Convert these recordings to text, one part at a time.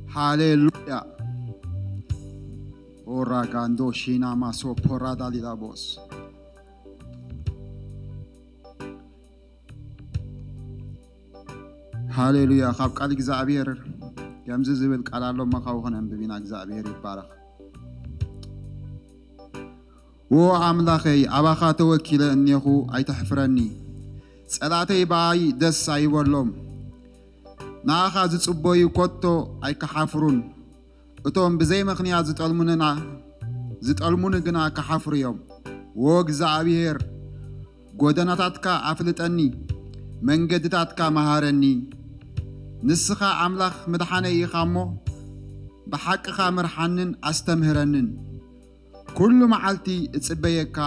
ሃሌሉያ። ኦራጋንዶ ሺና ማሶ ፖራዳ ሊላቦስ። ሃሌሉያ። ካብ ቃል እግዚኣብሔር ከምዚ ዝብል ቃል ኣሎ፣ እሞ ካብኡ ክነንብብ ኢና። እግዚኣብሔር ይባረኽ። ዎ ኣምላኸይ፣ ኣባኻ ተወኪለ እኔኹ፣ ኣይተሕፍረኒ። ጸላእተይ ብኣይ ደስ ኣይበሎም፣ ንኣኻ ዝጽበዩ ከቶ ኣይክሓፍሩን። እቶም ብዘይ ምኽንያት ዝጠልሙንና፣ ዝጠልሙኒ ግና ክሓፍሩ እዮም። ዎ እግዚኣብሔር፣ ጐደናታትካ ኣፍልጠኒ፣ መንገድታትካ መሃረኒ። ንስኻ ኣምላኽ ምድሓነይ ኢኻ እሞ፣ ብሓቅኻ ምርሓንን ኣስተምህረንን። ኩሉ መዓልቲ እጽበየካ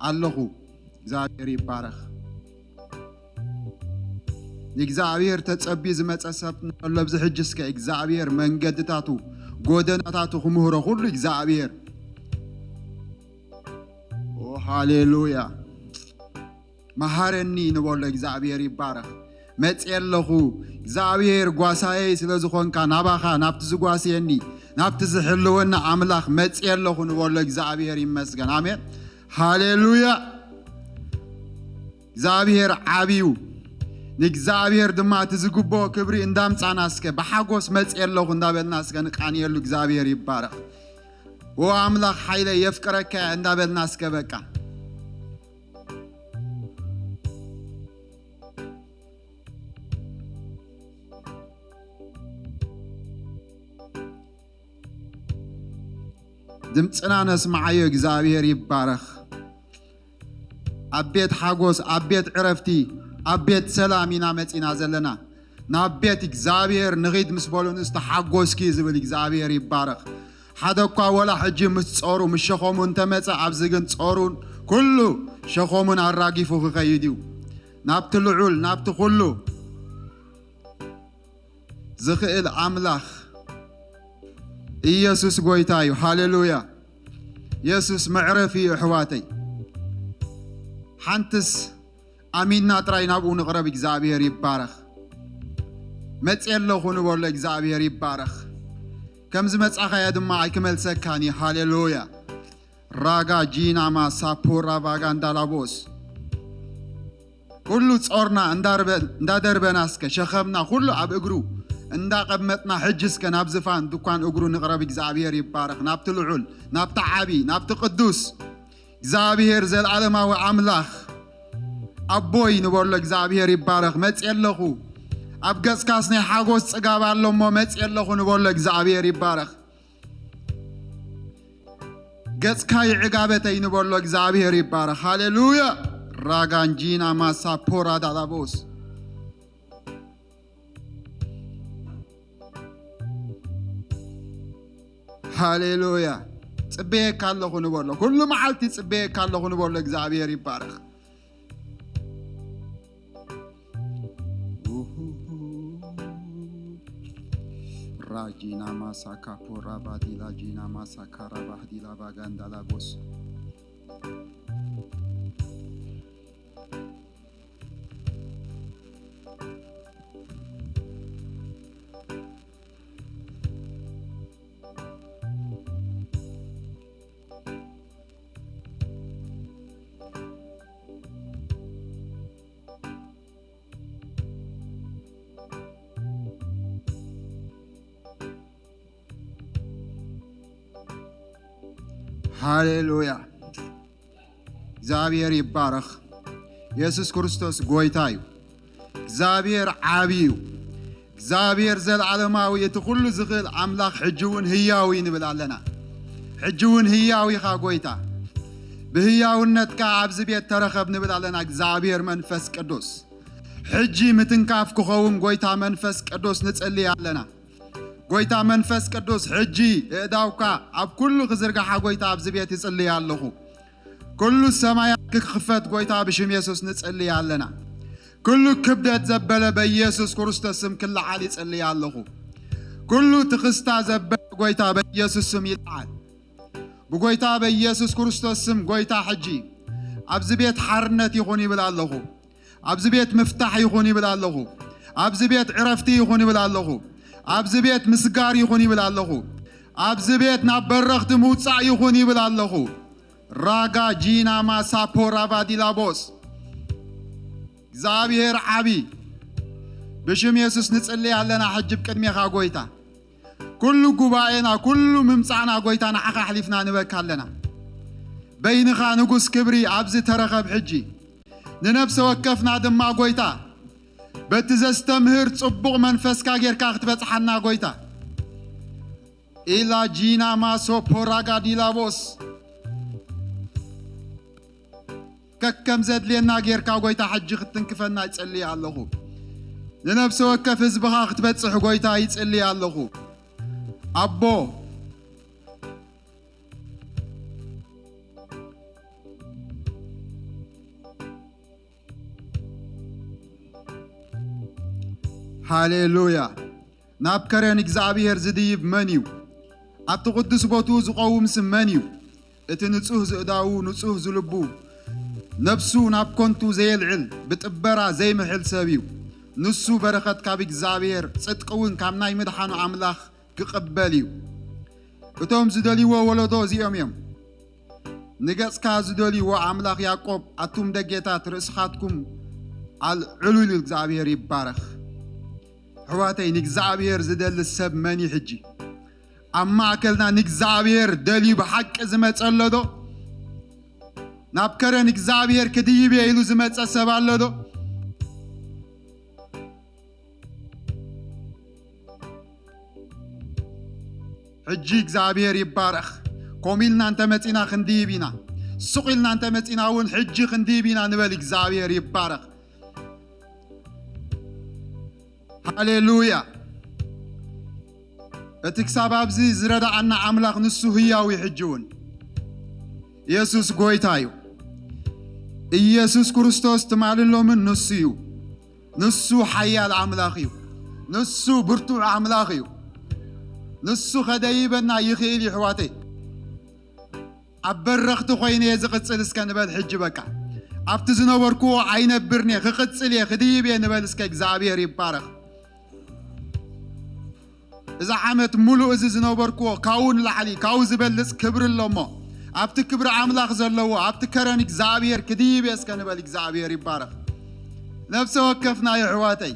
ኣለኹ። እግዚኣብሔር ይባረኽ። ንእግዚኣብሔር ተጸብዩ ዝመጸ ሰብ ንበሎ ኣብዚ ሕጂ እስከ እግዚኣብሔር መንገድታቱ፣ ጎደናታቱ ክምህሮ ኩሉ እግዚኣብሔር። ኦ ሃሌሉያ። መሃረኒ ንበሎ፣ እግዚኣብሔር ይባረኽ። መጽየ ኣለኹ እግዚኣብሔር ጓሳየይ ስለ ዝኾንካ፣ ናባኻ፣ ናብቲ ዝጓስየኒ፣ ናብቲ ዝሕልወኒ ኣምላኽ መጽየ ኣለኹ ንበሎ። እግዚኣብሔር ይመስገን። ኣሜን። ሃሌሉያ። እግዚኣብሔር ዓብዩ። ንእግዚኣብሔር ድማ እቲ ዝግብኦ ክብሪ እንዳምጻና እስከ ብሓጎስ መጽየ ኣለኹ እንዳበልና እስከ ንቃንየሉ። እግዚኣብሔር ይባረኽ። ኦ ኣምላኽ ሓይለይ የፍቅረካ እየ እንዳበልና እስከ በቃ። ድምፅና ነስምዓዮ። እግዚኣብሔር ይባረኽ። ኣብ ቤት ሓጎስ፣ ኣብ ቤት ዕረፍቲ፣ ኣብ ቤት ሰላም ኢና መፂና ዘለና። ናብ ቤት እግዚኣብሔር ንኺድ ምስ በሉን ዝተሓጎስኪ ዝብል እግዚኣብሔር ይባረኽ። ሓደ እኳ ወላ ሕጂ ምስ ጾሩ ምስ ሸኸሙ እንተመጸ፣ ኣብዚ ግን ጾሩን ኩሉ ሸኸሙን ኣራጊፉ ክኸይድ እዩ። ናብቲ ልዑል፣ ናብቲ ኩሉ ዝኽእል ኣምላኽ ኢየሱስ ጎይታ እዩ። ሃሌሉያ። ኢየሱስ መዕረፊ እዩ ኣሕዋተይ። ሓንትስ ኣሚንና ጥራይ ናብኡ ንቕረብ። እግዚኣብሔር ይባረኽ። መጽየ ኣለኹ ንበሎ። እግዚኣብሔር ይባረኽ። ከም ዝመጻኻዮ ድማ ኣይክመልሰካን እዩ። ሃሌሉያ። ራጋ ጂናማ ሳፖራ ቫጋ እንዳላቦስ። ኩሉ ጾርና እንዳርበ-፣ እንዳደርበና እስከ ሸኸምና ኩሉ ኣብ እግሩ እንዳቐመጥና ሕጂ እስከ ናብ ዝፋን ድኳን እግሩ ንቕረብ። እግዚኣብሔር ይባረኽ። ናብቲ ልዑል፣ ናብቲ ዓቢ፣ ናብቲ ቅዱስ እግዚኣብሔር፣ ዘልዓለማዊ ኣምላኽ ኣቦይ ንበሎ። እግዚኣብሔር ይባረኽ። መጽየ ኣለኹ። ኣብ ገጽካስ ናይ ሓጎስ ጽጋብ ኣሎ እሞ መጽየ ኣለኹ ንበሎ። እግዚኣብሔር ይባረኽ። ገጽካ ይዕጋበተይ ንበሎ። እግዚኣብሔር ይባረኽ። ሃሌሉያ። ራጋንጂና ማሳፖራ ዳላቦስ። ሃሌሉያ። ጽበየካ ኣለኹ ንበሎ። ኩሉ መዓልቲ ጽበየካ ኣለኹ ንበሎ። እግዚኣብሔር ይባረኽ። ራጂና ማሳካ ፖራ ባዲላ ጂና ማሳካ ራባህዲላ ባጋንዳላ ቦስ። ሃሌሉያ። እግዚኣብሔር ይባረኽ። የሱስ ክርስቶስ ጎይታ እዩ። እግዚኣብሔር ዓቢ እዩ። እግዚኣብሔር ዘለዓለማዊ፣ እቲ ኩሉ ዝኽእል ኣምላኽ ሕጂ እውን ህያው እዩ ንብል ኣለና። ሕጂ እውን ህያው ኢኻ ጎይታ። ብህያውነትካ ኣብዚ ቤት ተረኸብ ንብል ኣለና። እግዚኣብሔር መንፈስ ቅዱስ፣ ሕጂ ምትንካፍ ክኸውን ጎይታ መንፈስ ቅዱስ ንጽሊ ኣለና። ጎይታ መንፈስ ቅዱስ፣ ሕጂ እእዳውካ ኣብ ኩሉ ክዝርጋሓ ጎይታ ኣብዚ ቤት ይጽልይ ኣለኹ። ኩሉ ሰማያት ክኽፈት ጎይታ ብሽም የሱስ ንጽልይ ኣለና። ኩሉ ክብደት ዘበለ በኢየሱስ ክርስቶስ ስም ክለዓል ይጽልይ ኣለኹ። ኩሉ ትኽስታ ዘበለ ጎይታ በኢየሱስ ስም ይለዓል። ብጎይታ በኢየሱስ ክርስቶስ ስም ጎይታ ሕጂ ኣብዚ ቤት ሓርነት ይኹን ይብል ኣለኹ። ኣብዚ ቤት ምፍታሕ ይኹን ይብል ኣለኹ። ኣብዚ ቤት ዕረፍቲ ይኹን ይብል ኣለኹ። ኣብዚ ቤት ምስጋር ይኹን ይብል ኣለኹ። ኣብዚ ቤት ናብ በረኽቲ ምውጻእ ይኹን ይብል ኣለኹ። ራጋ ጂና ማሳፖ ራቫ ዲላቦስ። እግዚኣብሔር ዓቢ። ብሽም የሱስ ንጽሊ ኣለና። ሕጂ ብቅድሜኻ ጎይታ፣ ኩሉ ጉባኤና፣ ኩሉ ምምጻእና ጎይታ ንዓኻ ኣሕሊፍና ንበካ ኣለና። በይንኻ ንጉስ ክብሪ ኣብዚ ተረኸብ ሕጂ። ንነፍሰ ወከፍና ድማ ጎይታ፣ በቲ ዘስተምህር ጽቡቕ መንፈስካ ጌርካ ክትበጽሓና ጎይታ። ኢላ ጂና ማሶ ፖራጋ ዲላቦስ። ከከም ዘድልየና ጌርካ ጎይታ ሕጂ ክትትንክፈና ይጸልይ ኣለኹ። ንነፍሲ ወከፍ ህዝብኻ ክትበጽሕ ጎይታ ይጸልይ ኣለኹ። ኣቦ፣ ሃሌሉያ። ናብ ከረን እግዚኣብሔር ዝድይብ መን እዩ? ኣብቲ ቅዱስ ቦትኡ ዝቐውምስ መን እዩ? እቲ ንጹህ ዝእዳዉ፣ ንጹህ ዝልቡ፣ ነፍሱ ናብ ከንቱ ዘየልዕል፣ ብጥበራ ዘይምሕል ሰብ እዩ። ንሱ በረኸት ካብ እግዚኣብሔር፣ ጽድቂ እውን ካብ ናይ ምድሓኑ ኣምላኽ ክቕበል እዩ። እቶም ዝደልይዎ ወለዶ እዚኦም እዮም። ንገጽካ ዝደልይዎ ኣምላኽ ያዕቆብ፣ ኣቱም ደጌታት ርእስኻትኩም ኣልዕሉ ኢሉ እግዚኣብሔር ይባረኽ። ኣሕዋተይ፣ ንእግዚኣብሔር ዝደሊ ሰብ መን እዩ ሕጂ? ኣብ ማእከልና ንእግዚኣብሔር ደልዩ ብሓቂ ዝመጸ ኣሎ ዶ? ናብ ከረን እግዚኣብሔር ክድይብ እየ ኢሉ ዝመጸ ሰብ ኣሎ ዶ? ሕጂ እግዚኣብሔር ይባረኽ። ከምኡ ኢልና እንተመጺና ክንድይብ ኢና። ስቕ ኢልና እንተመጺና እውን ሕጂ ክንድይብ ኢና ንበል። እግዚኣብሔር ይባረኽ። ሃሌሉያ። እቲ ክሳብ ኣብዚ ዝረዳኣና ኣምላኽ ንሱ ህያው እዩ። ሕጂ እውን ኢየሱስ ጎይታ እዩ። ኢየሱስ ክርስቶስ ትማልን ሎምን ንሱ እዩ። ንሱ ሓያል ኣምላኽ እዩ። ንሱ ብርቱዕ ኣምላኽ እዩ። ንሱ ከደይበና ይኽእል እዩ። ኣሕዋተይ፣ ኣብ በረኽቲ ኮይነ እየ ዝቕጽል እስከ ንበል። ሕጂ በቃ ኣብቲ ዝነበርኩዎ ኣይነብርን እየ፣ ክቕጽል እየ፣ ክድይብ እየ ንበል እስከ። እግዚኣብሔር ይባረኽ። እዛ ዓመት ሙሉእ እዚ ዝነበርኩዎ ካብኡ ንላዕሊ ካብኡ ዝበልጽ ክብሪ ኣሎ እሞ፣ ኣብቲ ክብሪ ኣምላኽ ዘለዎ ኣብቲ ከረን እግዚኣብሔር ክድይብ እየ እስከ ንበል። እግዚኣብሔር ይባረኽ። ነፍሰ ወከፍና የሕዋተይ፣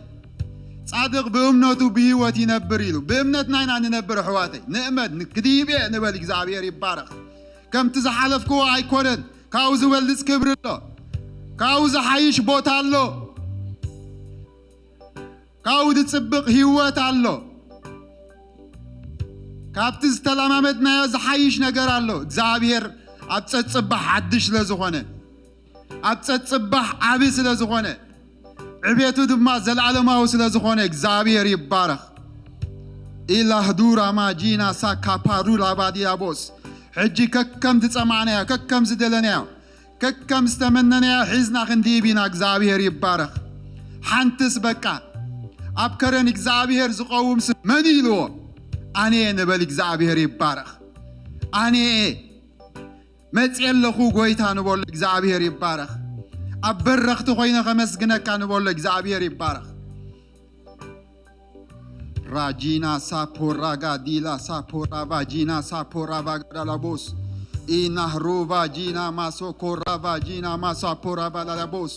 ጻድቕ ብእምነቱ ብህይወት ይነብር ኢሉ። ብእምነትና ኢና ንነብር ኣሕዋተይ። ንእመን፣ ክድይብ እየ ንበል። እግዚኣብሔር ይባረኽ። ከምቲ ዝሓለፍክዎ ኣይኮነን። ካብኡ ዝበልጽ ክብሪ ኣሎ። ካብኡ ዝሓይሽ ቦታ ኣሎ። ካብኡ ዝጽብቕ ህይወት ኣሎ። ካብቲ ዝተለማመድናዮ ዝሓይሽ ነገር ኣሎ። እግዚኣብሔር ኣብ ጸጽባሕ ሓድሽ ስለ ዝኾነ፣ ኣብ ጸጽባሕ ዓቢ ስለ ዝኾነ፣ ዕቤቱ ድማ ዘለዓለማዊ ስለ ዝኾነ እግዚኣብሔር ይባረኽ። ኢላህዱራ ማጂና ሳካፓሩ ላባዲያቦስ። ሕጂ ከከም ዝጸማዕናዮ፣ ከከም ዝደለናዮ፣ ከከም ዝተመነናዮ ሒዝና ክንድይብ ኢና። እግዚኣብሔር ይባረኽ። ሓንትስ በቃ ኣብ ከረን እግዚኣብሔር ዝቐውምስ መን ኢልዎ? ኣነ እየ ንበል። እግዚኣብሔር ይባረኽ። ኣነ እየ መጽየ ኣለኹ ጎይታ ንበሎ። እግዚኣብሔር ይባረኽ። ኣብ በረኽቲ ኮይነ ከመስግነካ ንበሎ። እግዚኣብሔር ይባረኽ። ራጂና ሳፖራ ጋዲላ ሳፖራ ቫጂና ሳፖራ ቫጋዳላቦስ ኢናህሩ ቫጂና ማሶኮራ ቫጂና ማሳፖራ ቫላላቦስ።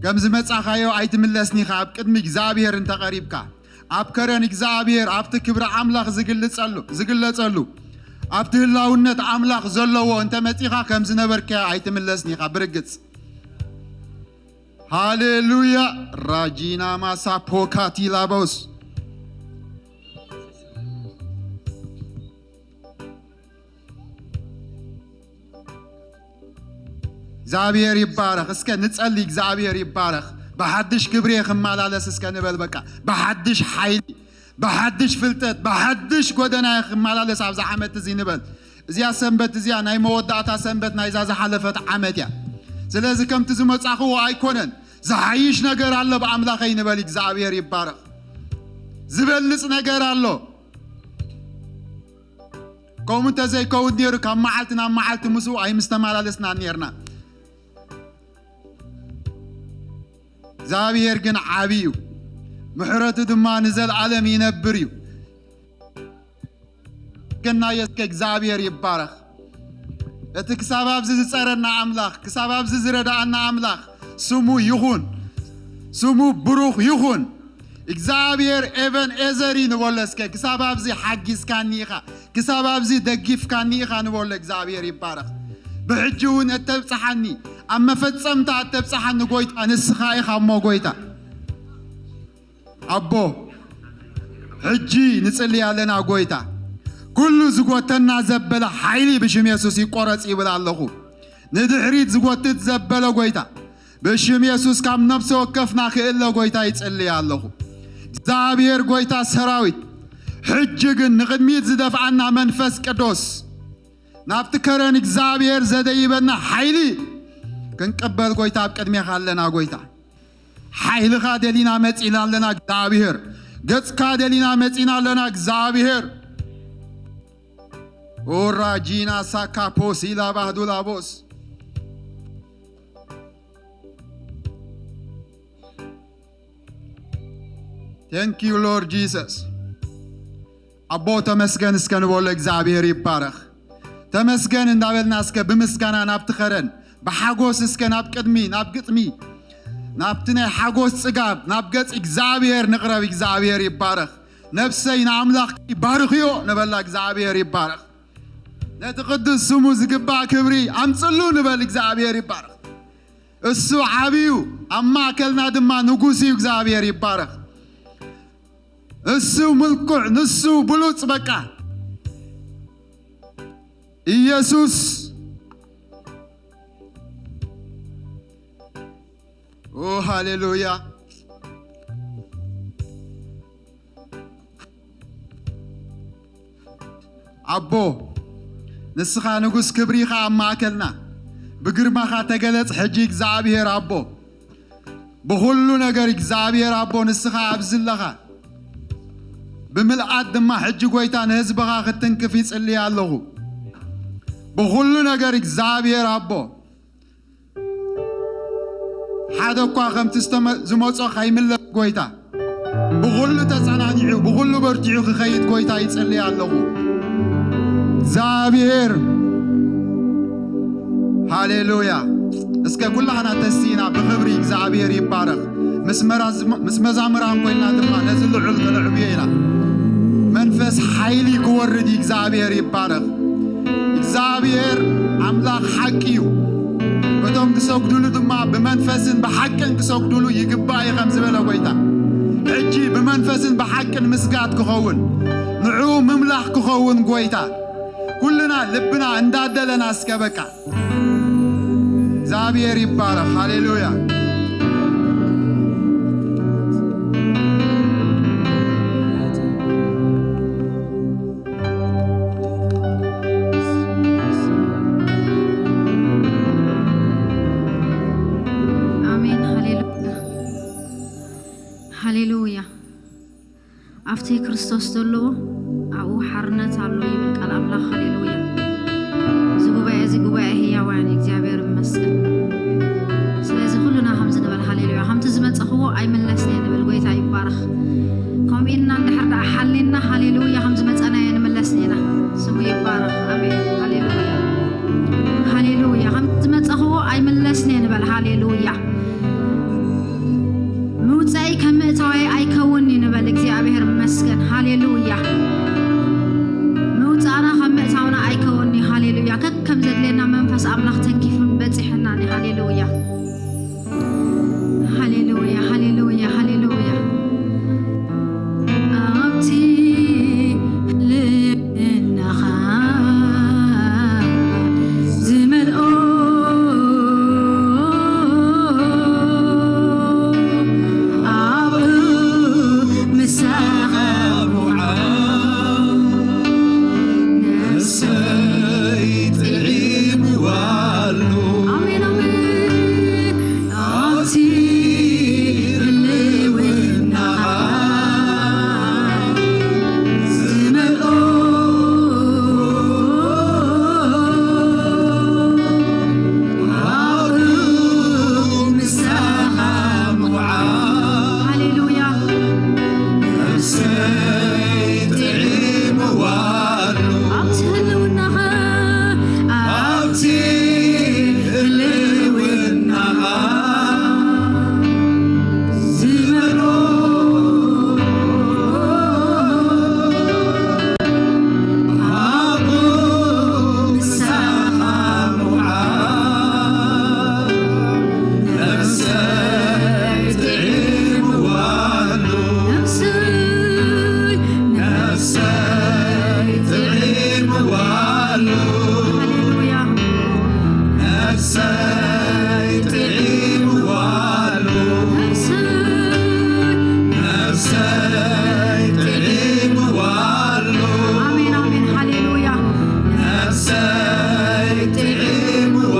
ከም ዝመጻኻዮ ኣይትምለስን ኢኻ። ኣብ ቅድሚ እግዚኣብሔር እንተ ቀሪብካ፣ ኣብ ከረን እግዚኣብሔር፣ ኣብቲ ክብሪ ኣምላኽ ዝግልጸሉ፣ ዝግለጸሉ፣ ኣብቲ ህላውነት ኣምላኽ ዘለዎ እንተ መጺኻ፣ ከም ዝነበርካዮ ኣይትምለስን ኢኻ ብርግጽ። ሃሌሉያ። ራጂና ማሳ ፖካቲ ላቦስ። እግዚኣብሔር ይባረኽ። እስከ ንጸሊ። እግዚኣብሔር ይባረኽ። ብሓድሽ ክብሪ እየ ክመላለስ እስከ ንበል። በቃ ብሓድሽ ሓይሊ፣ ብሓድሽ ፍልጠት፣ ብሓድሽ ጎደና እየ ክመላለስ ኣብዚ ዓመት እዚ ንበል። እዚኣ ሰንበት እዚኣ ናይ መወዳእታ ሰንበት ናይዛ ዝሓለፈት ዓመት እያ። ስለዚ ከምቲ ዝመጻኽዎ ኣይኮነን፣ ዝሓይሽ ነገር ኣሎ ብኣምላኸይ ንበል። እግዚኣብሔር ይባረኽ። ዝበልጽ ነገር ኣሎ። ከምኡ እንተዘይከውን ነይሩ ካብ መዓልቲ ናብ መዓልቲ ምስኡ ኣይምስተመላለስናን ነይርና። እግዚኣብሔር ግን ዓቢ እዩ፣ ምሕረቱ ድማ ንዘለዓለም ይነብር እዩ። ገናዮ እስከ እግዚኣብሔር ይባረኽ። እቲ ክሳብ ኣብዚ ዝጸረና ኣምላኽ፣ ክሳብ ኣብዚ ዝረዳኣና ኣምላኽ ስሙ ይኹን፣ ስሙ ብሩኽ ይኹን። እግዚኣብሔር ኤቨን ኤዘር እዩ ንበሎ እስከ። ክሳብ ኣብዚ ሓጊዝካኒ ኢኻ፣ ክሳብ ኣብዚ ደጊፍካኒ ኢኻ ንበሎ። እግዚኣብሔር ይባረኽ። ብሕጂ እውን እተብጽሓኒ፣ ኣብ መፈጸምታ እተብጽሓኒ ጎይታ ንስኻ ኢኻ እሞ ጎይታ። ኣቦ፣ ሕጂ ንጽሊ ኣለና ጎይታ። ኩሉ ዝጎተና ዘበለ ሓይሊ ብሽም የሱስ ይቆረጽ ይብል ኣለኹ። ንድሕሪት ዝጎትት ዘበለ ጎይታ፣ ብሽም የሱስ ካብ ነፍሲ ወከፍና ክእለ ጎይታ ይጽሊ ኣለኹ። እግዚኣብሔር ጎይታ ሰራዊት፣ ሕጂ ግን ንቕድሚት ዝደፍኣና መንፈስ ቅዱስ፣ ናብቲ ከረን እግዚኣብሔር ዘደይበና ሓይሊ ክንቅበል ጎይታ ኣብ ቅድሜኻ ኣለና ጎይታ። ሓይልኻ ደሊና መጺና ኣለና እግዚኣብሔር። ገጽካ ደሊና መጺና ኣለና እግዚኣብሔር። ኦራጂና ሳካ ፖሲላ ባህዱላቦስ። Thank you Lord Jesus። ኣቦ ተመስገን እስከ ንበሎ። እግዚኣብሔር ይባረኽ። ተመስገን እንዳበልና እስከ ብምስጋና ናብቲ ኸረን ብሓጎስ እስከ ናብ ቅድሚ ናብ ግጥሚ ናብቲ ናይ ሓጎስ ጽጋብ ናብ ገጽ እግዚኣብሔር ንቕረብ። እግዚኣብሔር ይባረኽ። ነፍሰይ ንኣምላኽ ይባርኽዮ ንበላ። እግዚኣብሔር ይባረኽ። ነቲ ቅዱስ ስሙ ዝግባእ ክብሪ ኣምጽሉ ንበል። እግዚኣብሔር ይባረኽ። እሱ ዓብዩ ኣብ ማእከልና ድማ ንጉስ እዩ። እግዚኣብሔር ይባረኽ። እሱ ምልኩዕ፣ ንሱ ብሉጽ። በቃ ኢየሱስ። ኦ ሃሌሉያ። ኣቦ ንስኻ ንጉስ ክብሪ ኢኻ ኣብ ማእከልና። ብግርማኻ ተገለጽ ሕጂ እግዚኣብሔር ኣቦ። ብኹሉ ነገር እግዚኣብሔር ኣቦ ንስኻ ኣብዚ ኣለኻ። ብምልኣት ድማ ሕጂ ጎይታ ንህዝብኻ ክትንክፍ ይጽልይ ኣለኹ። ብኹሉ ነገር እግዚኣብሔር ኣቦ ሓደ እኳ ከምቲ ዝተመ- ዝመጾ ከይምለስ ጎይታ ብኹሉ ተጸናኒዑ ብኹሉ በርቲዑ ክኸይድ ጎይታ ይጽልይ ኣለኹ። እግዚኣብሔር ሃሌሉያ። እስከ ኩላህና ተሲና ብኽብሪ እግዚኣብሔር ይባረኽ። ምስ መራ- ምስ መዛምራን ኮይና ድማ ነዚ ልዑል ተለዕብዮ ኢና። መንፈስ ሓይሊ ክወርድ እግዚኣብሔር ይባረኽ። እግዚኣብሔር ኣምላኽ ሓቂ እዩ። እቶም ክሰግዱሉ ድማ ብመንፈስን ብሓቅን ክሰግዱሉ ይግባእ እዩ ከም ዝበለ ጎይታ፣ ሕጂ ብመንፈስን ብሓቅን ምስጋድ ክኸውን፣ ንዕኡ ምምላኽ ክኸውን ጎይታ፣ ኩልና ልብና እንዳደለና እስከ በቃ። እግዚኣብሔር ይባረኽ። ሃሌሉያ። ኣሜን። ሃሌሉያ። ሃሌሉያ። ኣብቲ ክርስቶስ ዘለዎ ኣብኡ ሓርነት ኣሎ ይብል ቃል ኣምላኽ። ሃሌሉያ። እዚ ጉባኤ እዚ ጉባኤ ህያዋን እዩ። እግዚኣብሔር ይመስገን። ስለዚ ኩልና ከምዚ ንበል። ሃሌሉያ። ከምቲ ዝመጸኽዎ ኣይምለስን እየ ንበል። ጎይታ ይባረኽ። ከምኡ ኢልና እንድሕር ደኣ ሓሊና ሃሌሉያ ከም ዝመጸናዮ ንምለስን ኢና። ስሙ ይባረኽ። ኣሜን። ሃሌሉያ። ሃሌሉያ። ከም ዝመጸኽዎ ኣይምለስን እየ ንበል። ሃሌሉያ። ምውጻይ ከም ምእታዋይ ኣይከውን እዩ ንበል። እግዚኣብሔር ይመስገን። ሃሌሉያ። ምውጻእና ከም ምእታውና ኣይከውን እዩ። ሃሌሉያ። ከከም ዘድልየና መንፈስ ኣምላኽ ተንኪፉን በጺሕናን እዩ። ሃሌሉያ። ሃሌሉያ። ሃሌሉያ። ሃሌሉያ። ጥዒምዋ ኣሎ። ኣብቲ ህልውናኻ፣ ኣብቲ ህልውናኻ ዝመልኦ፣ ኣብኡ ምሳኻ ምውዓል ነፍሰይ ጥዒምዋ ኣሎ። ነፍሰይ፣ ነፍሰይ ጥዒምዋ ኣሎ። ሃሌሉያ። ነፍሰይ ጥዒምዋ ኣሎ። ነፍሰይ፣ ነፍሰይ ጥዒምዋ ኣሎ። ኣሜን፣ ኣሜን፣ ሃሌሉያ። ነፍሰይ ጥዒምዋ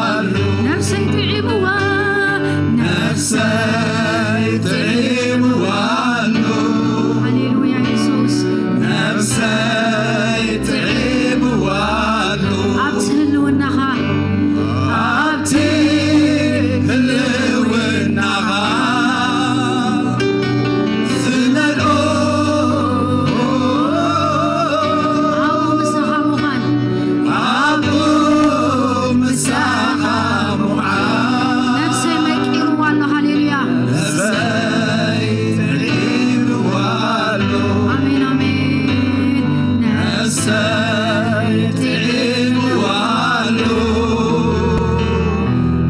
ኣሎ። ነፍሰይ ጥዒምዋ። ነፍሰይ ጥዒምዋ ኣሎ። ሃሌሉያ የሱስ። ነፍሰይ ጥዒምዋ ኣሎ። ኣብቲ ህልውናኻ፣ ኣብቲ ህልውናኻ ዝመልኦ፣ ኣብኡ ምሳኻ ምዃን፣ ኣብኡ ምሳኻ ምውዓል ነፍሰይ መቂርዋ ኣሎ። ሃሌሉያ። ነፍሰይ ጥዒምዋ ኣሎ። ኣሜን፣ ኣሜን። ነፍሰይ ጥዒምዋ ኣሎ።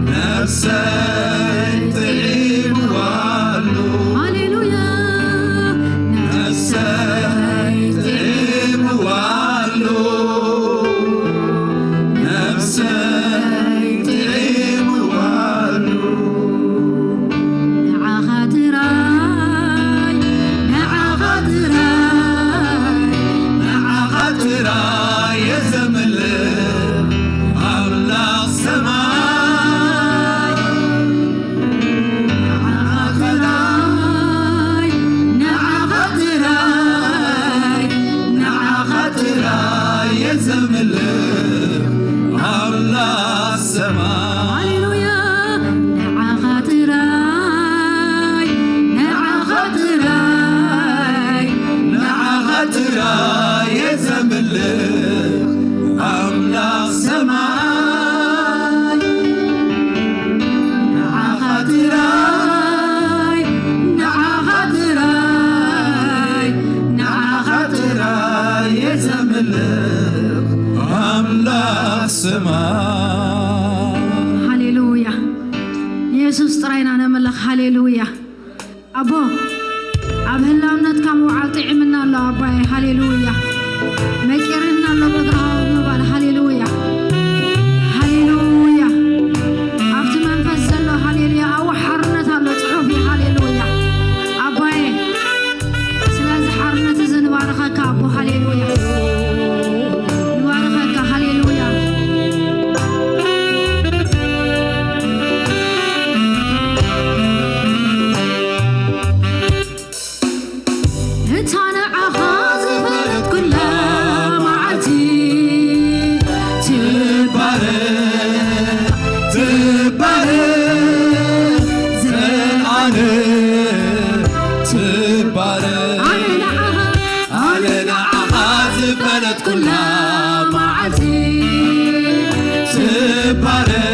ነፍሰይ ጥዒምዋ ኣሎ። ሃሌሉያ። ነፍሰይ ጥዒምዋ ኣሎ። ነፍሰይ ጥዒምዋ ኣሎ። ንዓኻ ጥራይ፣ ንዓኻ ጥራይ፣ ንዓኻ ጥራይ እየ ዘምልኽ ኣምላኽ ሰማይ። ንዓኻ ጥራይ፣ ንዓኻ ጥራይ፣ ንዓኻ ጥራይ እየ ዘምልኽ ኣምላኽ ሰማይ። ሃሌሉያ። ንዓኻ ጥራይ፣ ንዓኻ ጥራይ፣ ንዓኻ ጥራይ እየ ዘምልኽ ኣምላኽ ሰማይ። ንዓኻ ጥራይ፣ ንዓኻ ጥራይ፣ ንዓኻ ጥራይ እየ ዘምልኽ ኣምላኽ ሰማይ። ሃሌሉያ። ንየሱስ ጥራይ ኢና ነምልኽ። ሃሌሉያ። ኣቦ፣ ኣብ ህላውነትካ ምውዓል ጥዒምና ኣሎ ኣባየ። ሃሌሉያ። መቂርና ኣሎ በግርኻ ምባል። ሃሌሉያ፣ ሃሌሉያ። ኣብቲ መንፈስ ዘሎ ሃሌሉያ፣ ኣብኡ ሓርነት ኣሎ ጽሑፍ እዩ። ሃሌሉያ ኣባየ። ስለዚ ሓርነት እዚ ንባርኸካ ኣቦ። ሃሌሉያ፣ ንባርኸካ። ሃሌሉያ። እታ ንዓኻ ዝፈለጥኩላ መዓልቲ ትባረኽ፣ ትባረኽ፣ ዘልኣለም ትባረኽ። ኣነ ንዓኻ፣ ኣነ ንዓኻ ዝፈለጥኩላ መዓልቲ ትባረኽ፣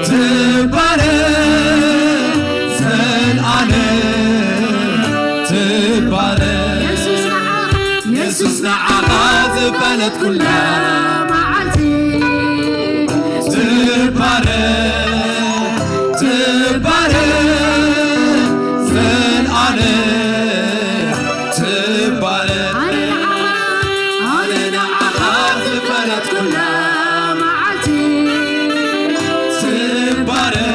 ትባረኽ፣ ዘልኣለም ትባረኽ። የሱስ ንዓኻ፣ የሱስ ንዓኻ ዝፈለጥኩላ መዓልቲ ትባረኽ፣ ትባረኽ፣ ዘልኣለም ትባረኽ። ኣነ ንዓኻ፣ ኣነ ንዓኻ ዝፈለጥኩላ መዓልቲ ትባረኽ፣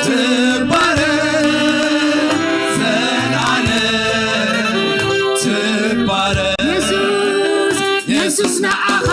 ትባረኽ፣ ዘልኣለም ትባረኽ። የሱስ፣ የሱስ ንዓኻ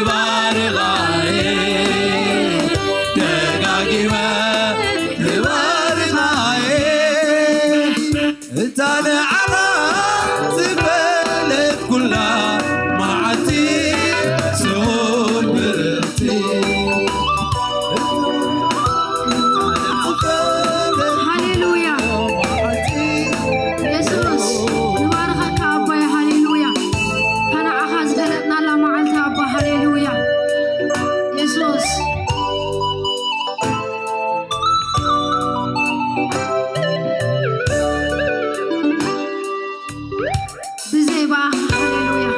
ባርኻየ፣ ደጋጊመ ክባርኻየ፣ እታ ንዓኻ ዝፈለጥኩላ መዓልቲ ስሑል ብርኽቲ። ሃሌሉያ። የሱስ፣ ንባርኸካ ኣቦይ። ሃሌሉያ። እታ ንዓኻ ዝፈለጥናላ መዓልቲ ኣባ። ሃሌሉያ። የሱስ። ብዘይ ብኣኻ። ሃሌሉያ።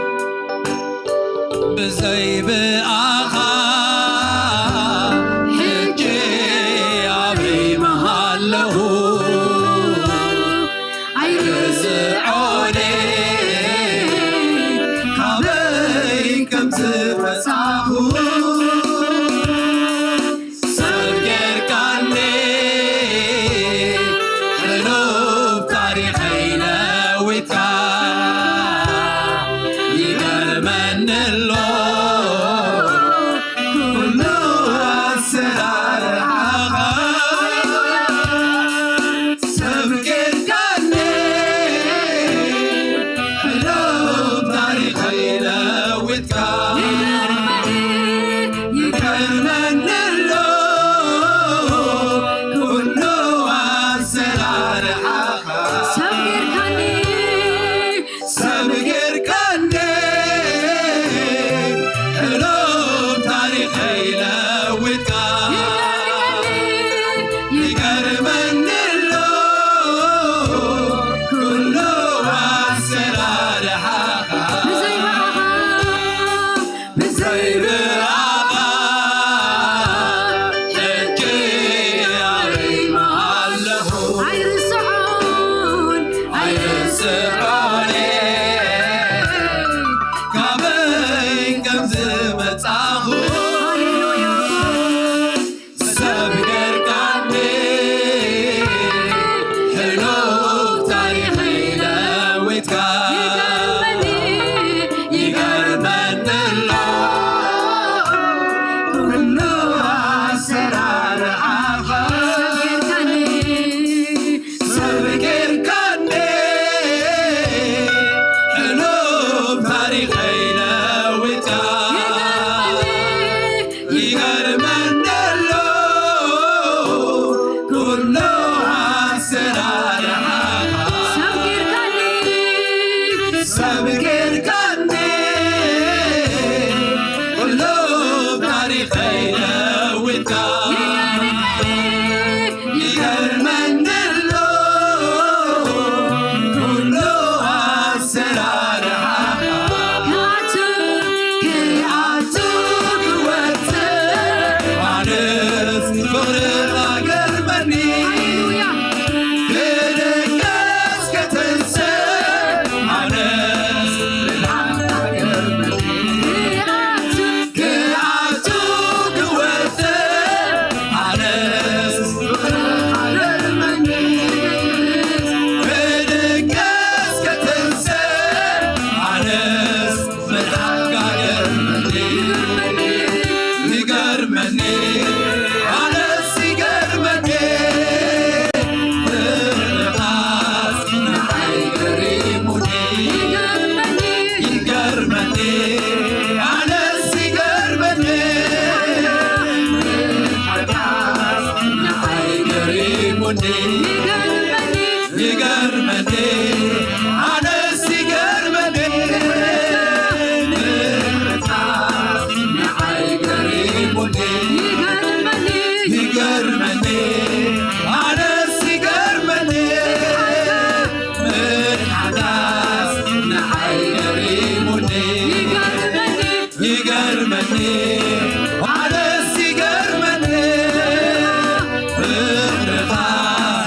ብዘይ ብኣኻ ሕጂ ኣበይ ምሃለኹ? ኣይርስዖን ካበይ ከም ዝመጻኹ። ሰብ ጌርካኒ ሕሉፍ ታሪኸይ ለዊጥካ። ይገርመኒ ኣሎ ኩሉ ኣሰራርሓኻ። ሰብ ጌርካኒ ሕሉፍ ታሪኸይ ለዊጥካ። ይገርመኒ ኣሎ ኩሉ ኣሰራርሓኻ። ሰብ ጌርካኒ፣ ሰብ ጌርካኒ፣ ሕሉፍ ታሪኸይ ለዊጥካ። ይገርመኒ ኣሎ ኩሉ ኣሰራርሓኻ። ብዘይ ብኣኻ፣ ብዘይ ብኣኻ ሕጂ ኣበይ ምሃለኹ? ኣይርስዖን፣ ኣይርስዖን ካበይ ከም ዝመጻኹ። ሃሌሉያ። ሰብ ጌርካኒ ሕሉፍ ታሪኸይ ለዊጥካ። ይገርመኒ፣ ይገርመኒ ኣሎ ኩሉ ኣሰራርሓኻ። ሰብ ጌርካኒ፣ ሰብ ጌርካኒ ሕሉፍ ታሪኸይ ለዊጥካ። ይገርመኒ፣ ይገርመኒ ኣሎ ኩሉ ኣሰራርሓኻ። ሰብ ጌርካኒ፣ ሰብ ጌርካኒ ኩሉ ታሪኸይ ለዊጥካ። ይገርመኒ፣ ይገርመኒ ኣሎ ኩሉ ኣሰራርሓኻ። ክኣቱ፣ ክኣቱ ክወጽእ ኣነስ ፍቕርኻ ገርመኒ። ሃሌሉያ። ክድቅስ ክትንስእ ኣነስ ብርሃንካ ገርመኒ። ክኣቱ ክወጽእ ኣነስ ፍቕርኻ ገርመኒ። ክድቅስ ክትንስእ ኣነስ ብርሃንካ ገርመኒ። ይገርመኒ፣ ኣነስ ይገርመኒ። ፍቕርኻስ ንዓይ ገሪሙኒ። ይገርመኒ፣ ይገርመኒ፣ ኣነስ ይገርመኒ። ፍቕርኻስ ንዓይ ገሪሙኒ። ይገርመኒ፣ ኣነስ ይገርመኒ። ፍቕርኻስ ንዓይ ገሪሙኒ። ይገርመኒ፣ ኣነስ ይገርመኒ። ምድሓንካስ ንዓይ ገሪሙኒ። ይገርመኒ፣ ይገርመኒ፣ ኣነስ ይገርመኒ። ፍቕርኻስ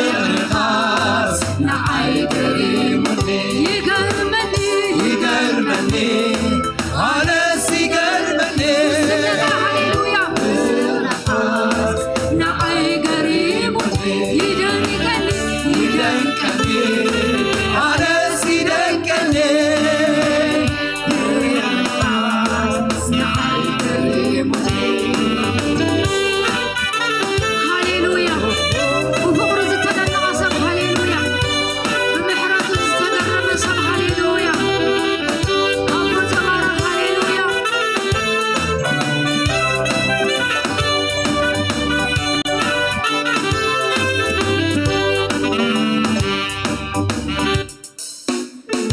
ፍቅርኻስ ንዓይ ገሪሙኒ። ይገርመኒ፣ ይገርመኒ፣ ኣነስ ይገርመኒ። ሃሌሉያ። ፍቅርኻስ ንዓይ ገሪሙኒ። ይደንቀኒ፣ ይደንቀኒ፣ ኣነስ ይደንቀኒ። ሃሌሉያ። ብፍቕሩ ዝተደነቐ ሰብ፣ ሃሌሉያ። ብምሕረቱ ዝተገረመ ሰብ፣ ሃሌሉያ። ኣቦ ተባረኽ፣ ሃሌሉያ።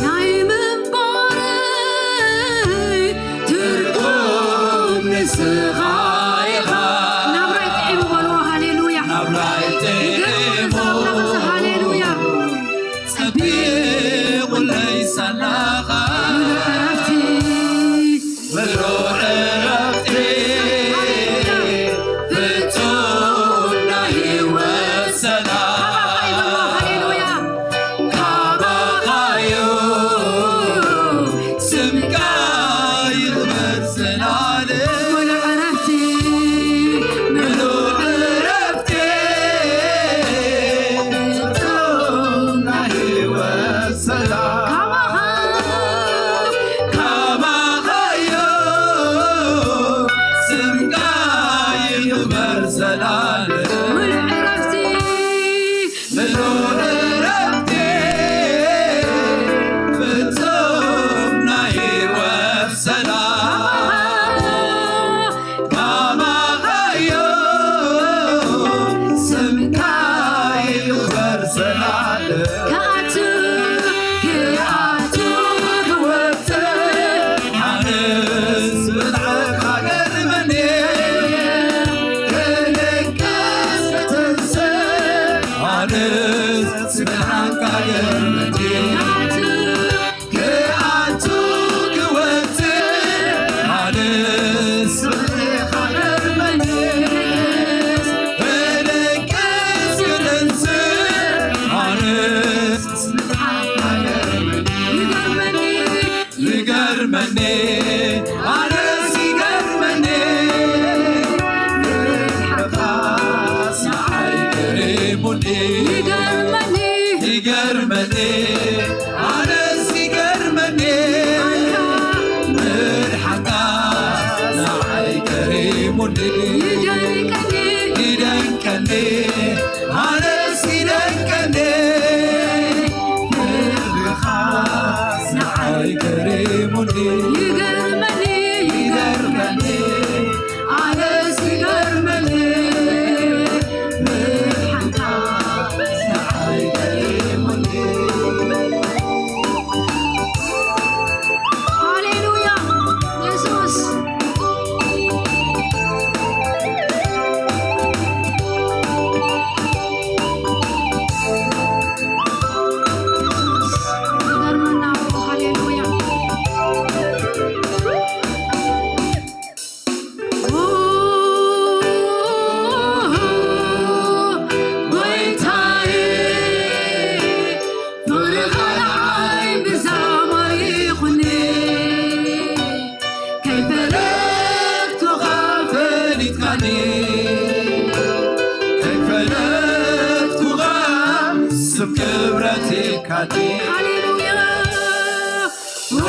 ናይ ምንባረይ ትርጉም ንስኻ ኢኻ። ናብራይ ጥዒሙ በልዎ፣ ሃሌሉያ። ናብራይ ይገርም ጥዒሙ። እዚ ሃሌሉያ። ጸቢቑለይ ሳላኻ። ምሉእ ዕረፍቲ። ምሉእ ዕረፍቲ። ፍጹም ናይ ህይወት ሰላም። ሃሌሉያ። ካባኻዩ ስምካ ይኽበር ዘላለም። ምሉእ ዕረፍቲ፣ ምሉእ ዕረፍቲ፣ ፍጹም ናይ ህይወት ሰላም። ካባኻ፣ ካባኻዩ ስምካ ይኽበር ዘላለም። ምሉእ ዕረፍቲ፣ ምሉእ ዕረፍቲ፣ ፍጹም ናይ ህይወት ሰላም። ካባኻዮ ስምካ ይኽበር ዘላለም። ክኣቱ፣ ክኣቱ፣ ክወጽእ፣ ኣነስ ብርሃንካ ገርመኒ። ክድቅስ፣ ክትንስእ፣ ኣነስ ብርሃንካ ገርመኒ። ክኣቱ ክወጽእ፣ ኣነስ ብርሃንካ ገርመኒ። ክድቅስ፣ ክትንስእ፣ ኣነስ ብርሃንካ ገርመኒ። ይገርመኒ። ይገርመኒ፣ ኣነስ ይገርመኒ፣ ምድሓንካስ ንዓይ ገሪሙኒ። ይገርመኒ፣ ይገርመኒ፣ ኣነስ ይገርመኒ፣ ኣንታ ምድሓንካስ ንዓይ ገሪሙኒ። ይደንቀኒ፣ ይደንቀኒ፣ ኣነስ ይደንቀኒ፣ ፍቅርኻስ ንዓይ ገሪሙኒ። ይገርመኒ፣ ይገርመኒ፣ ኣነስ ይገርመኒ፣ ምድሓንካስ ንዓይ ገሪሙኒ። ሃሌሉያ፣ የሱስ። ይገርመና፣ ሃሌሉያ። ኦ፣ ጎይታዬ፣ ፍቕርኻ ንዓይ ብዛማይ ይኹኒ። ከይፈለጥኩኻ ፈሊጥካኒ፣ ከይፈለጥኩኻ ስም ክብረት ሂብካኒ። ሃሌሉያ። ኦ፣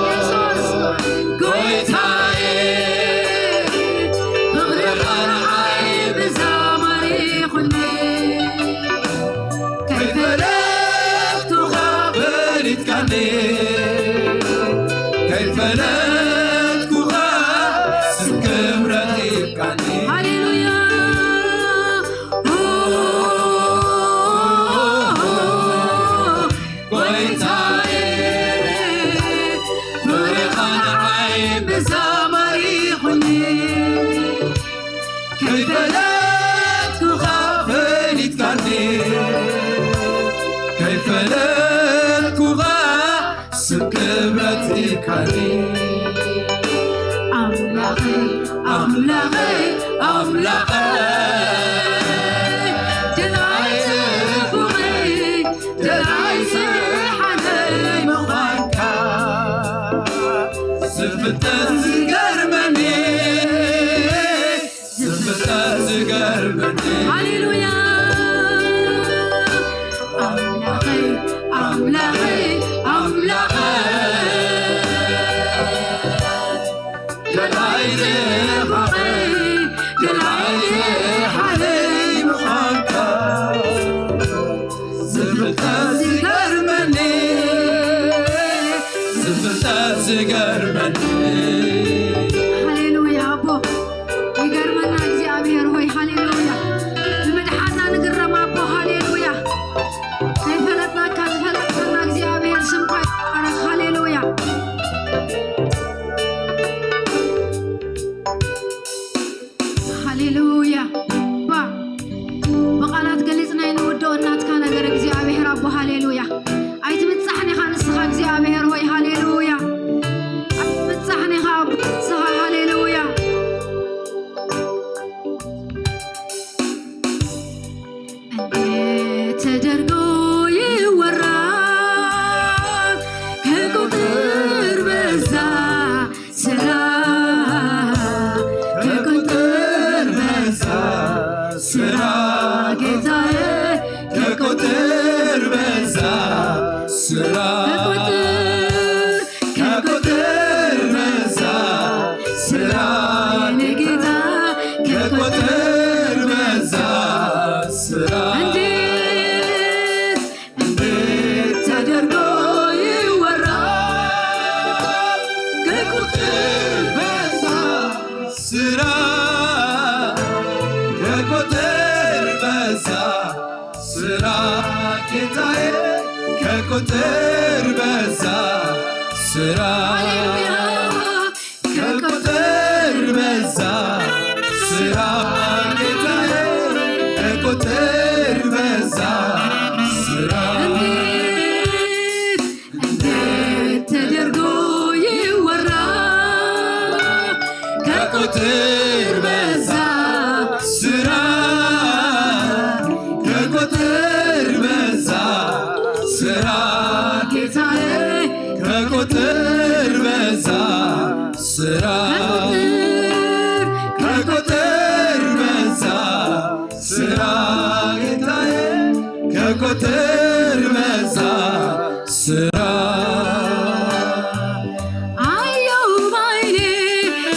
የሱስ። ጎይታዬ፣ ፍቕርኻ ንዓይ ብዛማይ ይኹኒ። ከይፈለጥኩኻ ፈሊጥካኒ፣ ከይፈለጥኩኻ ስም ክብረት ሂብካኒ። ሃሌሉያ። ጎይታዬ፣ ፍቕርኻ ንዓይ ብዛማይ ይኹኒ። ከይፈለጥኩኻ ፈሊጥካኒ፣ ከይፈለጥኩኻ ስም ክብረት ሂብካኒ። ኣምላኸይ፣ ኣምላኸይ፣ ደላይ ጽቡቐይ፣ ደላይ ዝሓለይ ምዃንካ ዝፍጠር ዝገርመኒ፣ ዝፍጠር ዝገርመኒ። ሃሌሉያ። ኣምላኸይ፣ ኣምላኸይ፣ ኣምላኸይ። ደላይ ዝሓለይ፣ ደላይ ዝሓለይ ምዃንካ ዝፍጠር ዝገርመኒ፣ ዝፍጠር ዝገርመኒ። ሃሌሉያ ኣቦ፣ ይገርመና እግዚኣብሔር ሆይ፣ ሃሌሉያ። ብምድሓና ንግረም ኣቦ፣ ሃሌሉያ። ከይፈለጥናካ ዝፈለጥካና እግዚኣብሔር ስምካ ይባረኽ። ሃሌሉያ። ሃሌሉያ። ባ-፣ ብቓላት ገሊጽና ኣይንውድኦ ናትካ ነገር እግዚኣብሔር ኣቦ፣ ሃሌሉያ። ኣይትብጻሕን ኢኻ ንስኻ እግዚኣብሔር ሆይ፣ ሃሌሉያ። ኣይትብጻሕን ኢኻ ኣቦ ንስኻ፣ ሃሌሉያ። እንዴት ተደርጎ ይወራ፣ ከቁጥር በዛ ስራ፣ ከቁጥር በዛ ስራ ጌታዬ፣ ከቁጥር በዛ ስራ። ከቁጥር፣ ከቁጥር በዛ ስራ የኔ ጌታ፣ ከቁጥር በዛ ስራ። እንዴት፣ እንዴት ተደርጎ ይወራ፣ ከቁጥር በዛ ስራ፣ ከቁጥር በዛ ስራ ጌታዬ፣ ከቁጥር በዛ ስራ። ሃሌሉያ። ከቁጥር በዛ ስራ ጌታዬ፣ ከቁጥር በዛ ስራ። እንዴት፣ እንዴት ተደርጎ ይወራ፣ ከቁጥር በዛ ስራ፣ ከቁጥር በዛ ስራ ጌታዬ፣ ከቁጥር በዛ ስራ። ከቁጥር፣ ከቁጥር በዛ ስራ ጌታዬ፣ ከቁጥር በዛ ስራ። አየው ባይኔ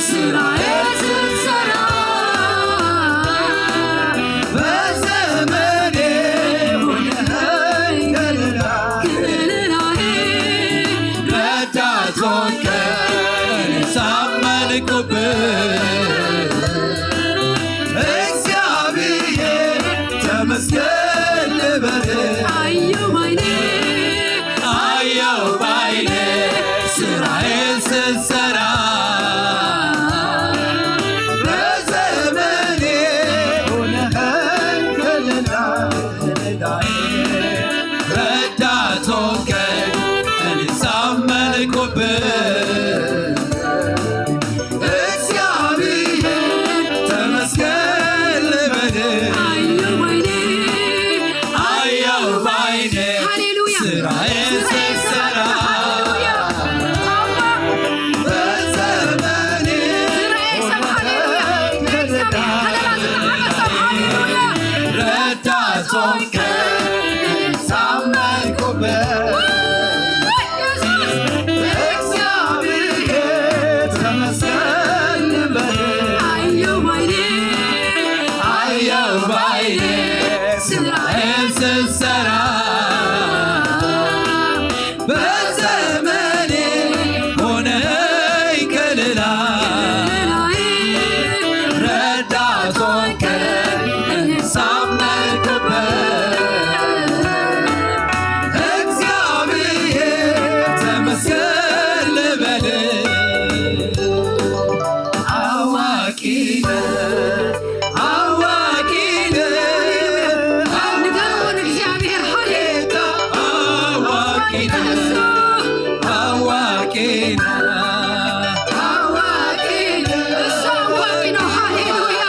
ስራዬ ስትሰራ፣ በዘመኔ ሆነኸኝ ከለላ፣ ከለላዬ ረዳት ሆንከኝ ሳመንኩብህ። እግዚአብሔር ተመስገን ልበል። አየው ባይኔ፣ አየው ባይኔ ስራዬን ስትሰራ፣ በዘመኔ ሆነኸኝ ከለላ፣ ከለላዬ ረዳት ሆንከኝ እኔ ሳመንኩብህ። እግዚአብሔር ተመስገን ልበል። አየው ባይኔ፣ አየው ባይኔ ሃሌሉያ። ስራዬን ስራዬ ስትሰራ፣ ሃሌሉያ። አባ በዘመኔ ስራዬ ሰራ፣ ሃሌሉያ። ከለላ ዝናዓመ ሰብ፣ ሃሌሉያ። ረዳት ሆንከኝ ሳመንኩብህ። ወይ ኢየሱስ። እግዚአብሔር ተመስገን በል። አየው ባይኔ፣ አየው ባይኔ ስራዬን ስትሰራ፣ በዘመኔ ሆነኝ ከለላ፣ ከለላዬ ረዳት ሆንከኝ ሳመንኩብህ። እግዚአብሔር ተመስገን ልበል። አዋቂ ነህ፣ አዋቂ ነህ። ንገሩን እግዚአብሔር ጌታ አዋቂ ነህ፣ አዋቂ ነህ። አዋቂ ነህ። እሱ አዋቂ ነው። ሃሌሉያ።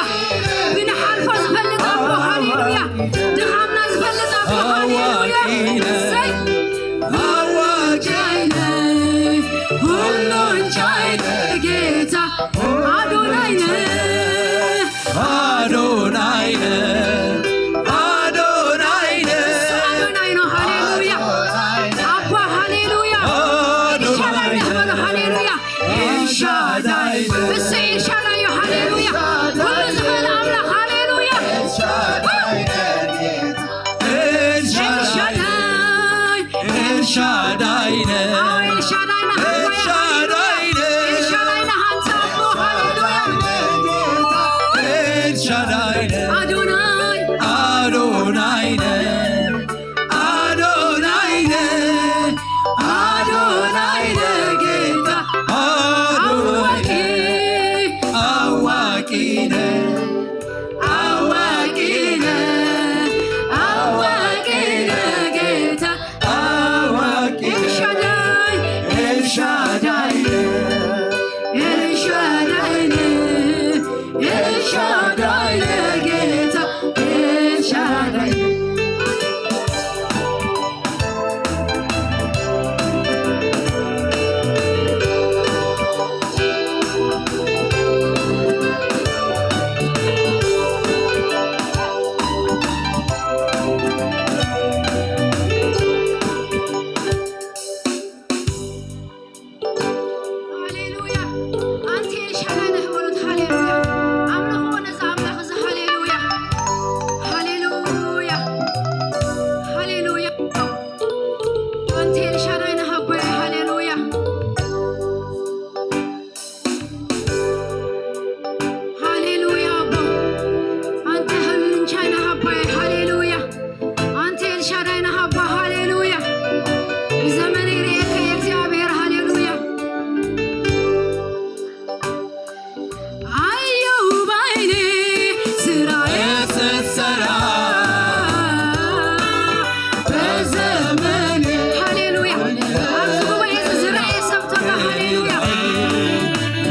ሻዳይ ነህ። አዶናይ አዶናይ ነህ። አዶናይ ነህ። አዶናይ ነህ ጌታ። አዶናይ ነህ። አዋቂ ነህ። አዋቂ ነህ። አዋቂ ነህ ጌታ። አዋቂ ነህ። ኤልሻዳይ ኤልሻዳይ ኤልሻዳይ ነህ። ኤልሻዳይ ነህ። ኤልሻዳይ ነህ ጌታ። ኤልሻዳይ ነህ። ሃሌሉያ። ኣንቲ ኤልሻዳይ ነህ በሉት። ሃሌሉያ። ኣምልኽዎ ነዚ ኣምላኽ እዚ። ሃሌሉያ። ሃሌሉያ። ሃሌሉያ። ኣንቲ ኤልሻዳይ ነህ ኣቦይ። ሃሌሉያ። ሃሌሉያ ኣቦ። ኣንቲ ህልንቻይ ነህ ኣቦይ። ሃሌሉያ። ኣንቲ ኤልሻዳይ ነህ ኣባ፣ ሃሌሉያ። ብዘመነይ ርእየካ እየ እግዚኣብሔር፣ ሃሌሉያ። ኣየው ባይኔ ስራዬ ስትሰራ በዘመኔ። ሃሌሉያ። ኣብዚ ጉባኤ እዚ ዝረኣየ ሰብ ተባ፣ ሃሌሉያ።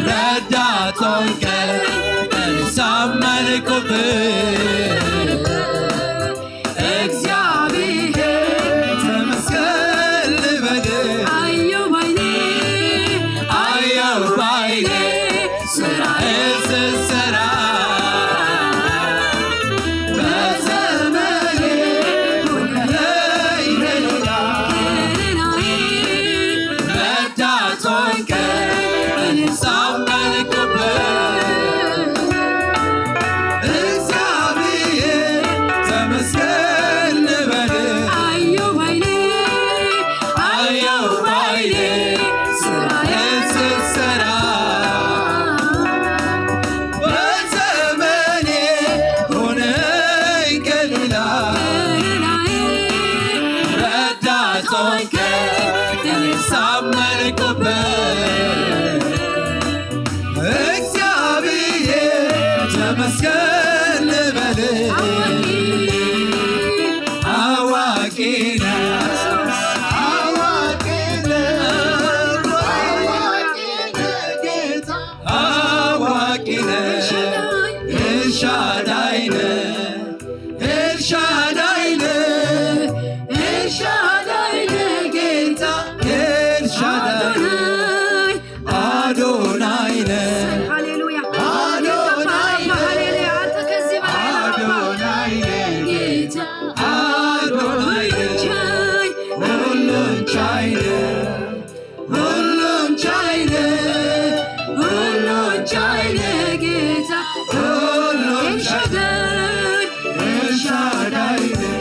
ረዳት ሆንከኝ እኔ ሳመንኩብህ። እግዚአብሔር ተመስገን ልበል። አየው ባይኔ፣ አየው ባይኔ ስራህን ስትሰራ በዘመኔ ሁሌ ይረዳል። ረዳት ሆንከኝ እኔ ሳመንኩብህ። እግዚአብሔር ተመስገን ልበል። አየው ባይኔ፣ አየው ባይኔ ስራህን ስትሰራ በዘመኔ ሆነኝ ከሌላ ረዳት ሆንከኝ እኔ ሳመንኩብህ። እግዚአብሔር ተመስገን ልበል። አዋቂ ነህ፣ አዋቂ ነህ፣ አዋቂ ነህ ጌታ፣ አዋቂ ነህ፣ ኤልሻዳይ ነህ። ኤልሻዳይ ነህ፣ ኤልሻዳይ ነህ ጌታ፣ ኤልሻዳይ ነህ፣ አዶናይ ነህ፣ ሃሌሉያ። አዶናይ ነህ፣ ሃሌሉያ። አንተ ከዚህ በላይ ነህ አባ። አዶናይ ነህ ጌታ፣ አዶናይ ነህ፣ ሁሉን ቻይ ነህ። ሁሉን ቻይ ነህ፣ ሁሉን ቻይ ነህ ጌታ፣ ሁሉን ቻይ ነህ። ኤልሻዳይ፣ ኤልሻዳይ ነህ፣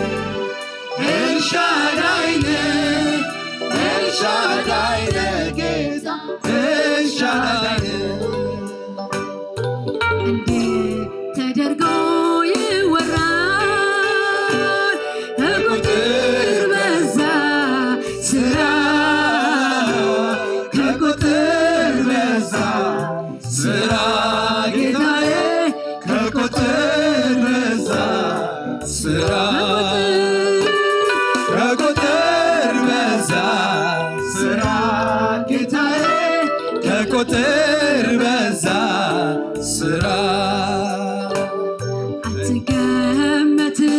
ኤልሻዳይ ነህ፣ ኤልሻዳይ ነህ ጌታ፣ ኤልሻዳይ ነህ። እንዴት ተደርጎ ይወራል? ከቁጥር በዛ ስራ፣ ከቁጥር በዛ ስራ ጌታዬ፣ ከቁጥር በዛ ስራ፣ ከቁጥር በዛ ስራ ጌታዬ፣ ከቁጥር በዛ ስራ። አትገመትም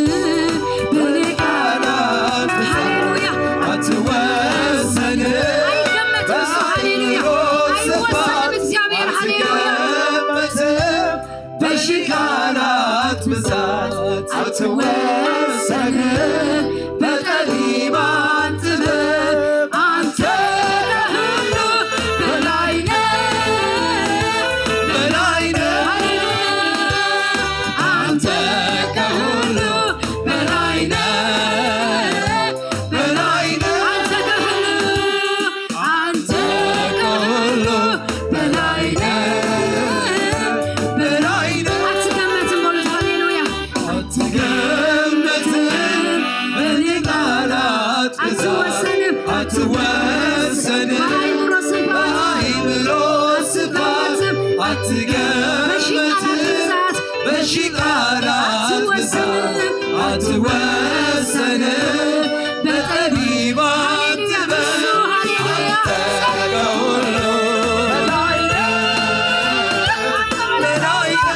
በኔ ቃላት፣ ሃሌሉያ። አትወሰንም። አይገመትም እሱ፣ ሃሌሉያ። አይወሰንም እግዚአብሔር፣ ሃሌሉያ። አትገመትም በሺ ቃላት ብዛት፣ አትወሰንም በጠቢባን ጥበብ። አንተ ከሁሉ በላይ ነህ፣ በላይ ነህ። አንተ ከሁሉ በላይ ነህ፣ በላይ ነህ። አንተ ከሁሉ፣ አንተ ከሁሉ በላይ ነህ፣ በላይ ነህ። አትገመትም በሉት። ሺህ ቃላት ብዛት አትወሰንም፣ በጠቢባን ጥበብ አንተ ከሁሉ በላይ ነህ፣ በላይ ነህ፣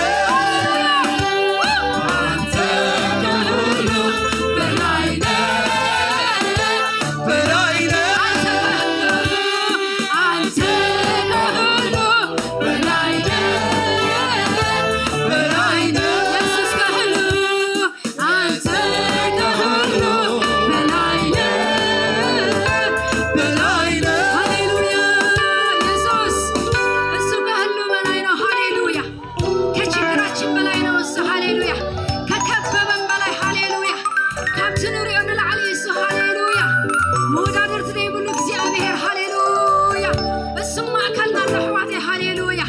አንተ ከሁሉ በላይ ነህ፣ በላይ ነህ፣ አንተ ከሁሉ በላይ ነህ፣ በላይ ነህ። ኢየሱስ ከሁሉ፣ አንተ ከሁሉ በላይ ነህ፣ በላይ ነህ። ሃሌሉያ ኢየሱስ፣ እሱ ከሁሉ በላይ ነው። ሃሌሉያ። ከችግራችን በላይ ነው እሱ። ሃሌሉያ። ከከበበን በላይ። ሃሌሉያ። ካብቲ ንሪኦ ንላዕሊ እሱ። ሃሌሉያ። መወዳድርቲ ዘይብሉ እግዚኣብሔር። ሃሌሉያ። እሱ ማእከልና ኣሎ ኣሕዋተይ። ሃሌሉያ።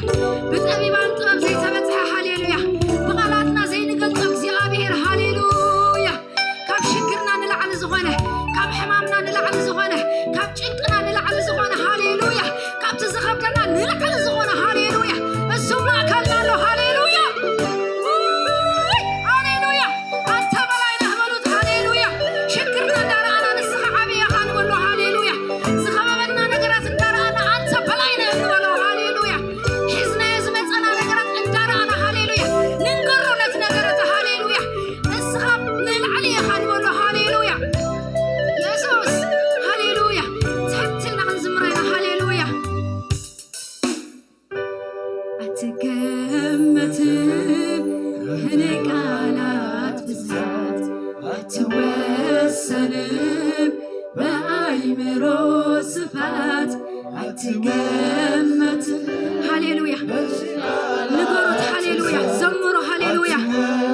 ብጠቢባን ጥበብ ዘይተበጽሐ። ሃሌሉያ። ብቓላትና ዘይንገልጾ እግዚኣብሔር። ሃሌሉያ። ካብ ሽግርና ንላዕሊ ዝኾነ፣ ካብ ሕማምና ንላዕሊ ዝኾነ፣ ካብ ጭንቅና ንላዕሊ ዝኾነ። ሃሌሉያ። ካብቲ ዝኸብደና ንላዕሊ ዝኾነ። ሃሌሉያ። እሱ ማእከልና ኣሎ። ሃሌሉያ። ውይ፣ ሃሌሉያ። ኣንተ በላይ ነህ በሉት። ሃሌሉያ። ሽግርና እንዳረኣና ንስኻ ዓብዪ ኢኻ ንበሎ። ሃሌሉያ። ዝኸበበና ነገራት እንዳረኣና ኣንተ በላይ ነህ ንበሎ። ሃሌሉያ። ሒዝናዮ ዝመጸና ነገራት እንዳረኣና። ሃሌሉያ። ንንገሮ ነቲ ነገር እቲ። ሃሌሉያ። ንስኻ ንላዕሊ ኢኻ ንበሎ። ሃሌሉያ። የሱስ። ሃሌሉያ። ትሕት ኢልና ክንዝምራ ኢና። ሃሌሉያ። ኣትገመትም ብቃላት ብዛት፣ ኣትወሰንም ብኣይምሮ ስፋት፣ ኣትገመትም። ሃሌሉያ። ንገሩት። ሃሌሉያ። ዘምሩ። ሃሌሉያ።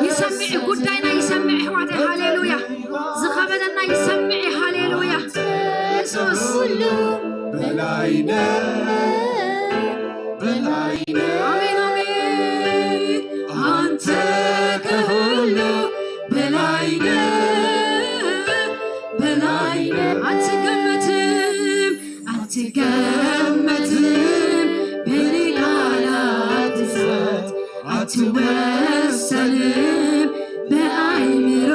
ይሰምዕ፣ ጉዳይና ይሰምዕ ኣሕዋተይ። ሃሌሉያ። ዝኸበደና ይሰምዕ። ሃሌሉያ። የሱስ። በላይ ነህ፣ በላይ ነህ። ኣሜን፣ ኣሜን። አንተ ከሁሉ በላይ ነህ፣ በላይ ነህ። አትገመትም፣ አትገመትም። በቃላት ብዛት አትወሰንም፣ በአይምሮ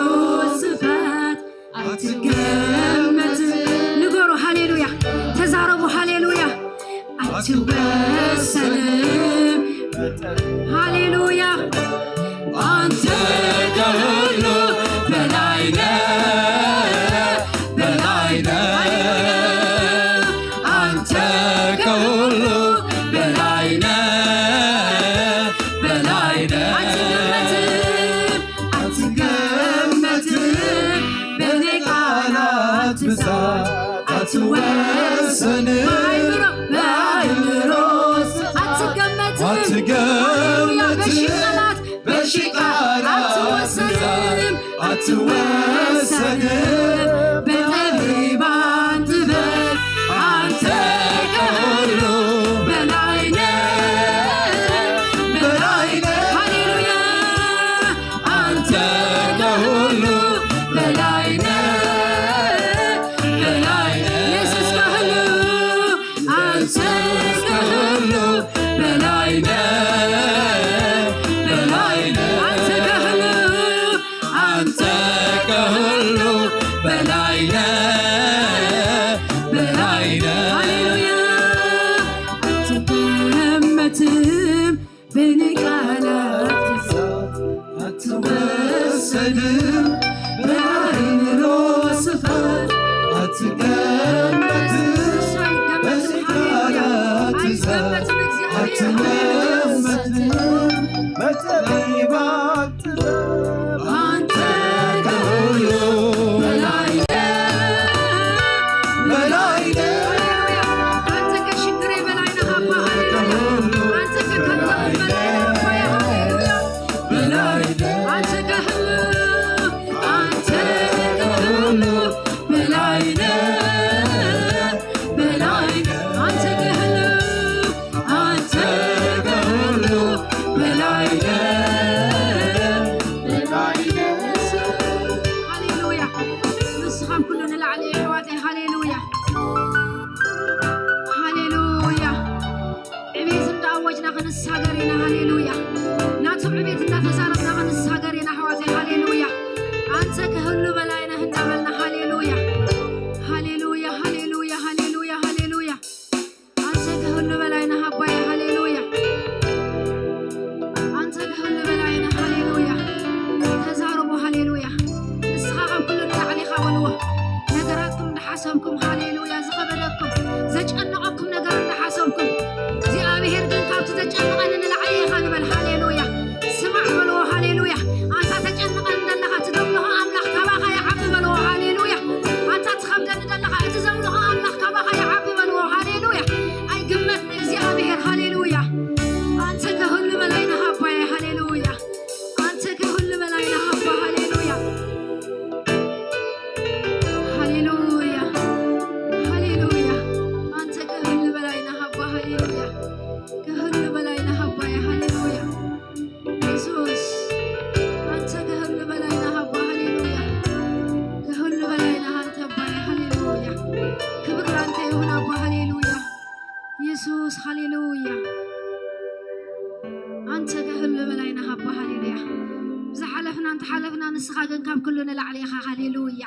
ስፋት አትገመትም። ንገሩ። ሃሌሉያ። ተዛረቡ። ሃሌሉያ። አትወሰንም። ሃሌሉያ። አንተ ከሁሉ በላይ ነህ፣ በላይ ነህ። አንተ ከሁሉ በላይ ነህ፣ በላይ ነህ። አትገመትም፣ አትገመትም። በቃላት ብዛት አትወሰንም። በአይምሮ፣ በአይምሮ አትገመትም። አትገመትም። ሃሌሉያ። በሺህ ቃላት፣ በሺህ ቃላት አትወሰንም፣ አትወሰንም። በጠቢባን ጥበብ አንተ ከሁሉ በላይ ነህ፣ በላይ ነህ። ሃሌሉያ። አንተ ከሁሉ በላይ ነህ፣ በላይ ነህ። ኢየሱስ ከሁሉ፣ አንተ ከሁሉ በላይ ነህ፣ በላይ ነህ። አንተ ከሁሉ፣ አንተ ከሁሉ በላይ ነህ፣ በላይ ነህ። ሃሌሉያ። አትገመትም፣ በቃላት ብዛት አትወሰንም፣ በአይምሮ ስፋት አትገመትም። በቃላት ብዛት አትወሰንም፣ በጠቢባን ጥበብ አንተ ከሁሉ በላይ ነህ፣ በላይ ነህ። ሃሌሉያ። አንተ ከችግሬ በላይ ነህ አባ። ሃሌሉያ። አንተ ከከበደኝ በላይ ነህ አባ። ሃሌሉያ። በላይ ነህ። አንተ ከሁሉ ንሕና እንተሓለፍና፣ ንስኻ ግን ካብ ኩሉ ንላዕሊ ኢኻ። ሃሌሉያ።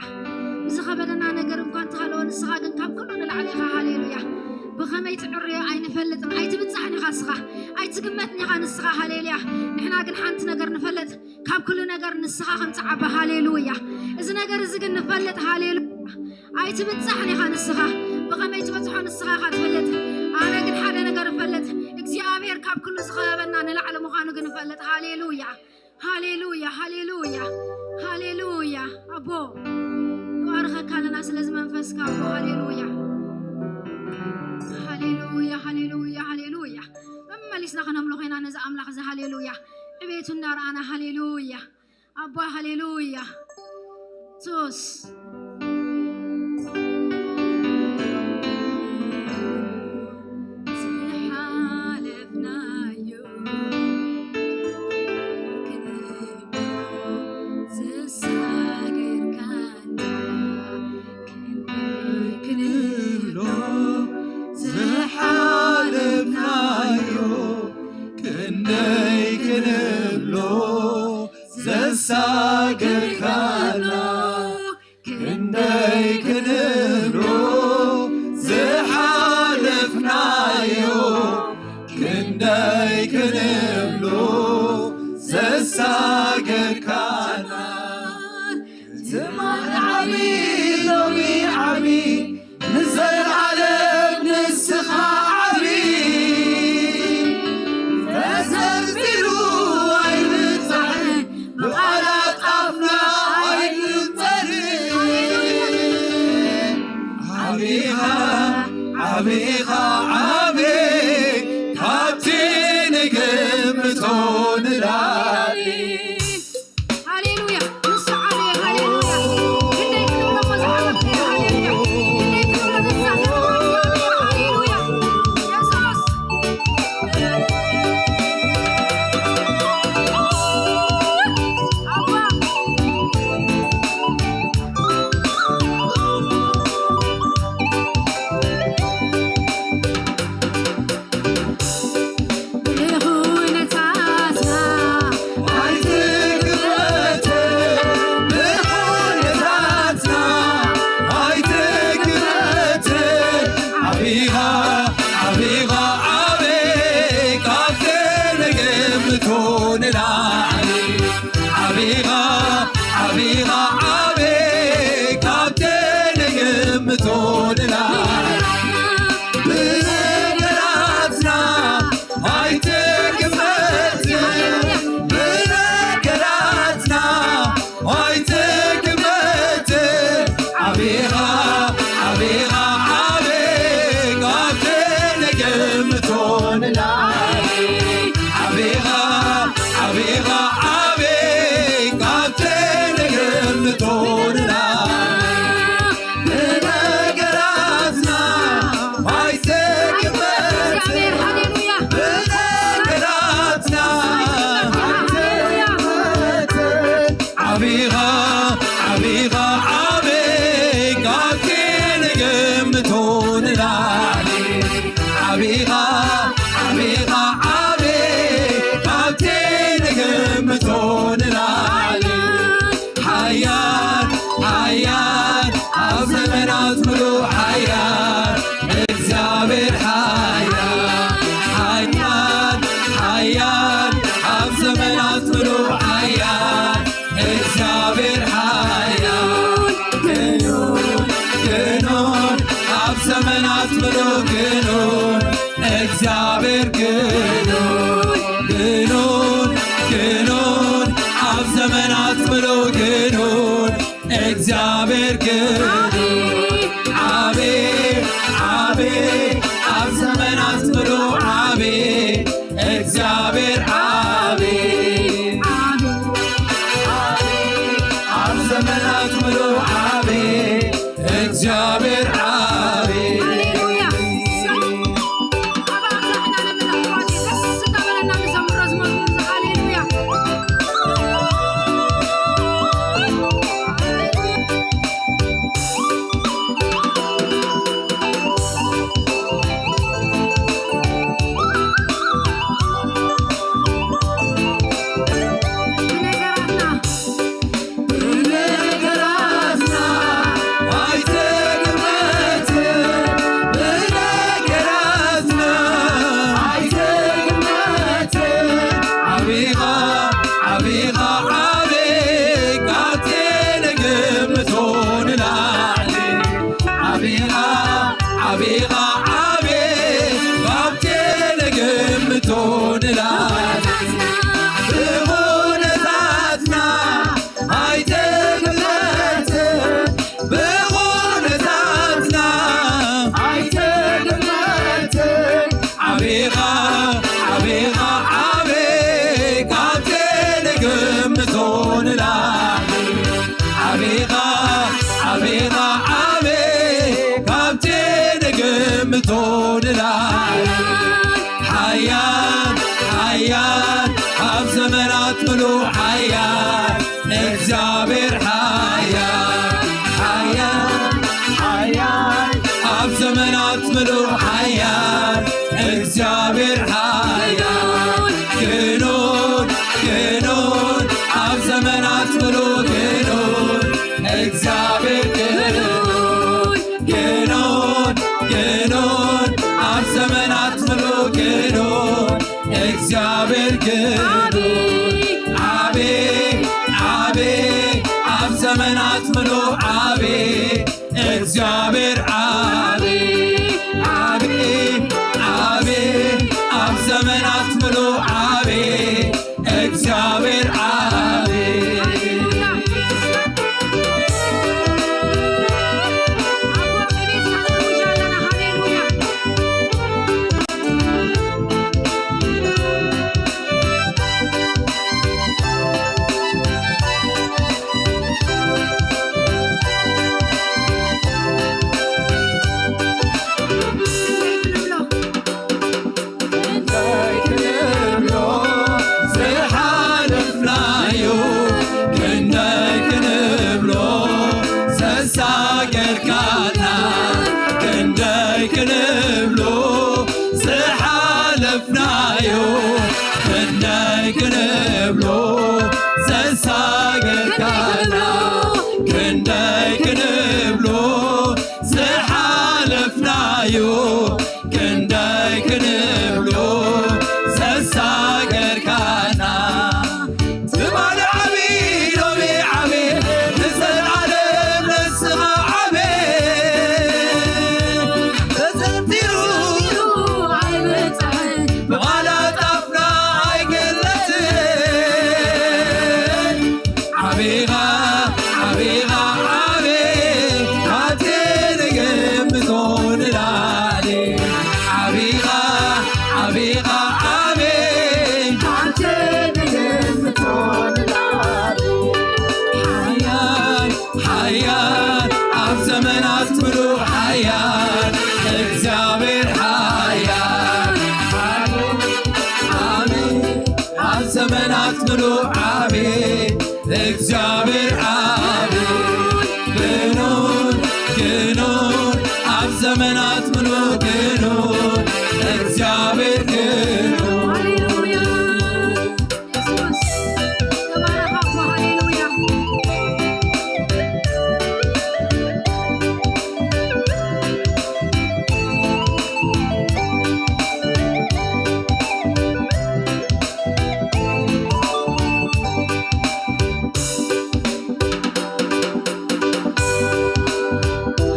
ዝኸበደና ነገር እንኳ እንተሃለወ፣ ንስኻ ግን ካብ ኩሉ ንላዕሊ ኢኻ። ሃሌሉያ። ብኸመይ ትዕርዮ ኣይንፈልጥን፣ ኣይትብጻሕን ኢኻ ንስኻ፣ ኣይትግመትን ኢኻ ንስኻ። ሃሌሉያ። ንሕና ግን ሓንቲ ነገር ንፈልጥ፣ ካብ ኩሉ ነገር ንስኻ ከም ጸዓባ። ሃሌሉያ። እዚ ነገር እዚ ግን ንፈልጥ። ሃሌሉያ። ኣይትብጻሕን ኢኻ ንስኻ፣ ብኸመይ ትበጽሖ ንስኻ ኢኻ ትፈልጥ። ኣነ ግን ሓደ ነገር እፈልጥ፣ እግዚኣብሔር ካብ ኩሉ ዝኸበበና ንላዕሊ ምዃኑ ግን እፈልጥ። ሃሌሉያ። ሃሌሉያ፣ ሃሌሉያ፣ ሃሌሉያ። ኣቦ፣ ንባርኸካ ኣለና ስለዚ መንፈስካ ኣቦ። ሃሌሉያ፣ ሃሌሉያ፣ ሃሌሉያ፣ ሃሌሉያ። መመሊስና ክነምልኾ ኢና ነዚ ኣምላኽ እዚ። ሃሌሉያ። ዕቤቱ እናረኣና። ሃሌሉያ። ኣባ። ሃሌሉያ። ሱስ። ዝሓለፍናዮ ክንብሎ ዘሳገርካና ክንደይ ክንብሎ ዝሓለፍናዮ ክንደይ ክንብሎ ዘሳገርካና ክንደይ ክንብሎ ዝሓለፍናዮ ክንደይ ክንብሎ ዘሳገርካና ትማሊ ዓቢ ሎሚ ዓቢ ንዘለዓለም ንስኻ ዓቢ ተዘርዚሩ ኣይብጻሕን ብቓላት ኣፍና ኣይንጸርን ዓቢኻ ዓቢኻ ዓቢ ካብቲ ንግምቶ ንላዕሊ ሃሌሉያ። ንሱ ዓበየ። ሃሌሉያ። ክንደይ ክንብሎ እሞ ዝዓበየ። ሃሌሉያ። ክንደይ ክንብሎ ንሳ ሃሌሉያ። የሱስ። ኣባ። ብኹነታትና ኣይትግረትን፣ ብኹነታትና ኣይትግረትን። ዓቢኻ፣ ዓቢኻ፣ ዓቢ ካብቲ ንግምቶ ንላዕሊ። ዓቢኻ፣ ዓቢኻ፣ ዓቢ ካብቲ ንግምቶ ንላዕሊ። ብነገራትና ኣይትግመትን፣ ብነገራትና ኣይትግመትን። ዓቢኻ፣ ዓቢኻ፣ ዓቢ ካብቲ ንግምቶ ንላዕሊ። ዓቢኻ፣ ዓቢኻ፣ ዓቢ ካብቲ ንግምቶ ንላዕሊ። ብነገራትና ኣይትግመትን፣ ብነገራትና ኣይትግመትን። ዓቢኻ፣ ዓቢኻ፣ ዓቢ ካብቲ ንግምቶ ንላዕሊ። ዓቢኻ፣ ዓቢኻ፣ ዓቢ ካብቲ ንግምቶ ንላዕሊ። ሓያል፣ ሓያል፣ ኣብ ዘመናት ምሉእ ሓያል፣ እግዚኣብሔር ሓያል፣ ሓያል፣ ሓያል፣ ኣብ ዘመናት ምሉእ ሓያል፣ እግዚኣብሔር ሓያል፣ ግኑን፣ ግኑን፣ ኣብ ዘመናት ምሉእ ግኑን፣ እግዚኣብሔር ግኑን፣ ግኑን፣ ግኑን፣ ኣብ ዘመናት ምሉእ ግኑን፣ እግዚኣብሔር ግኑን፣ ዓቢ፣ ዓቢ፣ ኣብ ዘመናት ምሉእ ዓቢ፣ እግዚኣብሔር ዓቢ፣ ዓቢ፣ ዓቢ፣ ኣብ ዘመናት ምሉእ ዓቢ፣ እግዚኣብሔር ዓቢ። ሃሌሉያ። ኣብ ኣምላኽና ንምንኣሕዋት ደስ እንዳበለና ንዘምሮ ዝመዝሙር እዚ። ሃሌሉያ። ንላዕሊ ዓቢኻ ዓቢኻ ዓቢ ካብቲ ንግምቶ ንላዕሊ ሓያል ሓያል ኣብ ዘመናት ምሉእ ሓያል እግዚኣብሔር ሓያል ሓያል ሓያል ኣብ ዘመናት ምሉእ ሓያል እግዚኣብሔር ሓያል ክኑን ክኑን ኣብ ዘመናት ምሉእ ክኑን እግዚኣብሔር ክኑን ክኑን ክኑን ኣብ ዘመናት ምሉእ ክኑን እግዚኣብሔር ክኑን ዓቢ ዓቢ ኣብ ዘመናት ምሉእ ዓቢ እግዚኣብሔር ዓቢ ዓቢ ዓቢ ኣብ ዘመናት ምሉእ ዓቢ እግዚኣብሔር ዓቢ ክንደይ ክንብሎ ዝሓለፍናዮ ክንደይ ክንብሎ ዘሳገርካና ክንደይ ክንብሎ ዝሓለፍናዮ ክንደይ ክንብሎ ዘሳገርካና ክንደይ ክንብሎ ዝሓለፍናዮ ክንደይ ክንብሎ ዘሳገርካና ትማሊ ዓቢ ሎሚ ዓቢ ንዘለዓለም ንስኻ ዓቢ ተዘንቲሩ ኣይበጽሕን ብቓላት ኣፍና ኣይግለጽን ዓቢኻ ዓቢኻ ዓቢ ካብቲ ንግምቶ ንላዕሊ ዓቢኻ ዓቢኻ ዓቢ ካብቲ ንግምቶ ንላዕሊ ሓያል ሓያል ኣብ ዘመናት ምሉእ ሓያል እግዚኣብሔር ሓያል ዓቢ ዓቢ ኣብ ዘመናት ምሉእ ዓቢ እግዚኣብሔር ዓቢ ክኑን ክኑን ኣብ ዘመናት ምሉእ ክኑን እግዚኣብሔር ክኑን ሃሌሉያ ኢየሱስ ተባረኽ ኣቦ ሃሌሉያ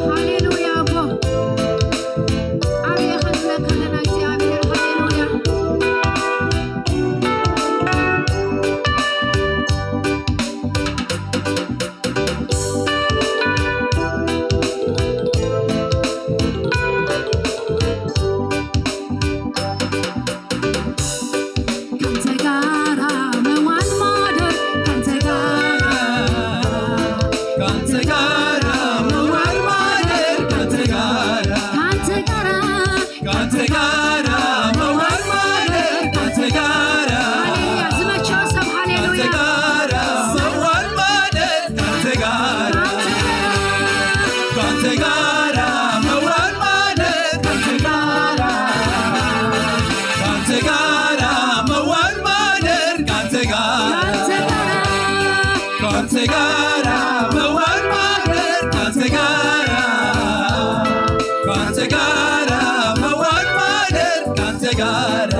ሃሌሉያ ኣቦ ዓብየ ክንብለካ ኣለና እግዚኣብሔር ሃሌሉያ ካንተ ጋራ መዋል ማደር ካንተ ጋራ ካንተ ጋራ መዋል ማደር ካንተ ጋራ ካንተ ጋራ ካንተ ጋራ መዋል ማደር ካንተ ጋራ ሃሌሉያ ዝመቸው ሰብ ካንተ ሃሌሉያ ጋራ መዋል ማደር ካንተ ጋራ ካንተ ጋራ መዋል ማደር ካንተ ጋራ ካንተ ጋራ መዋል ማደር ካንተ ጋራ ካንተ ጋራ ካንተ ጋራ መዋል ማደር ካንተ ጋራ ካንተ ጋራ መዋል ማደር ካንተ ጋራ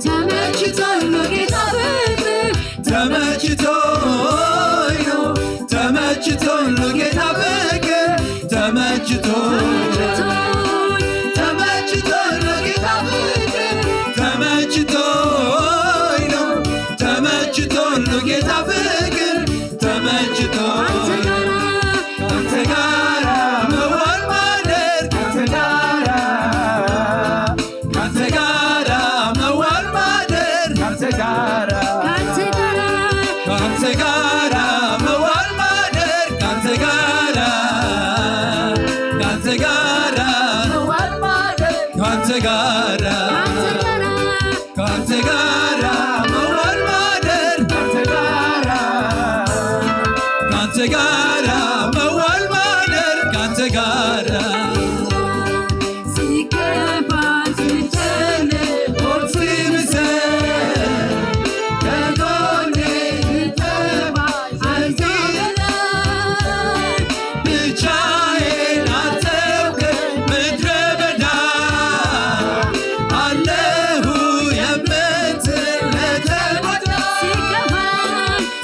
ተመችቶኝ ነው ጌታ ፍቅር ተመችቶኝ ነው ተመችቶኝ ነው ጌታ ፍቅር ተመችቶኝ ተመችቶኝ ነው ጌታ ፍቅር ተመችቶኝ ነው ተመችቶኝ ነው ጌታ ፍቅር ተመችቶኝ ካንተ ጋራ መዋል ማደር ካንተ ጋራ ካንተ ጋራ መዋል ማደር ካንተ ጋራ ካንተ ጋራ ካንተ ጋራ መዋል ማደር ካንተ ጋራ ሲከፋ ሲጨነቅ ሆድ ሲብሰ ከጎኔ ልትጠፋ አልተውከኝ ብቻዬን አልተውከኝ ምድረ በዳ አለሁ የምትል ለተጎዳ ሲከፋ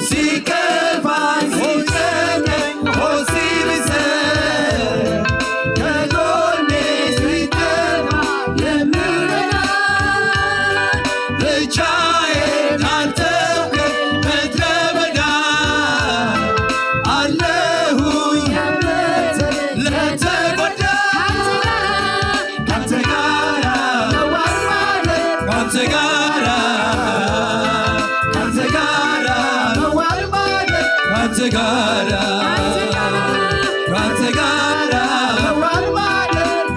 ሲከፋኝ ሲጨነቅ ሆድ ሲብሰኝ ከጎኔ ሲጠፋ የምረዳ ብቻዬን አልተውከኝ ምድረ በዳ አለሁኝ ለተጎዳ ካንተ ጋራ ካንተ ጋራ ካንተ ጋራ ካንተ ጋራ ካንተ ጋራ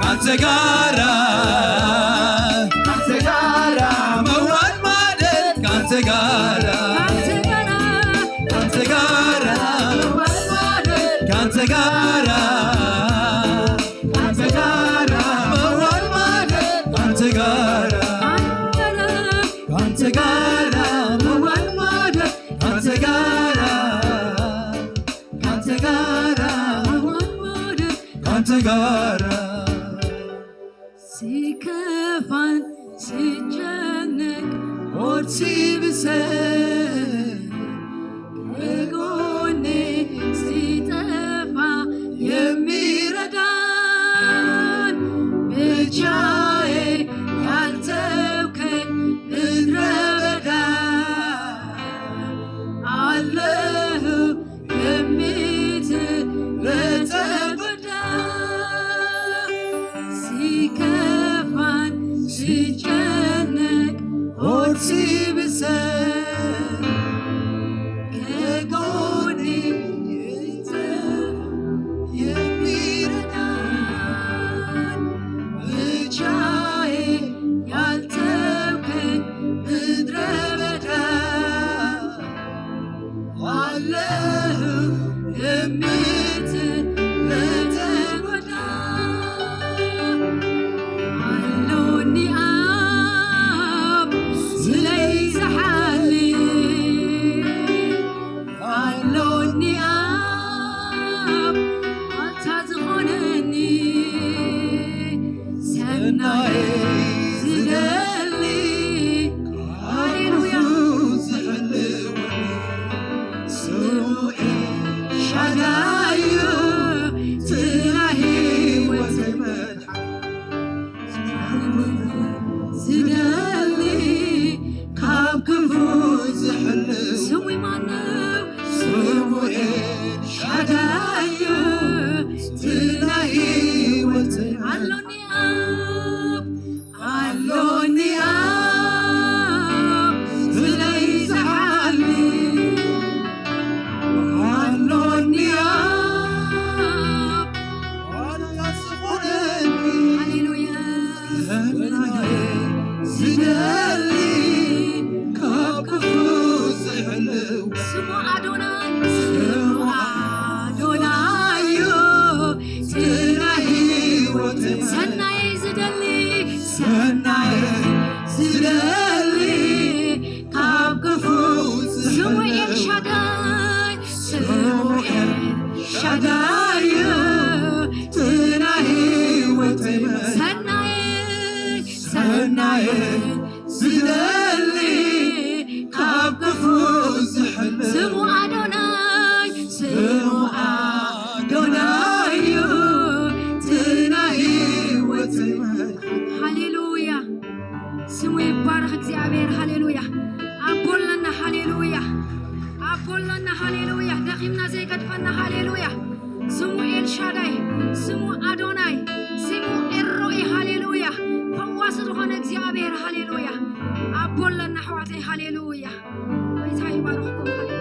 ካንተ ጋራ ካንተ ጋራ መዋል ማደር ካንተ ጋራ ካንተ ጋራ ካንተ ጋራ ካንተ ጋራ መዋል ማደር ካንተ ጋራ ካንተ ጋራ መዋል ማደር ካንተ ጋራ ካንተ ጋራ መዋል ማደር ካንተ ጋራ ሲከፋን ሲጨነቅ ሆድ ሲብሰ ከጎኔ ሲጠፋ የሚረዳን ብቻዬ ያልተውከኝ ምድረ በዳ አለሁ የምትል ለተጎዳ ሲከፋን ሲጨነቅ ሆድ ሲብሰ ከጎኔ የሚረዳን ብቻዬ ያልተውከኝ ምድረ በዳ አለሁ የምትል ለተጎዳ ኣሎኒ ኣብ ስለይ ዝሓሊ ኣሎኒ ኣብ ኣታ ዝኾነኒ ሰናይ ዝደሊ ሃሌሉያ ዝሕልወኒ ስሙ ኤልሻዳዩ ትናይ ህይወት መድሓኒ ዝደሊ ካብ ክፉ ዝሕልው ስሙ ማነው? ስሙ ኤልሻዳዩ ትናይ ህይወት ኣሎኒ ኣብ ኣሎኒ ኣብ ስለይ ዝሓሊ ኣሎኒ ኣብ ዋላ ዝኾነኒ ሃሌሉያ ዝደሊ ካብ ክፉ ዝሕልው ስሙ ኣዶናይ ስሙ ኣዶናዩ ትናይ ህይወት ሰናይ ዝደሊ ሰናይ ዝደሊ ካብ ክፉ ስሙ ኤልሻዳይ ስሙ ኤልሻዳዩ ትናይ ህይወት ሰናይ ሰናይ ዝደሊ ካብ ክፉ ዝሕል ስሙ ኣዶናይ ስሙ ኣዶናዩ ትናይ ህይወት ሃሌሉያ ስሙ ይባረኽ እግዚኣብሔር ሃሌሉያ ኣቦለና ሃሌሉያ ኣቦለና ሃሌሉያ ደኺምና ዘይገድፈና ሃሌሉያ ስሙ ኤልሻዳይ ስሙ ኣዶናይ ስሙ ኤሮኢ ሃሌሉያ ፈዋሲ ዝኾነ እግዚኣብሔር ሃሌሉያ ኣቦለና ኣሕዋተይ ሃሌሉያ ጎይታ ይባርኽኩም ሃሌሉያ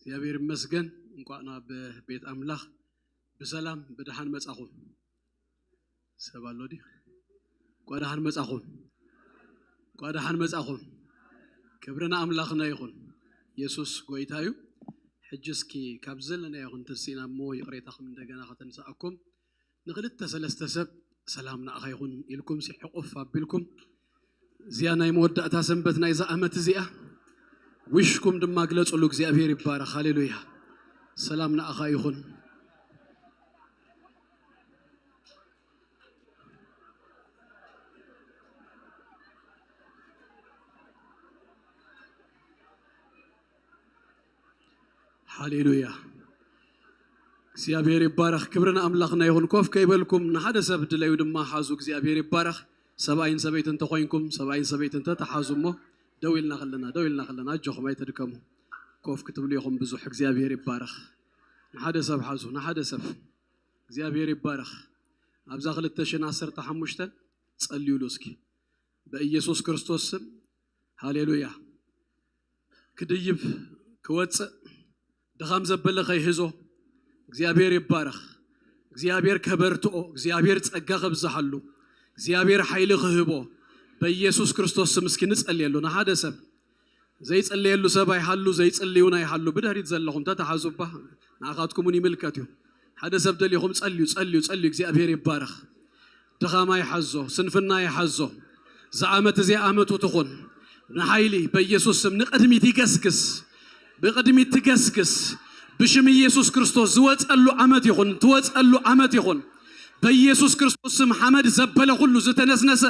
እግዚኣብሔር ይመስገን። እንኳዕ ናብ ቤት ኣምላኽ ብሰላም ብደሓን መጻኹም። ሰብ ኣሎ ድዩ? እንኳዕ ደሓን መጻኹም። እንኳዕ ደሓን መጻኹም። ክብሪ ንኣምላኽና ይኹን። የሱስ ጎይታ እዩ። ሕጂ እስኪ ካብ ዘለናዮ ክንትንስእ ኢና እሞ ይቕሬታ ከም እንደገና ከተንስኣኩም። ንኽልተ ሰለስተ ሰብ ሰላም ንኣኻ ይኹን ኢልኩም ሲ ሕቑፍ ኣቢልኩም እዚኣ ናይ መወዳእታ ሰንበት ናይዛ ዓመት እዚኣ ዊሽኩም ድማ ግለጹሉ። እግዚኣብሔር ይባረኽ። ሃሌሉያ። ሰላም ንኣኻ ይኹን። ሃሌሉያ። እግዚኣብሔር ይባረኽ። ክብሪ ንኣምላኽና ይኹን። ኮፍ ከይበልኩም ንሓደ ሰብ ድለዩ ድማ ሓዙ። እግዚኣብሔር ይባረኽ። ሰብኣይን ሰበይትን እንተኾይንኩም ሰብኣይን ሰበይትን ተተሓዙ እሞ ደው ኢልና ከለና ደው ኢልና ከለና ኣጆኹም ኣይተድከሙ። ኮፍ ክትብሉ ኢኹም ብዙሕ። እግዚኣብሔር ይባረኽ። ንሓደ ሰብ ሓዙ ንሓደ ሰብ። እግዚኣብሔር ይባረኽ። ኣብዛ ክልተ ሽሕን ዓሰርተ ሓሙሽተን ጸልዩሉ እስኪ ብኢየሱስ ክርስቶስ ስም። ሃሌሉያ። ክድይብ ክወፅእ ድኻም ዘበለ ከይህዞ እግዚኣብሔር ይባረኽ። እግዚኣብሔር ከበርትኦ፣ እግዚኣብሔር ጸጋ ከብዝሓሉ፣ እግዚኣብሔር ሓይሊ ክህቦ በኢየሱስ ክርስቶስ ስም እስኪ ንጸልየሉ። ንሓደ ሰብ ዘይጸለየሉ ሰብ ኣይሃሉ፣ ዘይጽልዩን ኣይሃሉ። ብድሕሪት ዘለኹም ተተሓዙባ ንኣኻትኩም እውን ይምልከት እዩ። ሓደ ሰብ ደሊኹም ጸልዩ፣ ጸልዩ፣ ጸልዩ። እግዚኣብሔር ይባረኽ። ድኻማ ይሓዞ፣ ስንፍና ይሓዞ። ዝዓመት እዚኣ ዓመቱ ትኹን። ንሓይሊ በኢየሱስ ስም ንቕድሚት ይገስግስ። ብቕድሚት ትገስግስ። ብሽም ኢየሱስ ክርስቶስ ዝወጸሉ ዓመት ይኹን፣ ትወጸሉ ዓመት ይኹን። በኢየሱስ ክርስቶስ ስም ሓመድ ዘበለ ኩሉ ዝተነስነሰ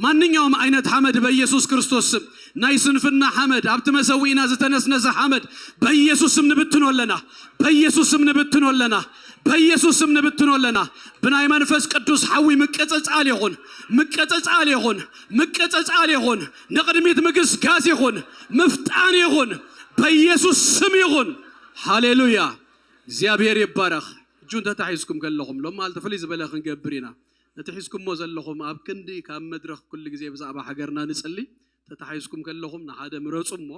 ማንኛውም ዓይነት ሓመድ በኢየሱስ ክርስቶስ ስም ናይ ስንፍና ሓመድ ኣብቲ መሰዊእና ዝተነስነሰ ሓመድ በኢየሱስ ስም ንብትኖ ኣለና። በኢየሱስ ስም ንብትኖ ኣለና። በኢየሱስ ስም ንብትኖ ኣለና። ብናይ መንፈስ ቅዱስ ሓዊ ምቅጽጻል ይኹን፣ ምቅጽጻል ይኹን፣ ምቅጽጻል ይኹን፣ ንቕድሚት ምግስጋስ ይኹን፣ ምፍጣን ይኹን፣ በኢየሱስ ስም ይኹን። ሃሌሉያ። እግዚኣብሔር ይባረኽ። እጁን ተታሒዝኩም ከለኹም ሎም ማለት ፍልይ ዝበለ ክንገብር ኢና። ነቲ ሒዝኩሞ ዘለኹም ኣብ ክንዲ ካብ መድረኽ ኩሉ ግዜ ብዛዕባ ሃገርና ንጽሊ ተታሒዝኩም ከለኹም ንሓደ ምረጹ እሞ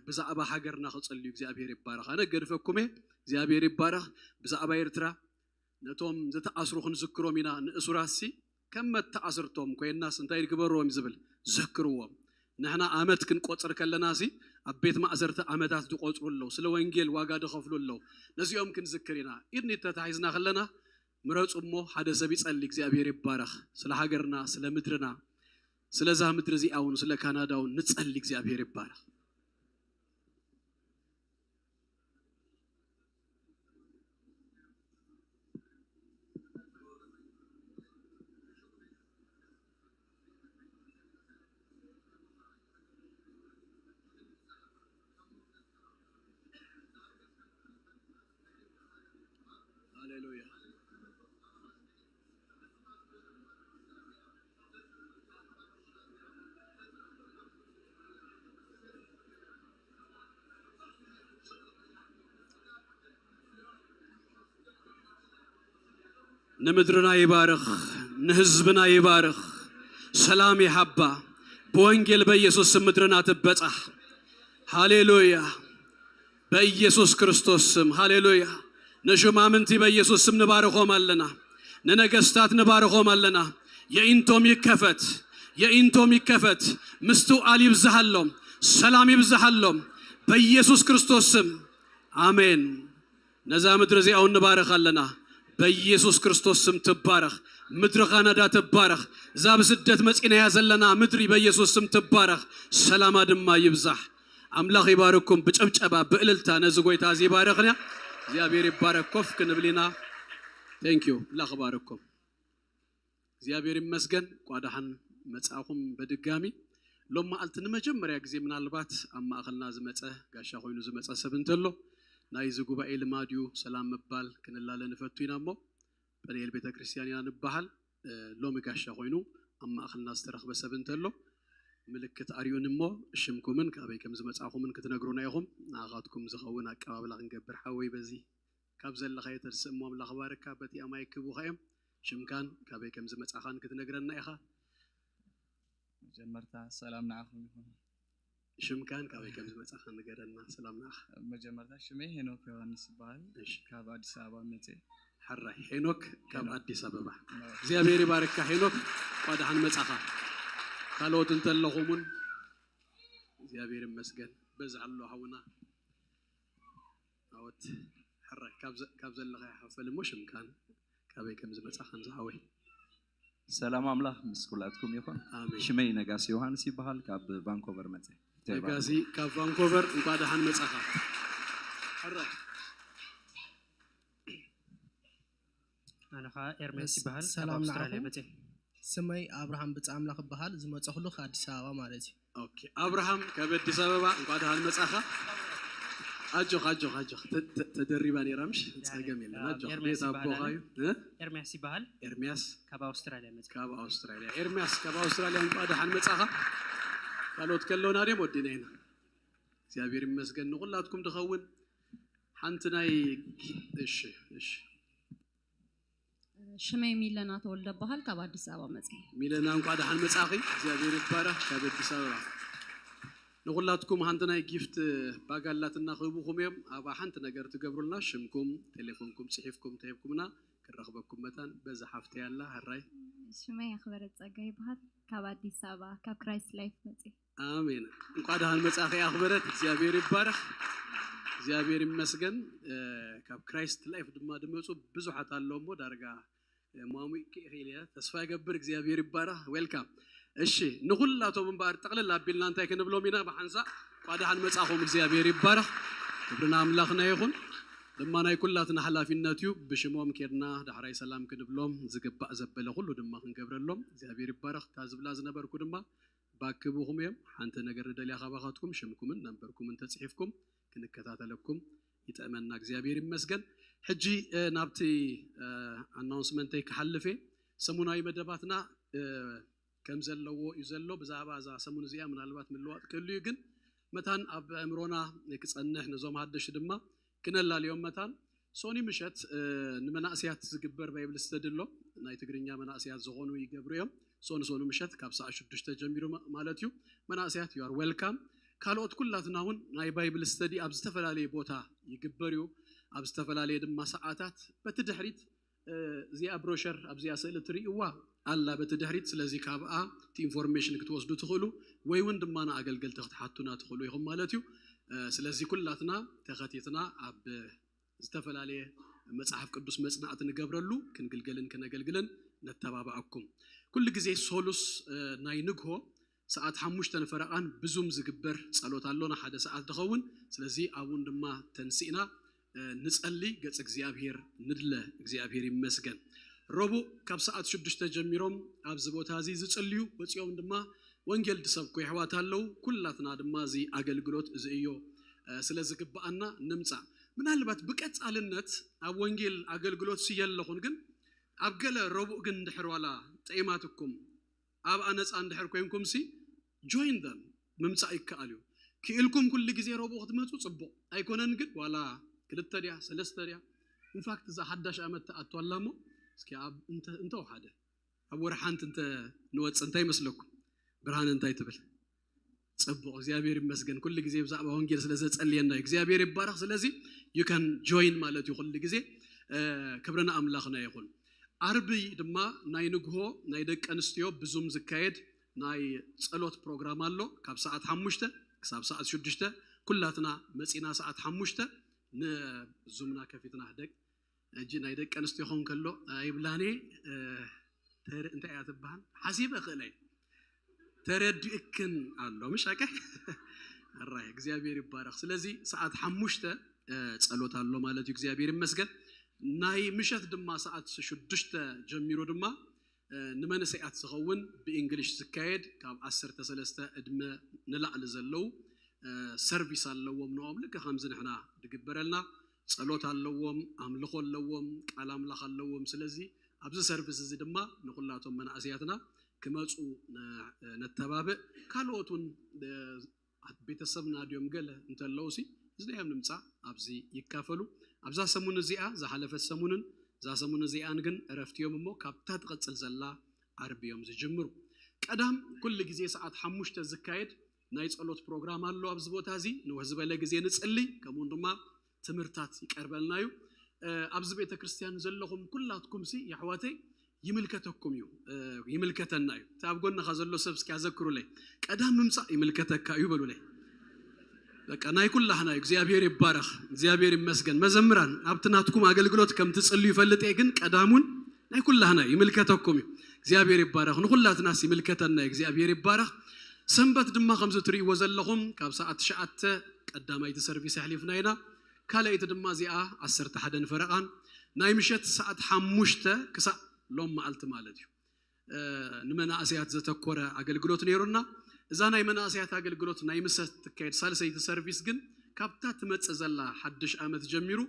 ብዛዕባ ሃገርና ክጸልዩ። እግዚኣብሔር ይባረኽ። ኣነ ገድፈኩም እየ። እግዚኣብሔር ይባረኽ። ብዛዕባ ኤርትራ ነቶም ዝተኣስሩ ክንዝክሮም ኢና። ንእሱራሲ ከም መተኣስርቶም ኮይናስ እንታይ ግበርዎም ዝብል ዘክርዎም። ንሕና ኣመት ክንቆጽር ከለና ሲ ኣብ ቤት ማእሰርቲ ኣመታት ዝቆጽሩ ኣለዉ። ስለ ወንጌል ዋጋ ዝኸፍሉ ኣለዉ። ነዚኦም ክንዝክር ኢና። ኢድኒት ተታሒዝና ከለና ምረጹ እሞ ሓደ ሰብ ይጸሊ። እግዚኣብሔር ይባረኽ። ስለ ሃገርና፣ ስለ ምድርና፣ ስለዛ ምድሪ እዚኣ እውን፣ ስለ ካናዳ እውን ንጸሊ። እግዚኣብሔር ይባረኽ። ሃሌሉያ። ንምድርና ይባርኽ፣ ንህዝብና ይባርኽ፣ ሰላም ይሃባ፣ ብወንጌል በኢየሱስ ስም ምድርና ትበጻሕ። ሃሌሉያ። በኢየሱስ ክርስቶስ ስም፣ ሃሌሉያ። ንሹማምንቲ በኢየሱስ ስም ንባርኾም ኣለና። ንነገስታት ንባርኾም ኣለና። የኢንቶም ይከፈት፣ የኢንቶም ይከፈት። ምስትውዓል ይብዝሃሎም፣ ሰላም ይብዝሃሎም። በኢየሱስ ክርስቶስ ስም፣ ኣሜን። ነዛ ምድሪ እዚኣ እውን ንባርኽ ኣለና። በኢየሱስ ክርስቶስ ስም ትባረኽ። ምድሪ ካናዳ ትባረኽ። እዛ ብስደት መጺናያ ዘለና ምድሪ በኢየሱስ ስም ትባረኽ። ሰላማ ድማ ይብዛሕ። ኣምላኽ ይባርኩም። ብጭብጨባ ብእልልታ ነዚ ጎይታ እዚ ይባረኽና። እግዚኣብሔር ይባረክ። ኮፍ ክንብል ኢና። Thank you። ኣምላኽ ይባርኩም። እግዚኣብሔር ይመስገን። እንኳዕ ደሓን መጻእኹም በድጋሚ። ሎም መዓልቲ ንመጀመርያ ግዜ ምናልባት ኣብ ማእኸልና ዝመጸ፣ ጋሻ ኮይኑ ዝመጸ ሰብ እንተሎ፣ ናይዚ ጉባኤ ልማድ እዩ ሰላም ምባል። ክንላለ ንፈቱ ኢና እሞ ጴንኤል ቤተ ክርስቲያን ኢና ንበሃል። እ፣ ሎሚ ጋሻ ኮይኑ ኣብ ማእኸልና ዝተረኽበ ሰብ እንተሎ ምልክት ኣርዩን እሞ ሽምኩምን ካበይ ከም ዝመጻእኹምን ክትነግሩና ኢኹም። ንኣኻትኩም ዝኸውን ኣቀባብላ ክንገብር ሓወይ በዚ ካብ ዘለኻዮ ተንስእ እሞ ኣምላኽ ባርካ። በቲ ኣማይ ክቡኻ እዮም። ሽምካን ካበይ ከም ዝመጻኻን ክትነግረና ኢኻ። መጀመርታ ሰላም ንዓኹም ይኹን። ሽምካን ካበይ ከም ዝመጻኻ ንገረና። ሰላም ንዓኻ። መጀመርታ ሽመይ ሄኖክ ዮሃንስ ይበሃል። እሺ። ካብ ኣዲስ ኣበባ መፅእ። ሕራይ ሄኖክ ካብ ኣዲስ ኣበባ። እግዚኣብሔር ይባርካ ሄኖክ፣ እንኳ ደሓን መጻኻ። ካልኦት እንተለኹም እውን እግዚኣብሔር ይመስገን። በዚ ኣሎ ሓውና። ኣወት ሕራይ ካብ ዘለኻ ይሓፈል እሞ ሽምካን ካበይ ከም ዝመጻ ከም ዝሓወይ። ሰላም ኣምላኽ ምስ ኩላትኩም ይኹን። ኣሜን። ሽመይ ነጋሲ ዮሃንስ ይበሃል፣ ካብ ቫንኮቨር መጽእ። ነጋሲ ካብ ቫንኮቨር እንኳ ደሓን መጻኻ። ሕራይ ኣነ ከዓ ኤርሚያስ ይበሃል፣ ካብ ሰላም ኣውስትራልያ ንዓኹም። መጽእ። ስመይ ኣብርሃም ብጻ ኣምላኽ እበሃል፣ ዝመጸኹሉ ከኣዲስ ኣበባ ማለት እዩ። ኦኬ፣ ኣብርሃም ካብ ኣዲስ ኣበባ እንኳ ደሓን መጻኻ። ኣጆኽ ኣጆኽ ኣጆኽ። ተ- ተ- ተደሪባ ነይራ ምሽ ጸገም የለን። ኣጆኽ። ኤርሚያስ ቤት ይበሃል ኣቦኻ ኣነ። እዩ። እ? ኤርሚያስ ይበሃል፣ ኤርሚያስ ካብ ኣውስትራልያ መጽእ። ካብ ኣውስትራልያ። ኤርሚያስ ካብ ኣውስትራልያ እንኳ ደሓን መጻኻ። ካልኦት ከለውና ድዮም ወዲና ኢና። እግዚኣብሔር ይመስገን ንኹላትኩም ድኸውን። ሓንቲ ናይ እሺ እሺ ሽመይ ሚለና ተወልደ በሃል ካብ ኣዲስ ኣበባ መፅእ። ሚለና እንኳ ደሓን መጻኺ እግዚኣብሔር ይባረኽ ካብ ኣዲስ ኣበባ። ንኹላትኩም ሓንቲ ናይ ጊፍት ባግ ኣላትና ክህቡኹም እዮም። ኣብኣ ሓንቲ ነገር ትገብሩልና ሽምኩም ቴሌፎንኩም ጽሒፍኩም ተሂብኩምና ክንረኽበኩም መታን በዛ ሓፍተይ ኣላ። ሕራይ ሽመይ ኣኽበረት ጸጋ ይበሃል ካብ ኣዲስ ኣበባ ካብ ክራይስት ላይፍ መጽእ። ኣሜን። እንኳ ደሓን መጻኺ ኣኽበረት። እግዚኣብሔር ይባረኽ። እግዚኣብሔር ይመስገን። ካብ ክራይስት ላይፍ ድማ ድመጹ ብዙሓት ኣለዉ እሞ ዳርጋ ማሙቅ ክኢኺ ኢለ ተስፋ ይገብር። እግዚኣብሔር ይባረኽ። ዌልካም። እሺ ንኹላቶም እምበኣር ጠቕልል ኣቢልና እንታይ ክንብሎም ኢና? ብሓንሳእ እንኳ ደሓን መጻኹም። እግዚኣብሔር ይባረኽ። ክብሪ ንኣምላኽና ይኹን። ድማ ናይ ኩላትና ሓላፊነት እዩ። ብሽሞም ኬድና ዳሕራይ ሰላም ክንብሎም ዝግባእ ዘበለ ኩሉ ድማ ክንገብረሎም እግዚኣብሔር ይባረኽ። እታ ዝብላ ዝነበርኩ ድማ ባክብኹም እዮም። ሓንቲ ነገር ንደልያ ካባኻትኩም ሽምኩምን ነንበርኩምን ተፅሒፍኩም ክንከታተለኩም ይጥዕመና። እግዚኣብሔር ይመስገን። ሕጂ ናብቲ ኣናውንስመንተይ ክሓልፍ እየ። ሰሙናዊ መደባትና ከም ዘለዎ እዩ ዘሎ። ብዛዕባ እዛ ሰሙን እዚኣ ምናልባት ምልዋጥ ክህሉ እዩ፣ ግን መታን ኣብ ኣእምሮና ክፀንሕ ነዞም ሃደሽቲ ድማ ክነላልዮም መታን ሶኒ ምሸት ንመናእስያት ዝግበር ባይብል ስተዲ ኣሎ። ናይ ትግርኛ መናእስያት ዝኾኑ ይገብሩ እዮም። ሶኒ ሶኒ ምሸት ካብ ሰዓት ሽዱሽተ ጀሚሩ ማለት እዩ። መናእስያት you are welcome። ካልኦት ኩላትና እውን ናይ ባይብል ስተዲ ኣብ ዝተፈላለየ ቦታ ይግበር እዩ፣ ኣብ ዝተፈላለየ ድማ ሰዓታት። በቲ ድሕሪት እዚኣ ብሮሸር ኣብዚኣ ስእሊ ትርእይዋ ኣላ በቲ ድሕሪት። ስለዚ ካብኣ እቲ ኢንፎርሜሽን ክትወስዱ ትኽእሉ ወይ እውን ድማ ንኣገልገልቲ ክትሓቱና ትኽእሉ ኢኹም ማለት እዩ። ስለዚ ኩላትና ተኸቲትና ኣብ ዝተፈላለየ መጽሓፍ ቅዱስ መጽናዕቲ ንገብረሉ ክንግልገልን ክነገልግልን ነተባብዓኩም። ኩሉ ግዜ ሶሉስ ናይ ንግሆ ሰዓት ሓሙሽተ ንፈረቓን ብዙም ዝግበር ጸሎት ኣሎ ንሓደ ሰዓት ዝኸውን። ስለዚ ኣብኡን ድማ ተንሲእና ንጸሊ፣ ገጽ እግዚኣብሔር ንድለ። እግዚኣብሔር ይመስገን። ረቡዕ ካብ ሰዓት ሽዱሽተ ጀሚሮም ኣብዚ ቦታ እዚ ዝጽልዩ ወጺኦም ድማ ወንጌል ዝሰብኩ የሕዋት ኣለዉ። ኩላትና ድማ እዚ ኣገልግሎት እዚ እዮ ስለ ዝግብኣና ንምጻእ። ምናልባት ብቀጻልነት ኣብ ወንጌል ኣገልግሎት ስየ ኣለኹን፣ ግን ኣብ ገለ ረቡዕ ግን እንድሕር ዋላ ጠይማትኩም ኣብኣ ነፃ እንድሕር ኮይንኩም ሲ join them ምምፃእ ይከኣል እዩ። ክኢልኩም ኩሉ ግዜ ረቡዕ ክትመፁ ፅቡቕ ኣይኮነን፣ ግን ዋላ ክልተ ድያ ሰለስተ ድያ ኢንፋክት እዛ ሓዳሽ ዓመት ትኣቱ ኣላ እሞ እስኪ ኣብ እንተ እንተወሓደ ኣብ ወርሒ ሓንቲ እንተ ንወፅእ እንታይ ይመስለኩም? ብርሃን እንታይ ትብል? ፅቡቕ እግዚኣብሔር ይመስገን። ኩሉ ግዜ ብዛዕባ ወንጌል ስለ ዘፀልየና እዩ። እግዚኣብሔር ይባረኽ። ስለዚ you can join ማለት እዩ ኩሉ ግዜ። ክብሪ ንኣምላኽና ይኹን። ዓርቢ ድማ ናይ ንግሆ ናይ ደቂ ኣንስትዮ ብዙም ዝካየድ ናይ ጸሎት ፕሮግራም ኣሎ። ካብ ሰዓት ሓሙሽተ ክሳብ ሰዓት ሽዱሽተ ኩላትና መጺና ሰዓት ሓሙሽተ ንዙምና ከፊትና ደቅ ሕጂ ናይ ደቂ ኣንስትዮ ኸውን ከሎ ኣይብላኔ እንታይ እያ ትበሃል ሓሲበ ክእለይ ተረዲእክን ኣሎ ምሽ ኣቀ ኣራይ እግዚኣብሔር ይባረኽ። ስለዚ ሰዓት ሓሙሽተ ጸሎት ኣሎ ማለት እዩ። እግዚኣብሔር ይመስገን። ናይ ምሸት ድማ ሰዓት ሽዱሽተ ጀሚሩ ድማ ንመንእሰያት ዝኸውን ብእንግሊሽ ዝካየድ ካብ ዓሰርተ ሰለስተ ዕድመ ንላዕሊ ዘለዉ ሰርቪስ ኣለዎም። ንኦም ልክ ከምዚ ንሕና ዝግበረልና ጸሎት ኣለዎም፣ ኣምልኾ ኣለዎም፣ ቃል ኣምላኽ ኣለዎም። ስለዚ ኣብዚ ሰርቪስ እዚ ድማ ንኹላቶም መናእሰያትና ክመፁ ነተባብዕ። ካልኦት እውን ቤተሰብና ድዮም ገለ እንተለዉ ሲ እዚኦም ንምፃእ ኣብዚ ይካፈሉ። ኣብዛ ሰሙን እዚኣ ዝሓለፈት ሰሙንን እዛ ሰሙን እዚኣን ግን እረፍቲ እዮም እሞ ካብታ ትቐፅል ዘላ ዓርቢ እዮም ዝጅምሩ። ቀዳም ኩሉ ግዜ ሰዓት ሓሙሽተ ዝካየድ ናይ ጸሎት ፕሮግራም ኣሎ ኣብዚ ቦታ እዚ። ንውሕ ዝበለ ግዜ ንጽሊ፣ ከምኡውን ድማ ትምህርታት ይቀርበልና እዩ። ኣብዚ ቤተ ክርስቲያን ዘለኹም ኩላትኩም ሲ የሕዋተይ ይምልከተኩም እዩ፣ ይምልከተና እዩ። እቲ ኣብ ጎንኻ ዘሎ ሰብ እስኪ ኣዘክሩለይ፣ ቀዳም ምምጻእ ይምልከተካ እዩ በሉለይ። በቃ ናይ ኩላህና እዩ። እግዚኣብሔር ይባረኽ፣ እግዚኣብሔር ይመስገን። መዘምራን ኣብቲ ናትኩም ኣገልግሎት ከም ትጽልዩ ይፈልጥ እየ፣ ግን ቀዳሙን ናይ ኩላህና እዩ፣ ይምልከተኩም እዩ። እግዚኣብሔር ይባረኽ። ንኩላትናስ ይምልከተና እዩ። እግዚኣብሔር ይባረኽ። ሰንበት ድማ ከምዚ ትርእይዎ ዘለኹም ካብ ሰዓት ትሽዓተ ቀዳማይቲ ሰርቪስ ኣሕሊፍና ኢና። ካልኣይቲ ድማ እዚኣ ዓሰርተ ሓደን ፈረቓን ናይ ምሸት ሰዓት ሓሙሽተ ክሳዕ ሎም መዓልቲ ማለት እዩ። ንመናእሰያት ዘተኮረ ኣገልግሎት ነይሩና። እዛ ናይ መናእሰያት ኣገልግሎት ናይ ምሰ ትካየድ ሳልሰይቲ ሰርቪስ ግን ካብታ ትመጽእ ዘላ ሓድሽ ዓመት ጀሚሩ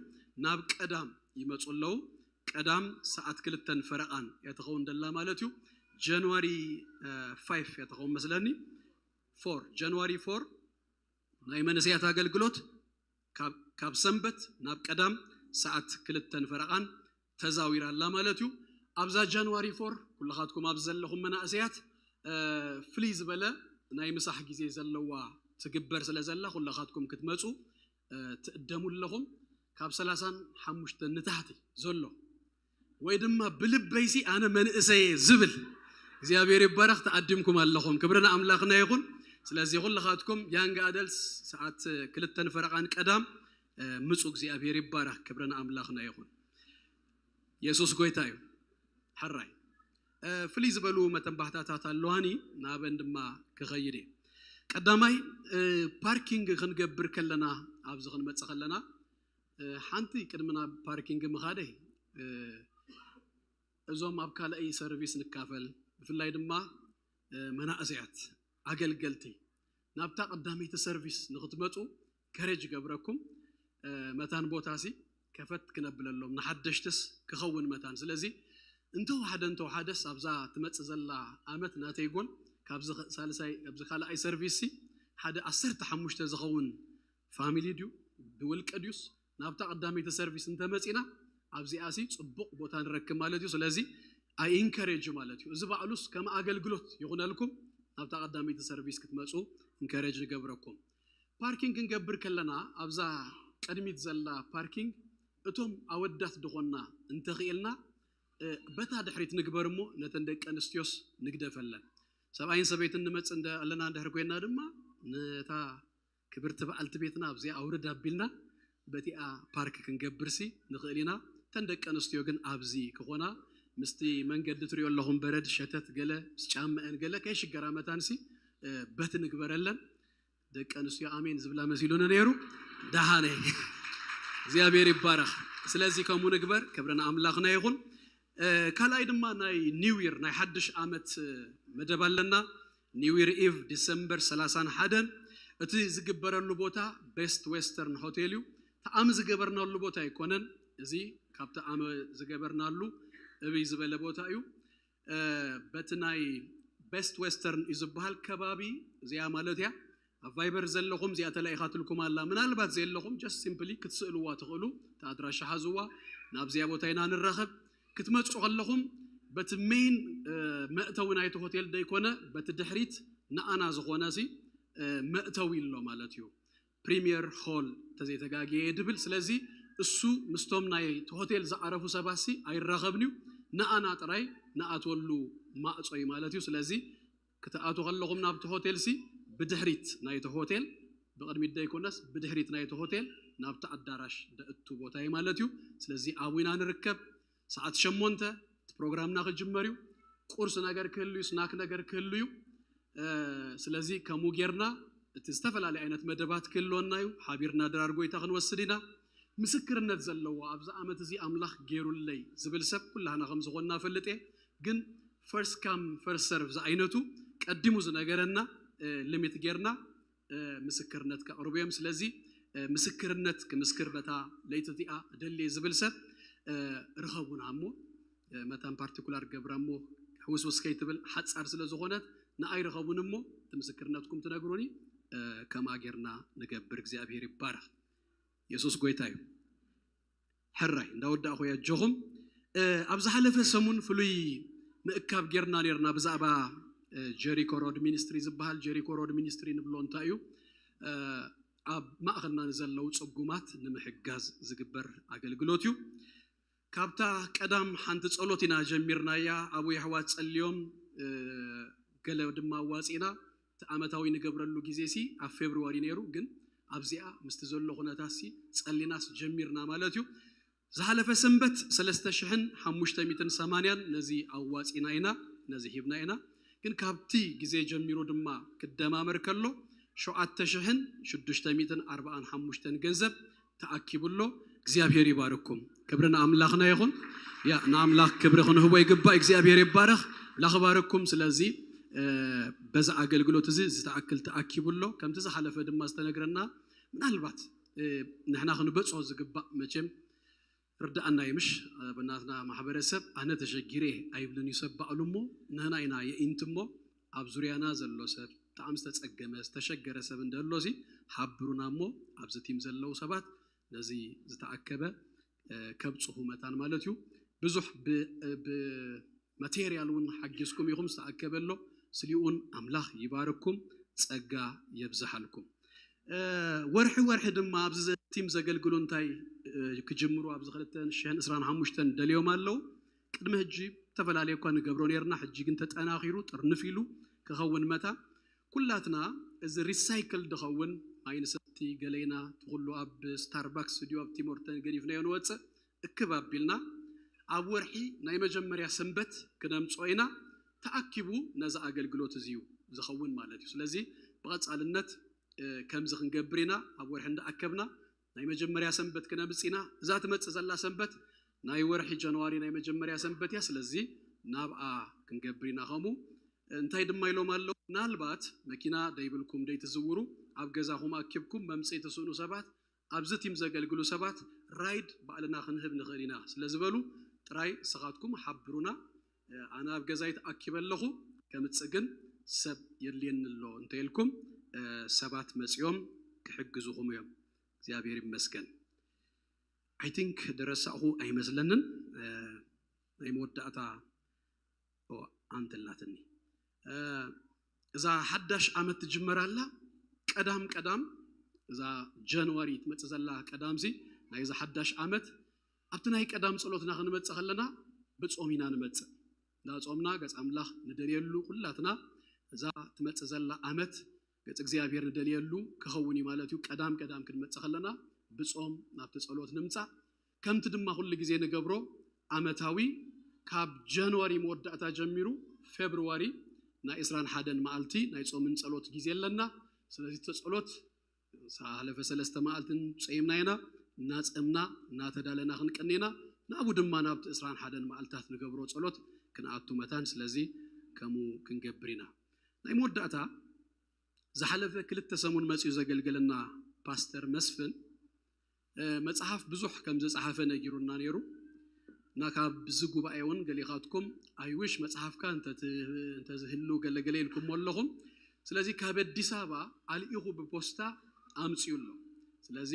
ናብ ቀዳም ይመጹ ኣለዉ። ቀዳም ሰዓት ክልተን ፈረቓን እያ ትኸውን ደላ ማለት እዩ። ጃንዋሪ ፋይፍ እያ ትኸውን መስለኒ። ፎር፣ ጃንዋሪ ፎር ናይ መንእሰያት ኣገልግሎት ካብ ሰንበት ናብ ቀዳም ሰዓት ክልተን ፈረቓን ተዛዊራ ኣላ ማለት እዩ። ኣብዛ ጃንዋሪ ፎር ኩልኻትኩም ኣብዚ ዘለኹም መናእሰያት ፍልይ ዝበለ ናይ ምሳሕ ግዜ ዘለዋ ትግበር ስለ ዘላ ኩልኻትኩም ክትመፁ ትእደሙ ኣለኹም። ካብ ሰላሳን ሓሙሽተን ንታሕቲ ዘሎ ወይ ድማ ብልበይሲ ኣነ መንእሰየ ዝብል እግዚኣብሔር ይባረኽ፣ ተኣዲምኩም ኣለኹም። ክብሪ ንኣምላኽና ይኹን። ስለዚ ኩልኻትኩም ያንግ ኣደልስ ሰዓት ክልተን ፈረቓን ቀዳም ምፁ። እግዚኣብሔር ይባረኽ። ክብሪ ንኣምላኽና ይኹን። የሱስ ጎይታ እዩ። ሕራይ ፍልይ ዝበሉ መተንባሕታታት ኣለዋኒ፣ ናበን ድማ ክኸይድ እየ። ቀዳማይ ፓርኪንግ ክንገብር ከለና፣ ኣብዚ ክንመፅእ ከለና ሓንቲ ቅድሚ ናብ ፓርኪንግ ምኻደይ እዞም ኣብ ካልኣይ ሰርቪስ ንካፈል፣ ብፍላይ ድማ መናእሰያት ኣገልገልቲ ናብታ ቀዳመይቲ ሰርቪስ ንክትመፁ ከሬጅ ገብረኩም። መታን ቦታ ሲ ከፈት ክነብለሎም ንሓደሽትስ ክኸውን መታን። ስለዚ እንተወሓደ እንተወሓደስ ኣብዛ ትመፅእ ዘላ ኣመት ናተይ ጎል ካብዚ ሳልሳይ ኣብዚ ካልኣይ ሰርቪስ ሲ ሓደ ዓሰርተ ሓሙሽተ ዝኸውን ፋሚሊ ድዩ ብውልቂ ድዩስ ናብታ ቀዳመይቲ ሰርቪስ እንተመፂና ኣብዚኣ ሲ ፅቡቕ ቦታ ንረክብ ማለት እዩ። ስለዚ ኣይ ኢንከሬጅ ማለት እዩ። እዚ ባዕሉስ ከም ኣገልግሎት ይኹነልኩም ናብታ ቀዳመይቲ ሰርቪስ ክትመፁ ኢንከሬጅ ንገብረኩም። ፓርኪንግ ክንገብር ከለና ኣብዛ ቅድሚት ዘላ ፓርኪንግ እቶም ኣወዳት ድኾንና እንተኽኢልና በታ ድሕሪት ንግበር እሞ ነተን ደቂ ኣንስትዮስ ንግደፈለን። ሰብኣይን ሰበይትን ንመፅእ ኣለና እንድሕር ኮይና ድማ ነታ ክብርቲ በዓልቲ ቤትና ኣብዚኣ ኣውርድ ኣቢልና በቲኣ ፓርክ ክንገብርሲ ንኽእል ኢና። እተን ደቂ ኣንስትዮ ግን ኣብዚ ክኾና ምስቲ መንገዲ ትሪኦ ኣለኹም በረድ ሸተት ገለ ምስ ጫመአን ገለ ከይሽገራ መታንሲ በቲ ንግበረለን። ደቂ ኣንስትዮ ኣሜን ዝብላ መሲሉኒ ነይሩ። ደሃነ እግዚኣብሔር ይባረኽ። ስለዚ ከምኡ ንግበር። ክብሪ ንኣምላኽና ይኹን። ካልኣይ ድማ ናይ ኒው ይር ናይ ሓድሽ ዓመት መደብ ኣለና። ኒው ይር ኢቭ ዲሰምበር ሰላሳን ሓደን። እቲ ዝግበረሉ ቦታ ቤስት ዌስተርን ሆቴል እዩ። ተኣሚ ዝገበርናሉ ቦታ ኣይኮነን። እዚ ካብ ተኣሚ ዝገበርናሉ እብይ ዝበለ ቦታ እዩ። በቲ ናይ ቤስት ዌስተርን እዩ ዝበሃል ከባቢ እዚኣ ማለት እያ። ኣብ ቫይበር ዘለኹም እዚኣ ተላኢኻትልኩም ኣላ። ምናልባት ዘየለኹም just simply ክትስእልዋ ትኽእሉ። እቲ ኣድራሻ ሓዝዋ። ናብዚኣ ቦታ ኢና ንራኸብ። ክትመፁ ከለኹም በቲ ሜይን መእተዊ ናይቲ ሆቴል ደይኮነ በቲ ድሕሪት ንኣና ዝኾነ ሲ መእተዊ ኣሎ ማለት እዩ። ፕሪሚየር ሆል ተዘይተጋግየ ድብል። ስለዚ እሱ ምስቶም ናይ ሆቴል ዝዓረፉ ሰባት ሲ ኣይራኸብን እዩ። ንኣና ጥራይ ንኣትወሉ ማእጾ እዩ ማለት እዩ። ስለዚ ክትኣቱ ከለኹም ናብቲ ሆቴል ሲ ብድሕሪት ናይቲ ሆቴል፣ ብቕድሚት ደይኮነስ ብድሕሪት ናይቲ ሆቴል ናብቲ ኣዳራሽ ደእቱ ቦታ እዩ ማለት እዩ። ስለዚ ኣብኡ ኢና ንርከብ። ሰዓት ሸሞንተ እቲ ፕሮግራምና ክጅመር እዩ። ቁርስ ነገር ክህሉ እዩ፣ ስናክ ነገር ክህሉ እዩ። ስለዚ ከምኡ ጌርና እቲ ዝተፈላለየ ዓይነት መደባት ክህልወና እዩ። ሓቢርና ድራር ጎይታ ክንወስድ ኢና። ምስክርነት ዘለዎ ኣብዚ ዓመት እዚ ኣምላኽ ገይሩለይ ዝብል ሰብ ኩላህና ከም ዝኾንና ፈልጥ እየ። ግን ፈርስት ካም ፈርስት ሰርቭ ዝዓይነቱ ቀዲሙ ዝነገረና ሊሚት ጌርና ምስክርነት ከቕርቡ እዮም። ስለዚ ምስክርነት ክምስክር በታ ለይቲ እቲኣ እደሊ ዝብል ሰብ ርኸቡና እሞ መታን ፓርቲኩላር ገብራ እሞ ሕውስውስ ከይትብል ሓፃር ስለ ዝኾነት ንኣይ ርኸቡን እሞ እቲ ምስክርነትኩም ትነግሩኒ። ከምኣ ጌርና ንገብር። እግዚኣብሔር ይባረኽ። የሱስ ጎይታ እዩ። ሕራይ እንዳወዳእኹ ኣጆኹም። ኣብ ዝሓለፈ ሰሙን ፍሉይ ምእካብ ጌርና ኔርና ብዛዕባ ጀሪኮ ሮድ ሚኒስትሪ ዝበሃል። ጀሪኮ ሮድ ሚኒስትሪ ንብሎ እንታይ እዩ? ኣብ ማእኸልና ንዘለዉ ፅጉማት ንምሕጋዝ ዝግበር ኣገልግሎት እዩ። ካብታ ቀዳም ሓንቲ ፀሎት ኢና ጀሚርናያ። ኣብኡ የሕዋት ፀልዮም፣ ገለ ድማ ኣዋፂና። እቲ ዓመታዊ ንገብረሉ ግዜ ሲ ኣብ ፌብርዋሪ ነይሩ፣ ግን ኣብዚኣ ምስቲ ዘሎ ኩነታት ሲ ፀሊናስ ጀሚርና ማለት እዩ። ዝሓለፈ ሰንበት ሰለስተ ሽሕን ሓሙሽተ ሚእትን ሰማንያን ነዚ ኣዋፂና ኢና፣ ነዚ ሂብና ኢና። ግን ካብቲ ግዜ ጀሚሩ ድማ ክደማመር ከሎ ሸውዓተ ሽሕን ሽዱሽተ ሚእትን ኣርባዓን ሓሙሽተን ገንዘብ ተኣኪቡ ኣሎ። እግዚኣብሔር ይባርኩም። ክብሪ ንኣምላኽና ይኹን። ያ ንኣምላኽ ክብሪ ክንህቦ ይግባእ። እግዚኣብሔር ይባረኽ። ላኽባረኩም። ስለዚ በዛ ኣገልግሎት እዚ ዝተኣክል ተኣኪቡ ኣሎ። ከምቲ ዝሓለፈ ድማ ዝተነግረና፣ ምናልባት ንሕና ክንበፅሖ ዝግባእ መቸም ርዳኣና እዩ ምሽ? ብናትና ማሕበረሰብ ኣነ ተሸጊረ ኣይብልን እዩ ሰብ ባዕሉ እሞ፣ ንህና ኢና የኢንት እሞ፣ ኣብ ዙርያና ዘሎ ሰብ ብጣዕሚ ዝተፀገመ ዝተሸገረ ሰብ እንደሎ ሲ ሓብሩና እሞ፣ ኣብዚ ቲም ዘለዉ ሰባት ነዚ ዝተኣከበ ከብፅኹ መታን ማለት እዩ። ብዙሕ ብማቴርያል እውን ሓጊዝኩም ኢኹም ዝተኣከበ ኣሎ። ስሊኡን ኣምላኽ ይባርኩም፣ ፀጋ የብዝሓልኩም። ወርሒ ወርሒ ድማ ኣብዚ ቲም ዘገልግሉ እንታይ ክጅምሩ ኣብዚ ክልተ ሽሕን ዕስራን ሓሙሽተን ደልዮም ኣለዉ። ቅድሚ ሕጂ ዝተፈላለየ እኳ ንገብሮ ነርና፣ ሕጂ ግን ተጠናኺሩ ጥርንፍ ኢሉ ክኸውን መታ ኩላትና እዚ ሪሳይክል ድኸውን ኣይንሰቲ ገለይና ትኩሉ ኣብ ስታርባክስ ድዩ ኣብ ቲሞርተን ገዲፍናዮ ንወፅእ እክብ ኣቢልና ኣብ ወርሒ ናይ መጀመርያ ሰንበት ክነምፅኦ ኢና። ተኣኪቡ ነዚ ኣገልግሎት እዚ እዩ ዝኸውን ማለት እዩ። ስለዚ ብቐፃልነት ከምዚ ክንገብር ኢና። ኣብ ወርሒ እንዳኣከብና ናይ መጀመርያ ሰንበት ክነምፅ ኢና። እዛ ትመፅእ ዘላ ሰንበት ናይ ወርሒ ጃንዋሪ ናይ መጀመርያ ሰንበት እያ። ስለዚ ናብኣ ክንገብር ኢና። ከምኡ እንታይ ድማ ኢሎም ኣለዉ፣ ምናልባት መኪና ደይብልኩም ደይትዝውሩ ኣብ ገዛኹም ኣኪብኩም መምፅኢ ትስእኑ ሰባት ኣብዚ ቲም ዘገልግሉ ሰባት ራይድ ባዕልና ክንህብ ንኽእል ኢና ስለ ዝበሉ ጥራይ ንስኻትኩም ሓብሩና። ኣነ ኣብ ገዛይ ተኣኪበ ኣለኹ፣ ከምጽእ ግን ሰብ የድልየኒ ኣሎ እንተኢልኩም ሰባት መጺኦም ክሕግዙኹም እዮም። እግዚኣብሔር ይመስገን። I think ደረሳእኹ ኣይመስለንን። ናይ መወዳእታ ኣንተላትኒ እዛ ሓዳሽ ዓመት ትጅመር ኣላ። ቀዳም ቀዳም እዛ ጃንዋሪ ትመፅእ ዘላ ቀዳም ሲ ናይዛ ሓዳሽ ዓመት ኣብቲ ናይ ቀዳም ፀሎትና ክንመፅእ ከለና ብፆም ኢና ንመፅእ። እንዳ ፆምና ገፅ ኣምላኽ ንደልየሉ ኩላትና እዛ ትመፅእ ዘላ ዓመት ገፅ እግዚኣብሔር ንደልየሉ ክኸውን እዩ ማለት እዩ። ቀዳም ቀዳም ክንመፅእ ከለና ብፆም ናብቲ ፀሎት ንምፃእ ከምቲ ድማ ኩሉ ግዜ ንገብሮ ዓመታዊ ካብ ጃንዋሪ መወዳእታ ጀሚሩ ፌብርዋሪ ናይ ዕስራን ሓደን መዓልቲ ናይ ጾምን ጸሎት ግዜ ኣለና። ስለዚ እቲ ጸሎት ዝሓለፈ ሰለስተ መዓልትን ጸይምና ኢና። እናጸምና እናተዳለና ክንቀኒ ኢና። ናብኡ ድማ ናብቲ ዕስራን ሓደን መዓልታት ንገብሮ ጸሎት ክንኣቱ መታን። ስለዚ ከምኡ ክንገብር ኢና። ናይ መወዳእታ ዝሓለፈ ክልተ ሰሙን መጺኡ ዘገልገለና ፓስተር መስፍን መፅሓፍ ብዙሕ ከም ዝፀሓፈ ነጊሩና ነይሩ እና ካብ ብዚ ጉባኤ እውን ገሊኻትኩም ኣይውሽ መፅሓፍካ እንተዝህሉ ገለገለ ኢልኩሞ ኣለኹም። ስለዚ ካብ ኣዲስ ኣበባ ኣልኢኹ ብፖስታ ኣምፅኡ ኣሎ። ስለዚ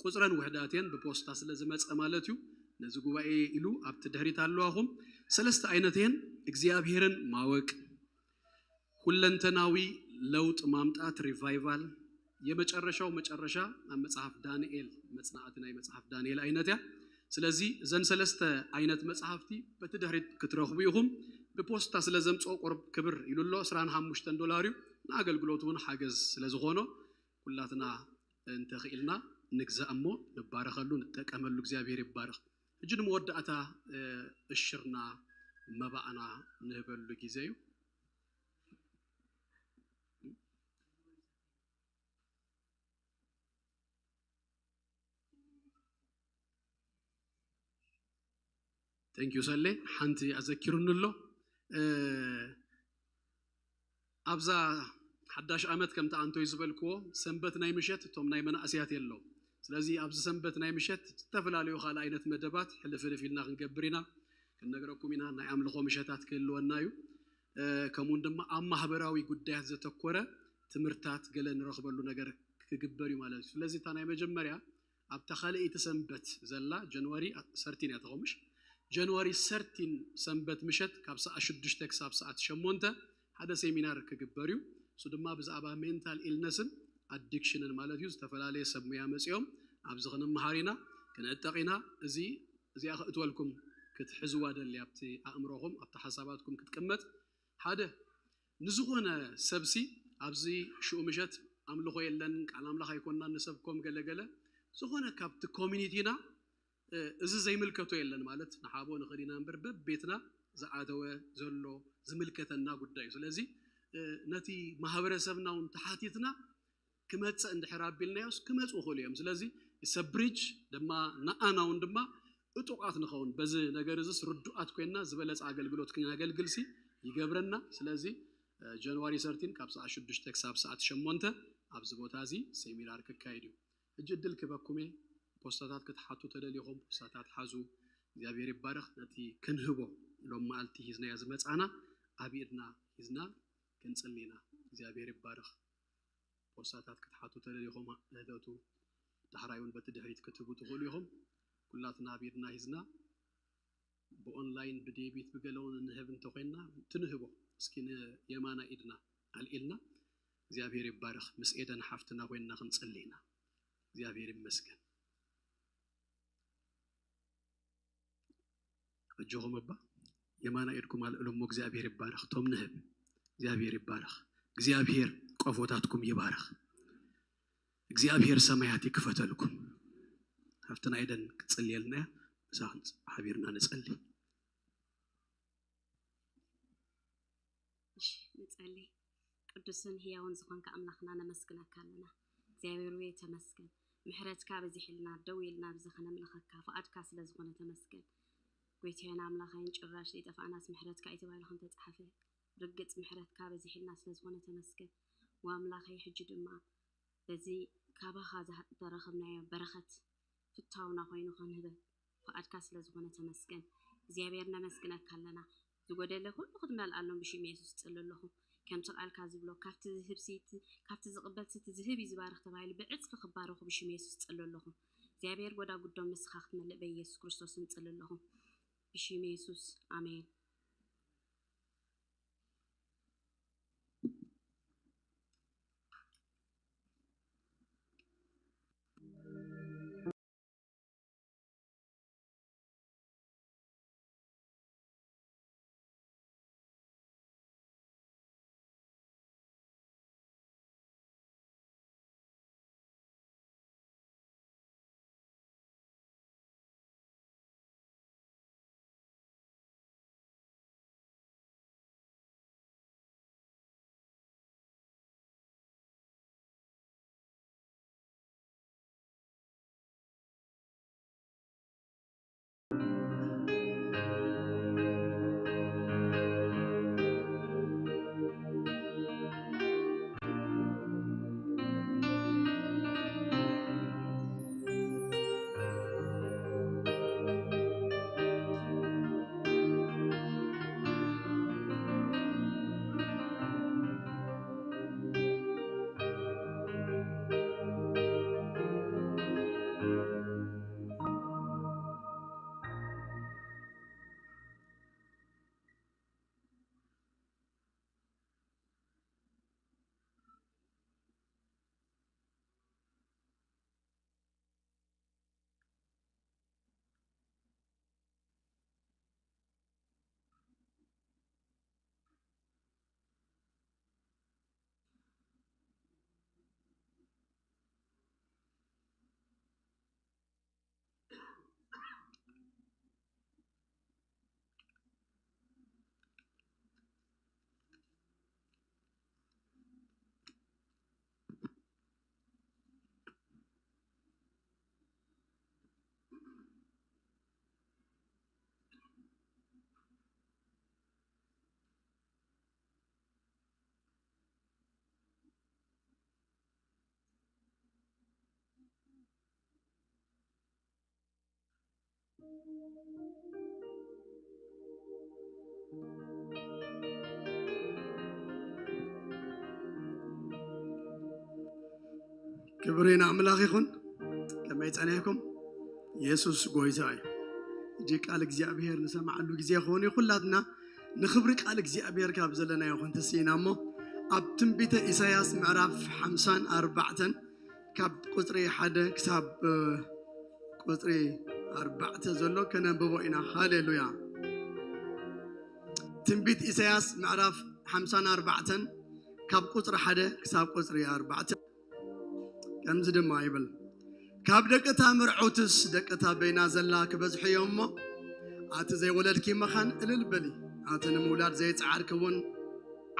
ቁፅረን ውሕዳት እየን ብፖስታ ስለ ዝመፀ ማለት እዩ። ነዚ ጉባኤ ኢሉ ኣብቲ ድሕሪት ኣለዋኹም። ሰለስተ ዓይነት እየን። እግዚኣብሔርን ማወቅ፣ ሁለንተናዊ ለውጥ ማምጣት፣ ሪቫይቫል፣ የመጨረሻው መጨረሻ ኣብ መጽሓፍ ዳንኤል መጽናዕቲ ናይ መጽሓፍ ዳንኤል ዓይነት እያ። ስለዚ እዘን ሰለስተ ዓይነት መጽሓፍቲ በቲ ድሕሪት ክትረኽቡ ኢኹም። ብፖስታ ስለ ዘምጽኦ ቁርብ ክብር ኢሉ ኣሎ፣ ዕስራን ሓሙሽተን ዶላር እዩ። ንኣገልግሎት እውን ሓገዝ ስለ ዝኾኖ ኩላትና እንተኽኢልና ንግዛእ እሞ ንባረኸሉ፣ ንጠቀመሉ። እግዚኣብሔር ይባረኽ። ሕጂ ንመወዳእታ እሽርና መባእና ንህበሉ ግዜ እዩ። Thank you ሰሌ ሓንቲ ኣዘኪሩኒ ኣሎ። ኣብዛ ሓዳሽ ዓመት ከምቲ ኣንቶይ ዝበልክዎ ሰንበት ናይ ምሸት እቶም ናይ መናእስያት የለው። ስለዚ ኣብዚ ሰንበት ናይ ምሸት ዝተፈላለዩ ካልእ ዓይነት መደባት ሕልፍልፍ ኢልና ክንገብር ኢና። ክንነግረኩም ኢና። ናይ ኣምልኾ ምሸታት ክህልወና እዩ። ከምኡውን ድማ ኣብ ማህበራዊ ጉዳያት ዘተኮረ ትምህርታት ገለ ንረኽበሉ ነገር ክግበር እዩ ማለት እዩ። ስለዚ እታ ናይ መጀመርያ ኣብታ ካልኣይቲ ሰንበት ዘላ ጀንዋሪ ሰርቲን እያ ተኸሙሽ። ጀንዋሪ ሰርቲን ሰንበት ምሸት ካብ ሰዓት ሽዱሽተ ክሳብ ሰዓት ሸሞንተ ሓደ ሴሚናር ክግበር እዩ። እሱ ድማ ብዛዕባ ሜንታል ኢልነስን ኣዲክሽንን ማለት እዩ። ዝተፈላለየ ሰብ ሙያ መፂኦም ኣብዚ ክንመሃር ኢና፣ ክንዕጠቕ ኢና። እዚ እዚኣ ክእትወልኩም ክትሕዝዋ ደሊ ኣብቲ ኣእምሮኹም ኣብቲ ሓሳባትኩም ክትቅመጥ ሓደ ንዝኾነ ሰብሲ ኣብዚ ሽኡ ምሸት ኣምልኾ የለን፣ ቃል ኣምላኽ ኣይኮናን ንሰብኮም ገለገለ ዝኾነ ካብቲ ኮሚኒቲና እዚ ዘይምልከቶ የለን ማለት ንሓቦ ንኽእሊና እምበር በቤትና ዝኣተወ ዘሎ ዝምልከተና ጉዳይ እዩ። ስለዚ ነቲ ማህበረሰብና እውን ተሓቲትና ክመፅእ እንድሕር ኣቢልናዮስ ክመፁ ይኽእሉ እዮም። ስለዚ ሰብ ብሪጅ ድማ ንኣና እውን ድማ እጡቃት ንኸውን በዚ ነገር እዚስ ርዱኣት ኮይና ዝበለፀ ኣገልግሎት ክነገልግልሲ ይገብረና። ስለዚ ጀንዋሪ ሰርቲን ካብ ሰዓት ሽዱሽተ ክሳብ ሰዓት ሸሞንተ ኣብዚ ቦታ እዚ ሴሚናር ክካየድ እዩ። ሕጂ እድል ክበኩም እየ። ፖስታታት ክትሓቱ ተደሊኹም ፖስታታት ሓዙ። እግዚኣብሔር ይባረኽ። ነቲ ክንህቦ ሎም መዓልቲ ሂዝናዮ ዝመፃና ኣብ ኢድና ሂዝና ክንፅሊ ኢና። እግዚኣብሔር ይባረኽ። ፖስታታት ክትሓቱ ተደሊኹም ንህደቱ ዳሕራይ እውን በቲ ድሕሪት ክትህቡ ትኽእሉ ኢኹም። ኩላትና ኣብ ኢድና ሂዝና ብኦንላይን ብዴቢት ብገለውን እንህብ እንተኮይንና ትንህቦ እስኪ ንየማና ኢድና ኣልኢልና እግዚኣብሔር ይባረኽ ምስ ኤደን ሓፍትና ኮይንና ክንጽሊ ኢና። እግዚኣብሔር ይመስገን። ኣጆኹም እባ የማና ኢድኩም ኣልዕሉ እሞ እግዚኣብሔር ይባረኽ። እቶም ንህብ እግዚኣብሔር ይባረኽ። እግዚኣብሔር ቆፎታትኩም ይባረኽ። እግዚኣብሔር ሰማያት ይክፈተልኩም። ሃፍትና ኤደን ክትጽልየልና እያ። ምሳኻ ሓቢርና ንጸሊ። እሺ ንጸሊ። ቅዱስን ህያውን ዝኾንካ ኣምላኽና ነመስግነካ ኣለና። እግዚኣብሔር ወይ ተመስገን። ምሕረትካ በዚሕልና ደው ኢልና ብዚ ከነምልኸካ ፍቓድካ ስለ ዝኾነ ተመስገን። ጎይታዬን ኣምላኸይን ጭራሽ ዘይጠፋእናስ ምሕረትካ እዩ ተባሂሉ ከም ተጻሓፈ ርግጽ ምሕረትካ በዚሕልና ስለ ዝኾነ ተመስገን። ወኣምላኸይ ሕጂ ድማ በዚ ካባኻ ዝረኸብናዮ በረኸት ፍታውና ኮይኑ ክንህበ ፍቓድካ ስለ ዝኾነ ተመስገን እግዚኣብሔር ነመስግነካ ኣለና። ዝጎደለ ኩሉ ክትመልኣሎም ብሽም የሱስ እጽሊ ኣለኹ። ከምቲ ቃልካ ዝብሎ ካብቲ ዝህብ ሲ እቲ ካብቲ ዝቕበል ሲ እቲ ዝህብ እዩ ዝባርኽ ተባሂሉ ብዕጽፊ ክባረኹ ብሽም የሱስ እጽሊ ኣለኹ። እግዚኣብሔር ጎዳጉዶም ንስኻ ክትመልእ በየሱስ ክርስቶስ ስም እጽሊ ኣለኹ። ብሽም የሱስ ኣሜን። ክብሪ ንኣምላኽ ይኹን። ከመይ ጸኒሕኩም? የሱስ ጎይታ እዩ። ሕጂ ቃል እግዚኣብሔር ንሰማዓሉ ግዜ ክኸውን እዩ። ኩላትና ንኽብሪ ቃል እግዚኣብሔር ካብ ዘለናዮ ክንተስኢና እሞ፣ ኣብ ትንቢተ ኢሳያስ ምዕራፍ ሓምሳን ኣርባዕተን ካብ ቁጽሪ ሓደ ክሳብ፣ እ፣ ቁጽሪ ኣርባዕተ ዘሎ ከነንብቦ ኢና። ሃሌሉያ። ትንቢት ኢሳያስ ምዕራፍ ሓምሳን ኣርባዕተን ካብ ቁጽሪ ሓደ ክሳብ ቁጽሪ ኣርባዕተ ከምዚ ድማ ይብል፣ ካብ ደቂ እታ ምርዑትስ ደቂ እታ በይና ዘላ ክበዝሑ እዮም እሞ፣ ኣቲ ዘይወለድኪ መኻን እልል በሊ፣ ኣቲ ንምውላድ ዘይጸዓርኪ እውን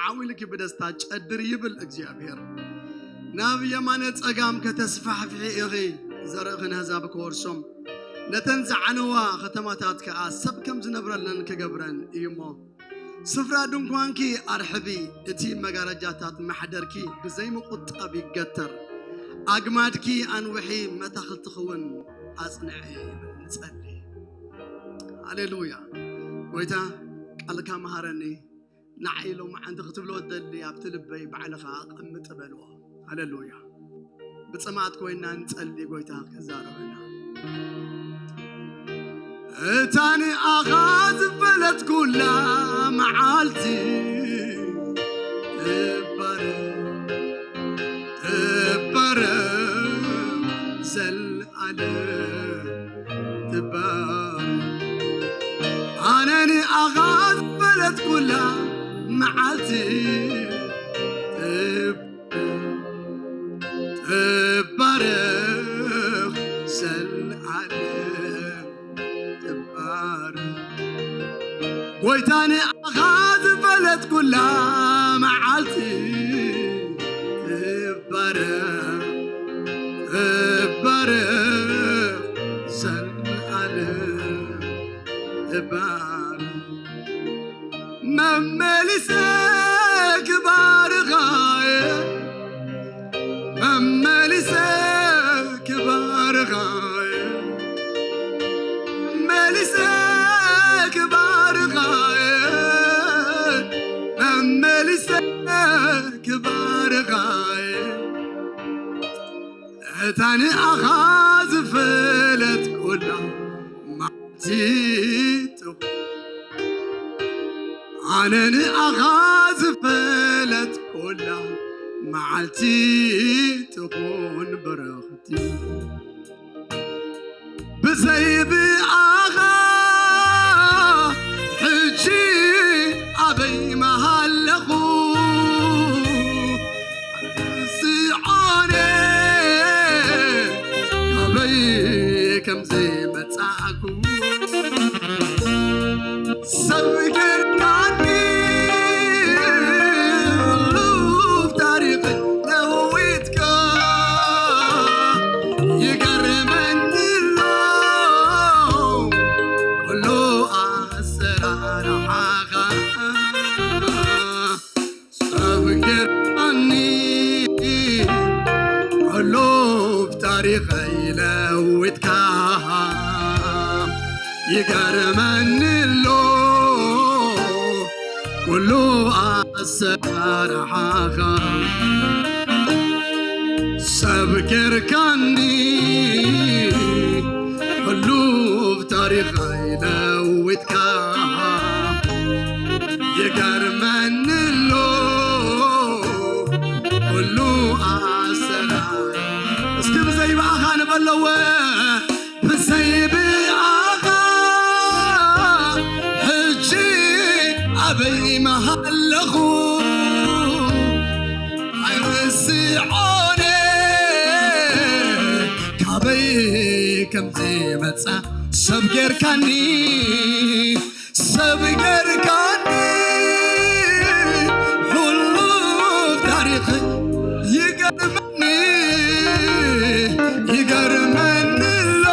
ዓው ኢልኪ ብደስታ ጨድሪ፣ ይብል እግዚኣብሔር። ናብ የማነ ጸጋም ከተስፋሕፍሒ ኢኺ፣ ዘርእኺ ንኣህዛብ ክወርሶም፣ ነተን ዝዓነዋ ከተማታት ከኣ ሰብ ከም ዝነብረለን ክገብረን እዩ እሞ፣ ስፍራ ድንኳንኪ ኣርሕቢ፣ እቲ መጋረጃታት ማሕደርኪ ብዘይምቁጣብ ይገተር፣ ኣግማድኪ ኣንውሒ፣ መታኽልትኺ እውን ኣጽንዒ። ይብል። ንጸሊ። ሃሌሉያ። ጎይታ፣ ቃልካ መሃረኒ፣ ንዓይ ሎማዓንቲ ክትብሎ እደሊ ኣብቲ ልበይ ባዕልኻ ኣቐምጥ በልዎ። ሃሌሉያ። ብጽምኣት ኮይና ንጸሊ፣ ጎይታ ክዛረበና። እታ ንኣኻ ዝበለትኩላ መዓልቲ ትባረኽ፣ ትባረኽ፣ ዘለኣለም ትባረኽ። ኣነ ንኣኻ ዝበለትኩላ መዓልቲ ትባረኽ፣ ትባረኽ፣ ዘለኣለም ትባረኽ። ጎይታ ንኣኻ ዝበለትኩላ መዓልቲ ትባረኽ፣ ትባረኽ፣ ዘለኣለም ትባረኽ። መመሊሰ ክባርኻየ፣ መመሊሰ ክባርኻየ፣ መመሊሰ ክባርኻየ፣ መመሊሰ ክባርኻየ። እታ ንኣኻ ዝፈለጥኩላ መዓልቲ ትኹን፣ ኣነ ንኣኻ ዝፈለጥኩላ መዓልቲ ትኹን ብርኽቲ። ብዘይ ብኣኻ ሕጂ ኣበይ ምሃለኹ? ጽዮነ ካበይ ከም ዘይመጻእኩ፣ ሰብ ጌርካኒ፣ ህሉፍ ታሪኽ ለዊጥካ፣ ይገርመኒ ኣሎ ኩሉ ኣሰራርሓኻ። ሰብ ጌርካኒ፣ ሕሉፍ ታሪኸይ ለዊጥካ፣ ይገርመኒ ኣሎ ኩሉ ኣሰራርሓኻ። ሰብ ጌርካኒ፣ ሕሉፍ ታሪኸይ ለዊጥካ፣ ይገርመኒ ኣሎ ኩሉ ኣሰራር። እስኪ ብዘይ ብኣኻ ንበለወ፣ ብዘይ ብኣኻ ሕጂ ኣበይ ምሃለኹ? ኣይርስዖን ካበይ ከም ዝመጻ። ሰብ ጌርካኒ፣ ሰብ ጌርካኒ፣ ሕሉፍ ታሪኽ ይገርመኒ፣ ይገርመኒ ኣሎ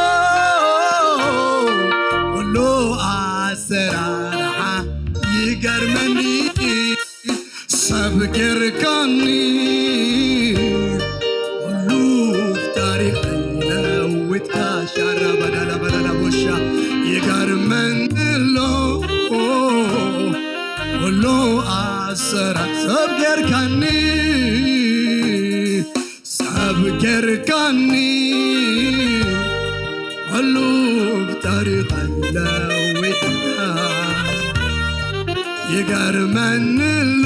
ኩሉ ኣሰራርሓ ይገርመኒ። ሰብ ጌርካኒ፣ ሕሉፍ ታሪኸይ ለዊጥካ። ሻራ ባዳላ ባዳላ ቦሻ። ይገርመኒ ኣሎ ኩሉ ኣሰራ። ሰብ ጌርካኒ፣ ሰብ ጌርካኒ፣ ሕሉፍ ታሪኸይ ለዊጥካ። ገርመኒ ኣሎ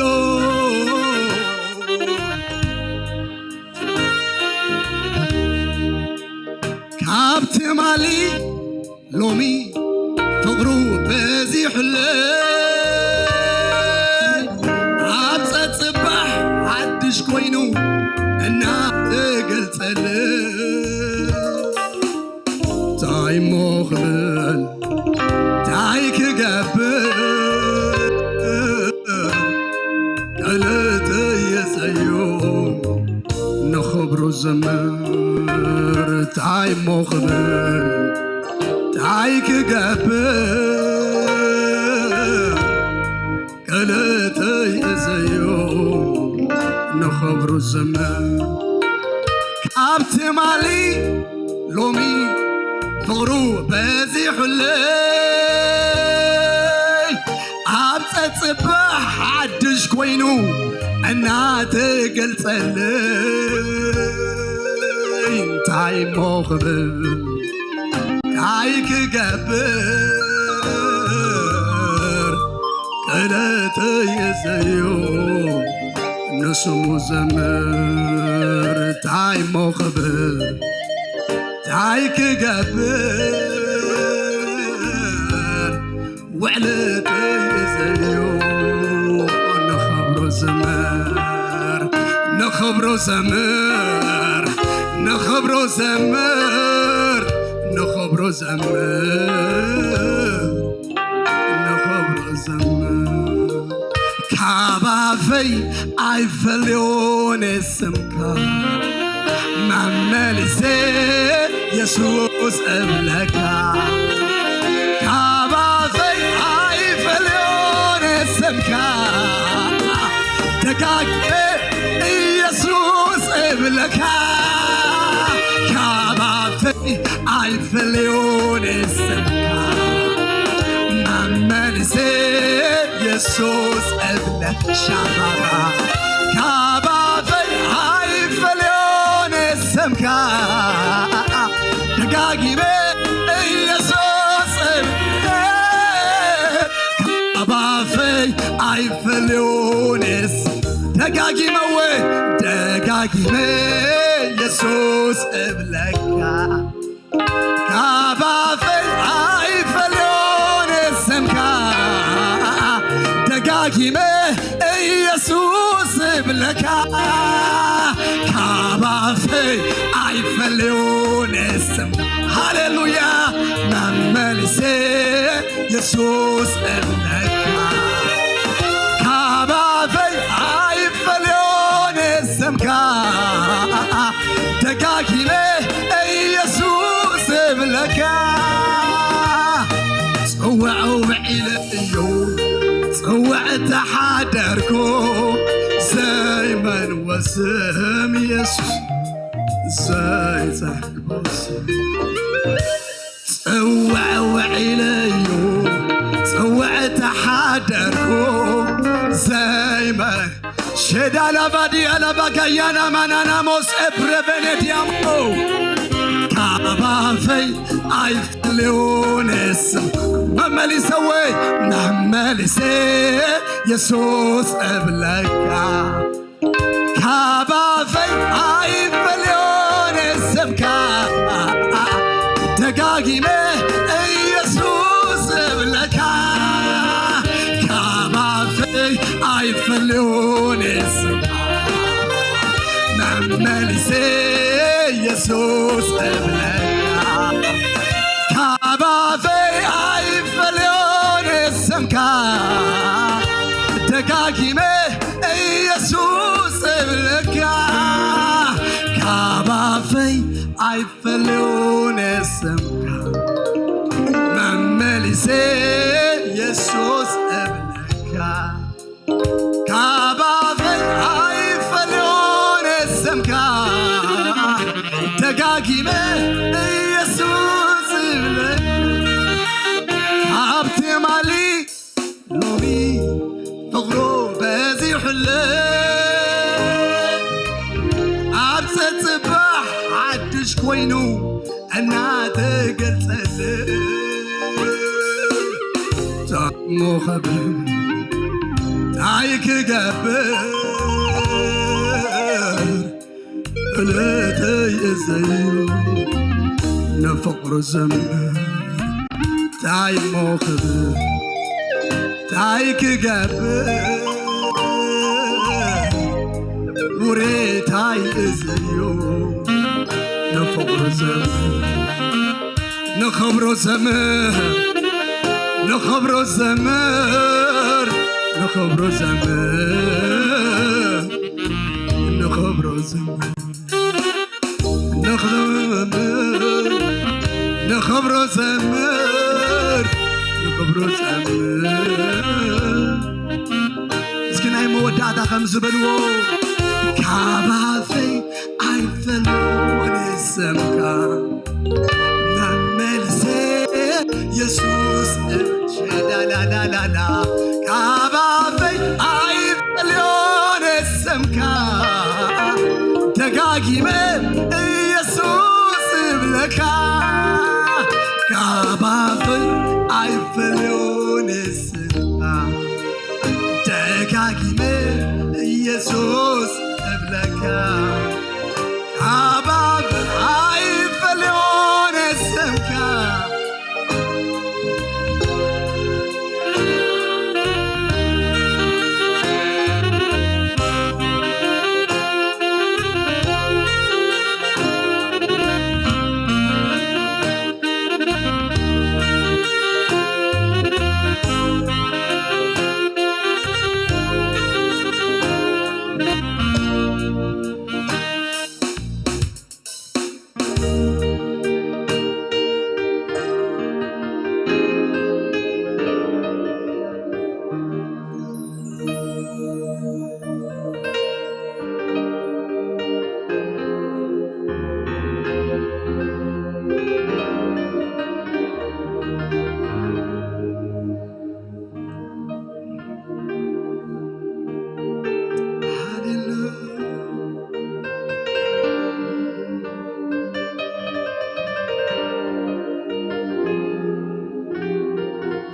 ካብ ትማሊ ሎሚ ፍቕሩ በዚሑለይ፣ ኣብ ጸጽባሕ ሓድሽ ኮይኑ እናተገልጸለይ። እንታይ እሞ ክብል እንታይ ክገብር ቃላተይ የጸዮ ንኽብሩ ዝምር እንታይ እሞ ክብል እንታይ ክገብር ቃላተይ የጸዮ ንኽብሩ ዝምር ካብ ትማሊ ሎሚ ፍቕሩ በዚሑለይ ኣብ ጸጽባሕ ሓድሽ ኮይኑ እናተገልጸለይ እንታይ እሞ ክብል እንታይ ክገብር ቃላተይ የጸዮ ንስሙ ዘምር እንታይ እሞ ክብል እንታይ ክገብር ውዕለተይ የጸዮ ንኽብሩ ዘምር ንኽብሩ ዘምር ንኽብሩ ዘምር ንኽብሩ ዘምር ንኽብሩ ዘምር ካብ ኣፈይ ኣይፈልዮን ስምካ መመሊሰ የሱስ እብለካ ካብ ኣፈይ ኣይፈልዮን ስምካ ደጋግመ ኢየሱስ እብለካ ካብ ኣፈይ ኣይፈልዮን ስምካ መመሊሰ የሱስ እብለ ሻባባ ካብ ኣፈይ ኣይፈልዮን ስምካ ደጋጊመ ኢየሱስ እብለ ካብ ኣፈይ ኣይፈልዮን ደጋጊመ ወ ደጋጊመ ኢየሱስ እብለካ ካብ ኣፈይ ኣይፈልዮን ስምካ ደጋጊመ ኢየሱስ እብለካ ካብ ኣፈይ ኣይፈልዮን ስም ሃሌሉያ መመሊሰ ኢየሱስ እብለካ ካብ ኣፈይ ኣይፈልዮን ስምካ ደጋጊመ ኢየሱስ እብለካ ጽውዕ ውዒለ እዩ ጽውዕ ተሓደርኩ ዘይመንወ ስም ኢየሱስ ዘይጸግቦ ስም ጽውዕ ውዒለ እዩ ጽውዕ ተሓደርኩ ዘይመ ሼዳላባዲያላባጋያና ማናናሞስ ኤፕረቨኔዲያሞ ካብ ኣፈይ ኣይፈልዮንስ መመሊሰወይ መመሊሰ የሱስ እብለካ ካብ ኣፈይ ኣይፈልዮን ስምካ ደጋጊመ ኢየሱስ እብለካ ካብ ኣፈይ ኣይፈልዮን ስምካ መመሊሰ ኢየሱስ እብለካ ካብ ኣፈይ ኣይፈልዮን ስምካ ደጋጊመ ኢየሱስ እብለካ ካብ ኣፈይ ኣይፈልዮን ስምካ መመሊሰ ኢየሱስ እብለካ ካብ ኣፈይ ኣይፈልዮን ስምካ ደጋጊመ ኢየሱስ እብለካ ካብ ትማሊ ሎሚ ፍቕሩ በዚሑለይ ኣብ ጸጽባሕ ሓድሽ ኮይኑ እናተገልጸለይ ታሞ ኸብር እንታይ ክገብር እለተይ እዘዩ ንፍቕሩ ዘምር እንታይ ሞኽብ እንታይ ክገብር ውሬታይ እዘዩ ንፍቕሩ ዘምር ንኽብሮ ዘምር ንኽብሮ ዘምር ንኽብሮ ዘምር ንኽብሮ ዘምር ንኽብሮ ዘምር ንኽብሮ ዘምር እስኪ ናይ መወዳእታ ከም ዝበልዎ ካባፈይ ኣይፈልዮን ስምካ መመልሰ የሱስ ሸዳላላላላ ካባፈይ ኣይፈልዮን ስምካ ደጋጊመ ኢየሱስ እብለካ ካባፈይ ኣይፈልዮን ስምካ ደጋጊመ ኢየሱስ እብለካ ካባፈይ ኣይፈልዮን ስምካ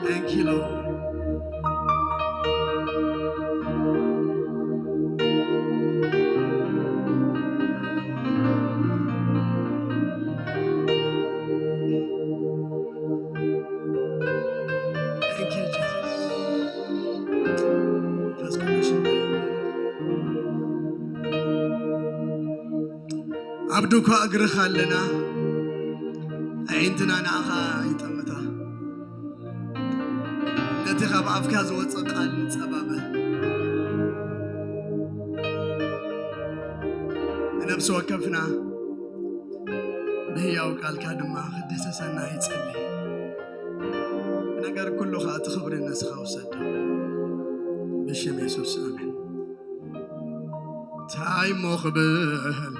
Thank you, Lord. Thank you, Jesus. መንፈስ ቅዱስ ኣብ ድኳ እግርኻ ኣለና ኣዒንትና ንዓኻ ይጠምታ ነቲ ካብ ኣፍካ ዝወፅእ ቃል ንፀባበ ንነብሲ ወከፍና ብህያው ቃልካ ድማ ክድህሰሰና ይጸሊ ነገር ኩሉ ኸዓ እቲ ክብሪ ነስኻ ውሰድ ብሽም የሱስ ኣሜን ታይ ሞ ክብል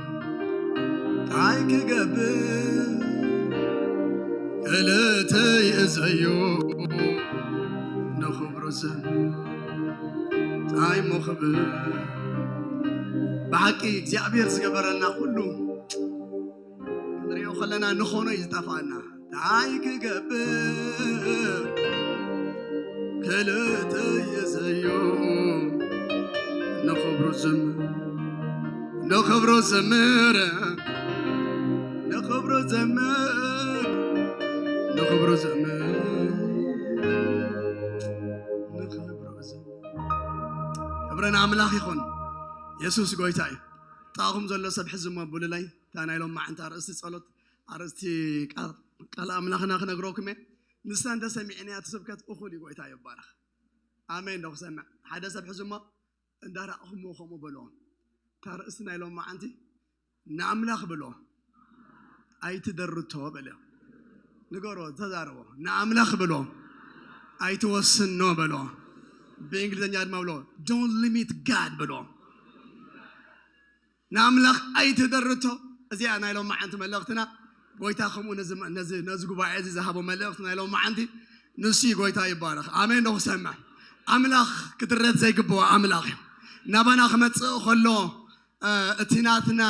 ታይ ክገብር ክልተይ እዘዩ ንኽብሩ ስም ታይ ሞ ክብል ብሓቂ እግዚኣብሔር ዝገበረልና ኩሉ ክንሪኦ ከለና ንኾኖ እዩ ዝጠፋና ታይ ክገብር ክልተ የዘዩ ንኽብሩ ዝምር ንኽብሩ ዝምር ንኽብሩ ዝምር ንኽብሩ ዝምር ንኽብሩ ዝምር ክብሪ ንኣምላኽ ይኹን የሱስ ጎይታ እዩ ጣኹም ዘሎ ሰብ ሕዚ እሞ ብሉለይ እታ ናይ ሎም መዓንቲ ኣርእስቲ ጸሎት ኣርእስቲ ቃል ኣምላኽና ክነግረኩም እየ ንሳ እንተሰሚዕንያ እቲ ስብከት እኹል እዩ ጎይታ ይባረኽ ኣሜን ዶ ክሰምዕ ሓደ ሰብ ሕዚ እሞ እንዳራእኹምዎ ከምኡ በልዎ እታ ርእስቲ ናይ ሎም መዓንቲ ንኣምላኽ ብሎ ኣይትደርቶ በልዮ ንገሮ ተዛረቦ ንኣምላኽ ብሎ ኣይትወስኖ በሎ ብእንግሊዝኛ ድማ ብሎ don't limit God በሎ ንኣምላኽ ኣይትደርቶ እዚኣ ናይ ሎም መዓንቲ መልእኽትና ጎይታ ከምኡ ነዚ ጉባኤ እዚ ዝሃቦ መልእኽቲ ናይ ሎም መዓንቲ ንሱ ጎይታ ይባረኽ ኣሜን ዶ ክሰምዕ ኣምላኽ ክድረት ዘይግብኦ ኣምላኽ እዩ ናባና ክመፅእ ከሎ እቲ ናትና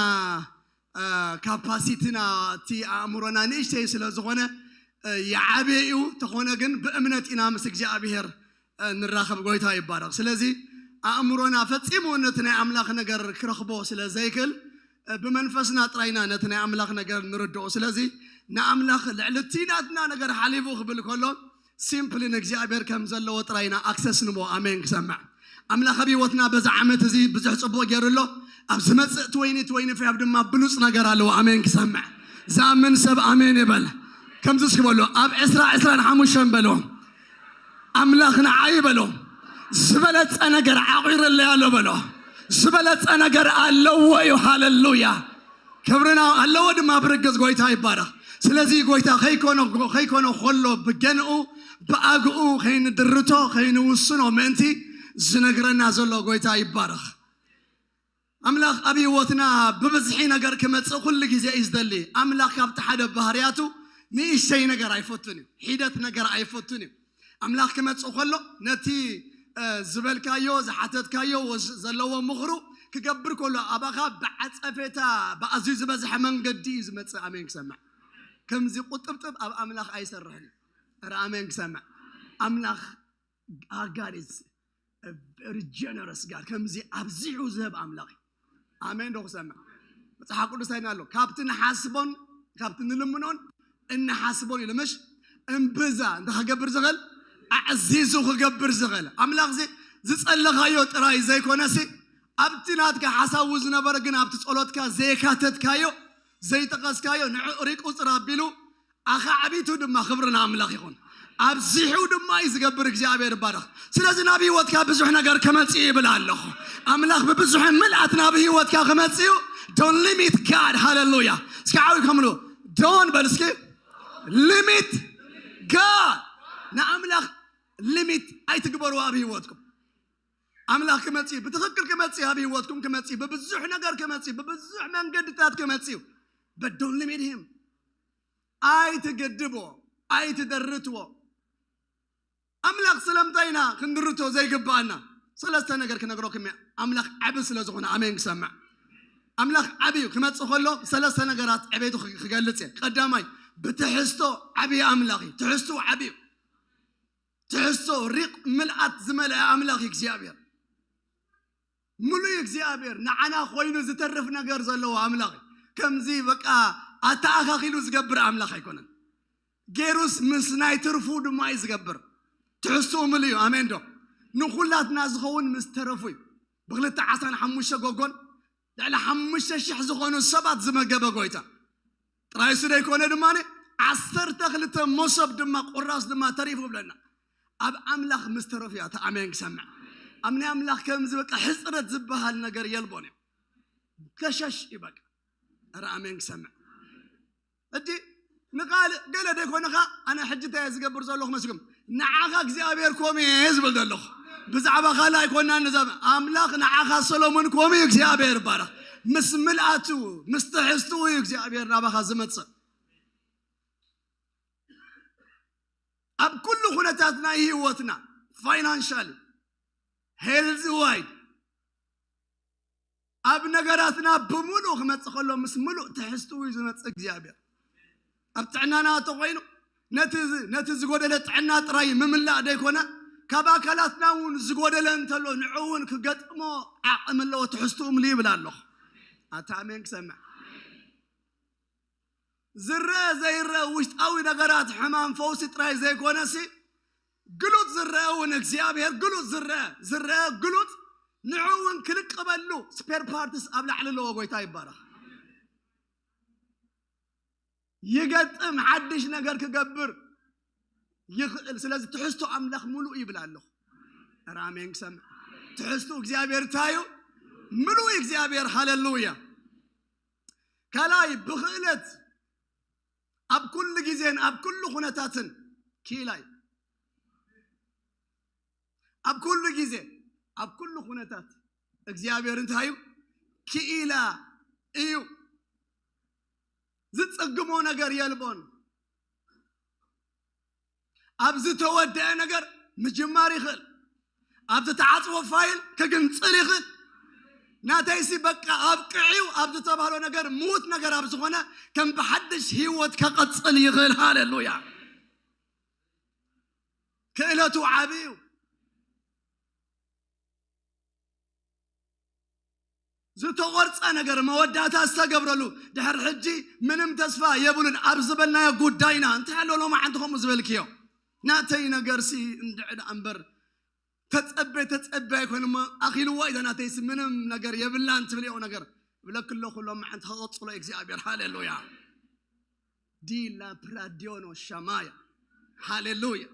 ካፓሲቲና እቲ ኣእምሮና ንእሽተይ ስለ ዝኾነ ይዓብየ እዩ ተኾነ ግን ብእምነት ኢና ምስ እግዚኣብሄር ንራኸብ ጎይታ ይባረኽ ስለዚ ኣእምሮና ፈጺሙ ነቲ ናይ ኣምላኽ ነገር ክረኽቦ ስለ ዘይክእል፣ ብመንፈስና ጥራይና ነቲ ናይ ኣምላኽ ነገር ንርድኦ። ስለዚ ንኣምላኽ ልዕሊ እቲ ናትና ነገር ሓሊፉ ክብል ከሎ፣ ሲምፕሊ ንእግዚኣብሔር ከም ዘለዎ ጥራይና ኣክሰስ ንቦ። ኣሜን። ክሰምዕ ኣምላኽ ኣብ ህይወትና በዚ ዓመት እዚ ብዙሕ ጽቡቕ ገይሩ ኣሎ። ኣብ ዝመጽእ ትወይኒ ትወይኒ ፋይቭ ድማ ብሉጽ ነገር ኣለዎ። ኣሜን። ክሰምዕ ዝኣምን ሰብ ኣሜን ይበል። ከምዚ እስኪ በሎ፣ ኣብ ዕስራ ዕስራን ሓሙሽተን በሎ፣ ኣምላኽ ንዓይ በሎ፣ ዝበለጸ ነገር ዓቑርለይ ኣሎ በሎ። ዝበለጸ ነገር ኣለዎ እዩ። ሃለሉያ። ክብርና ኣለዎ ድማ ብርግጽ። ጎይታ ይባረኽ። ስለዚ ጎይታ ከይኮነ ከይኮነ ከሎ ብገንኡ ብኣግኡ ከይንድርቶ ከይንውስኖ ምእንቲ ዝነግረና ዘሎ ጎይታ ይባረኽ። ኣምላኽ ኣብ ህይወትና ብብዝሒ ነገር ክመጽእ ኩሉ ግዜ እዩ ዝደሊ። ኣምላኽ ካብቲ ሓደ ባህርያቱ ንእሽተይ ነገር ኣይፈቱን እዩ። ሒደት ነገር ኣይፈቱን እዩ። ኣምላኽ ክመጽእ ከሎ ነቲ ዝበልካዮ ዝሓተትካዮ ዘለዎ ምኽሩ ክገብር ከሎ ኣባኻ ብዓጸፌታ ብኣዝዩ ዝበዝሐ መንገዲ እዩ ዝመጽእ። ኣሜን። ክሰምዕ ከምዚ ቁጥብጥብ ኣብ ኣምላኽ ኣይሰርሕን እዩ። ረ ኣሜን። ክሰምዕ ኣምላኽ ኣጋሪዝ ሪጀነረስ ጋር ከምዚ ኣብዚሑ ዝህብ ኣምላኽ እዩ። ኣሜን ዶ ክሰምዕ? መጽሓፍ ቅዱስ ኣይና ኣሎ ካብቲ ንሓስቦን ካብቲ ንልምኖን እንሓስቦን ኢሉ ምሽ እምብዛ እንተ ክገብር ዝኽእል ኣዕዚዙ ክገብር ዝኽእል ኣምላኽ እዚ ዝጸለኻዮ ጥራይ ዘይኮነሲ ኣብቲ ናትካ ሓሳቡ ዝነበረ ግን ኣብቲ ጸሎትካ ዘይካተትካዮ ዘይጠቐስካዮ ንዕኡ ሪቁ ጽር ኣቢሉ ኣኻዕቢቱ ድማ ክብሪ ንኣምላኽ ይኹን። ኣብዚሑ ድማ እዩ ዝገብር እግዚኣብሔር ይባረኽ። ስለዚ ናብ ህይወትካ ብዙሕ ነገር ክመጽእ ይብል ኣለኹ። ኣምላኽ ብብዙሕ ምልኣት ናብ ህይወትካ ክመጽእ እዩ። Don't limit God. ሃሌሉያ። እስኪ ዓው ከምሉ ዶን በል እስኪ ሊሚት ጋድ ንኣምላኽ ሊሚት ኣይትግበሩ ኣብ ህይወትኩም። ኣምላኽ ክመጽእ እዩ። ብትኽክል ክመጽእ እዩ። ኣብ ህይወትኩም ክመጽእ እዩ። ብብዙሕ ነገር ክመጽእ እዩ። ብብዙሕ መንገድታት ክመጽእ እዩ። But don't limit him. ኣይትገድቦ፣ ኣይትደርትዎ። ኣምላኽ ስለምንታይ ኢና ክንድርቶ ዘይግብኣና? ሰለስተ ነገር ክነግረኩም እየ። ኣምላኽ ዓቢ ስለ ዝኾነ ኣሜን ክሰምዕ። ኣምላኽ ዓቢ እዩ። ክመጽእ ከሎ ሰለስተ ነገራት ዕቤቱ ክገልጽ እየ። ቀዳማይ ብትሕዝቶ ዓቢ ኣምላኽ እዩ። ትሕዝቱ ዓቢ እዩ። ትሕዝቶ ሪቕ ምልኣት ዝመልአ ኣምላኽ እዩ እግዚኣብሔር። ምሉእ እግዚኣብሔር ንዓና ኮይኑ ዝተርፍ ነገር ዘለዎ ኣምላኽ እዩ። ከምዚ በቃ ኣተኣኻኺሉ ዝገብር ኣምላኽ ኣይኮነን። ገይሩስ ምስ ናይ ትርፉ ድማ እዩ ዝገብር። ትሕዝትኡ ምሉእ እዩ። ኣሜን ዶ? ንኹላትና ዝኸውን ምስ ተረፉ እዩ። ብክልተ ዓሳን ሓሙሽተ ጎጎን ልዕሊ ሓሙሽተ ሽሕ ዝኾኑ ሰባት ዝመገበ ጎይታ ጥራይ እሱ ደይኮነ ድማ ዓሰርተ ክልተ መሶብ ድማ ቁራስ ድማ ተሪፉ ብለና። ኣብ ኣምላኽ ምስ ተረፉ እያ ተኣመን ክሰምዕ። ኣብ ናይ ኣምላኽ ከምዚ በቃ ሕፅረት ዝበሃል ነገር የልቦን እዩ። ከሸሽ እዩ በቃ። ኧረ ኣሜን ክሰምዕ። እዲ ንቃል ገለ ደይኮንኻ ኣነ ሕጂ እንታይ እየ ዝገብር ዘለኹ መስልኩም? ንዓኻ እግዚኣብሔር ኮም እየ ዝብል ዘለኹ። ብዛዕባ ካልእ ኣይኮናን ንዛብ ኣምላኽ ንዓኻ ሰሎሞን ኮም እዩ እግዚኣብሔር ይባረኽ። ምስ ምልኣቱ ምስ ትሕዝትኡ እዩ እግዚኣብሔር ናባኻ ዝመጽእ። ኣብ ኩሉ ኩነታት ናይ ህይወትና ፋይናንሻሊ ሄልዝ ዋይድ ኣብ ነገራትና ብምሉእ ክመጽእ ከሎ ምስ ምሉእ ትሕዝትኡ እዩ ዝመጽእ እግዚኣብሔር። ኣብ ጥዕናና እንተኾይኑ ነቲ ዝ- ነቲ ዝጎደለ ጥዕና ጥራይ ምምላእ ደይኮነ ካብ ኣካላትና እውን ዝጎደለ እንተሎ ንዑ እውን ክገጥሞ ዓቕሚ ኣለዎ ትሕዝትኡ ምሉ ይብል ኣለኹ። ኣታ ኣሜን ክሰምዕ ዝረአ ዘይረአ ውሽጣዊ ነገራት ሕማም ፈውሲ ጥራይ ዘይኮነሲ ግሉጽ ዝረአ እውን እግዚኣብሔር ግሉጽ ዝረአ ዝረአ ግሉጽ ንዑ እውን ክልቅበሉ ስፔር ፓርትስ ኣብ ላዕሊ ኣለዎ። ጎይታ ይባረኽ። ይገጥም ሓድሽ ነገር ክገብር ይኽእል። ስለዚ ትሕዝቶ ኣምላኽ ምሉእ ይብል ኣለኹ። ኧረ ኣሜን ክሰምዕ። ትሕዝቶ እግዚኣብሔር እንታይ እዩ? ምሉእ እግዚኣብሔር። ሃሌሉያ። ካልኣይ ብኽእለት ኣብ ኩሉ ግዜን ኣብ ኩሉ ኩነታትን ክኢላ እዩ። ኣብ ኩሉ ግዜ ኣብ ኩሉ ኩነታት እግዚኣብሔር እንታይ እዩ? ክኢላ እዩ። ዝጸግሞ ነገር የልቦን። ኣብ ዝተወደአ ነገር ምጅማር ይኽእል። ኣብ ዝተዓጽወ ፋይል ክግንጽል ይኽእል። ናተይሲ በቃ ኣብቅዕዩ ኣብ ዝተባህሎ ነገር ምዉት ነገር ኣብ ዝኾነ ከም ብሓድሽ ህይወት ከቐጽል ይኽእል። ሃሌሉያ። ክእለቱ ዓቢ እዩ። ዝተቖርጸ ነገር መወዳእታ ዝተገብረሉ ድሕሪ ሕጂ ምንም ተስፋ የብሉን ኣብ ዝበልናዮ ጉዳይና እንታይ ኣሎ ሎማዓንቲ ከምኡ ዝበልክዮ ናተይ ነገርሲ እንድዕዳ እምበር ተጸበ ተጸበ ኣይኮነ እሞ ኣኺልዋ ኢዛ ናተይሲ ምንም ነገር የብላን ትብልዮ ነገር እብለክ ኣለኹ ሎማዓንቲ ከቐጽሎ እግዚኣብሔር ሃሌሉያ ዲላ ፕራዲዮኖ ሻማያ ሃሌሉያ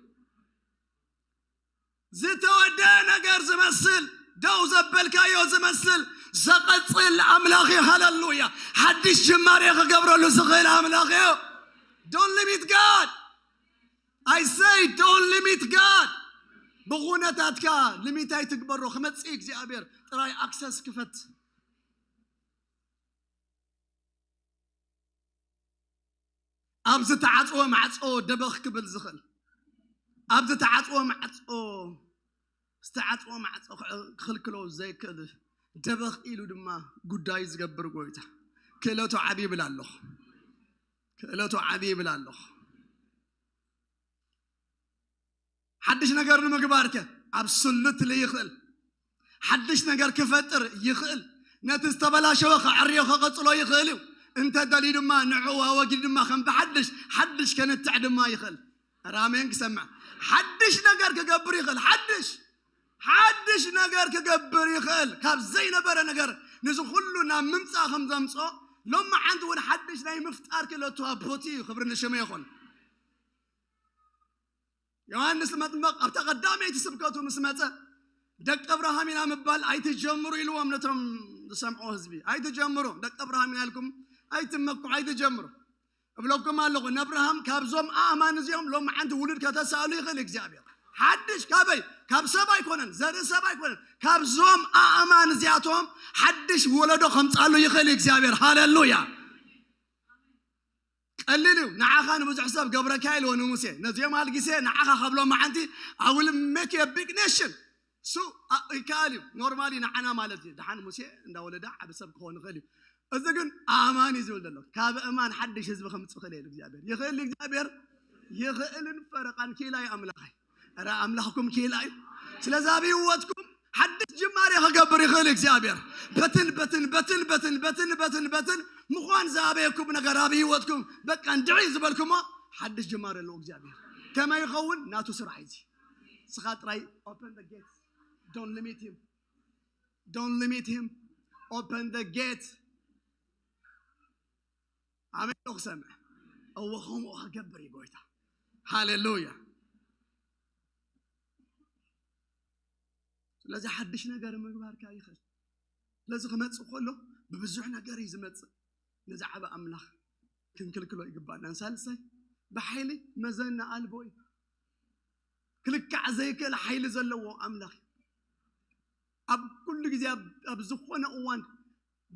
ዝተወደአ ነገር ዝመስል ደው ዘበልካዮ ዝመስል ዘቐጽል ኣምላኽ እዩ ሃለሉያ ሓድሽ ጅማሬ ክገብረሉ ዝኽእል ኣምላኽ እዩ don't limit God I say don't limit God ብኹነታትካ limit ኣይትግበሮ ክመጽእ እግዚኣብሔር ጥራይ access ክፈት ኣብ ዝተዓጽወ ማዕጾ ደበኽ ክብል ዝኽእል ኣብ ዝተዓጽወ ማዕጾ ዝተዓጽወ ማዕጾ ክኽልክሎ ዘይክእል ደበኽ ኢሉ ድማ ጉዳይ ዝገብር ጎይታ ክእለቱ ዓብዪ ይብል ኣለኹ ክእለቱ ዓብዪ ይብል ኣለኹ ሓድሽ ነገር ንምግባር ከ ኣብ ስሉት ይኽእል ሓድሽ ነገር ክፈጥር ይኽእል ነቲ ዝተበላሸወ ከዕርዮ ከቐጽሎ ይኽእል እዩ እንተ ደልዩ ድማ ንዕኡ ኣወጊዱ ድማ ከም ብሓድሽ ሓድሽ ከነትዕ ድማ ይኽእል ራሜን ክሰምዕ ሓድሽ ነገር ክገብር ይኽእል ሓድሽ ሓድሽ ነገር ክገብር ይኽእል ካብ ዘይነበረ ነገር ንዚ ኩሉ ናብ ምምፃእ ከም ዘምፅኦ ሎማዓንቲ እውን ሓድሽ ናይ ምፍጣር ክእለቱ ኣቦቲ እዩ ክብሪ ንሽሙ ይኹን ዮሃንስ መጥምቕ ኣብታ ቀዳመይቲ ስብከቱ ምስ መጸ ደቂ እብራሃም ኢና ምባል ኣይትጀምሩ ኢልዎም ነቶም ዝሰምዖ ህዝቢ ኣይትጀምሩ ደቂ እብራሃም ኢና ኢልኩም ኣይትመኩ ኣይትጀምሩ እብለኩም ኣለኹ ነብርሃም ካብዞም ኣእማን እዚኦም ሎም ሓንቲ ውሉድ ከተሳእሉ ይኽእል እግዚኣብሔር ሓድሽ ካበይ ካብ ሰብ ኣይኮነን ዘርኢ ሰብ ኣይኮነን ካብዞም ኣእማን እዚኣቶም ሓድሽ ወለዶ ከምፃሉ ይኽእል እግዚኣብሔር ሃለሉያ ቀሊል እዩ ንዓኻ ንብዙሕ ሰብ ገብረካ ኢልዎ ንሙሴ ነዚኦም ኣልጊሰ ንዓኻ ካብሎም መዓንቲ I will make you a big nation እሱ ይከኣል እዩ normally ንዓና ማለት እዩ ደሓን ሙሴ እንዳወለደ ዓቢ ሰብ ክኸውን ይኽእል እዩ እዚ ግን ኣማን እዩ ዝብል ዘሎ ካብ እማን ሓድሽ ህዝቢ ከምፅእ ክእል እዩ እግዚኣብሔር ይኽእል እግዚኣብሔር ይኽእልን ፈረቃን ክኢላ እዩ ኣምላኸይ ረ ኣምላኽኩም ክኢላ እዩ ስለዚ ኣብ ህይወትኩም ሓድሽ ጅማሬ ክገብር ይኽእል እግዚኣብሔር በትን በትን በትን በትን በትን በትን በትን ምዃን ዝኣበየኩም ነገር ኣብ ህይወትኩም በቃ እንድዒ ዝበልኩሞ ሓድሽ ጅማሬ ኣለዎ እግዚኣብሔር ከመይ ይኸውን ናቱ ስራሕ እዚ ስኻ ጥራይ open the gate don't limit him don't limit him open the gate ኣሜን ዶ ክሰምዕ እወ ከምኡ ክገብር እዩ ጎይታ ሃሌሉያ ስለዚ ሓድሽ ነገር ምግባርካ ይኽእል ስለዚ ክመፅእ ከሎ ብብዙሕ ነገር እዩ ዝመፅእ ነዚ ዓበ ኣምላኽ ክንክልክሎ ይግባእና ንሳልሳይ ብሓይሊ መዘና ኣልቦ እዩ ክልካዕ ዘይክእል ሓይሊ ዘለዎ ኣምላኽ እዩ ኣብ ኩሉ ግዜ ኣብ ዝኾነ እዋን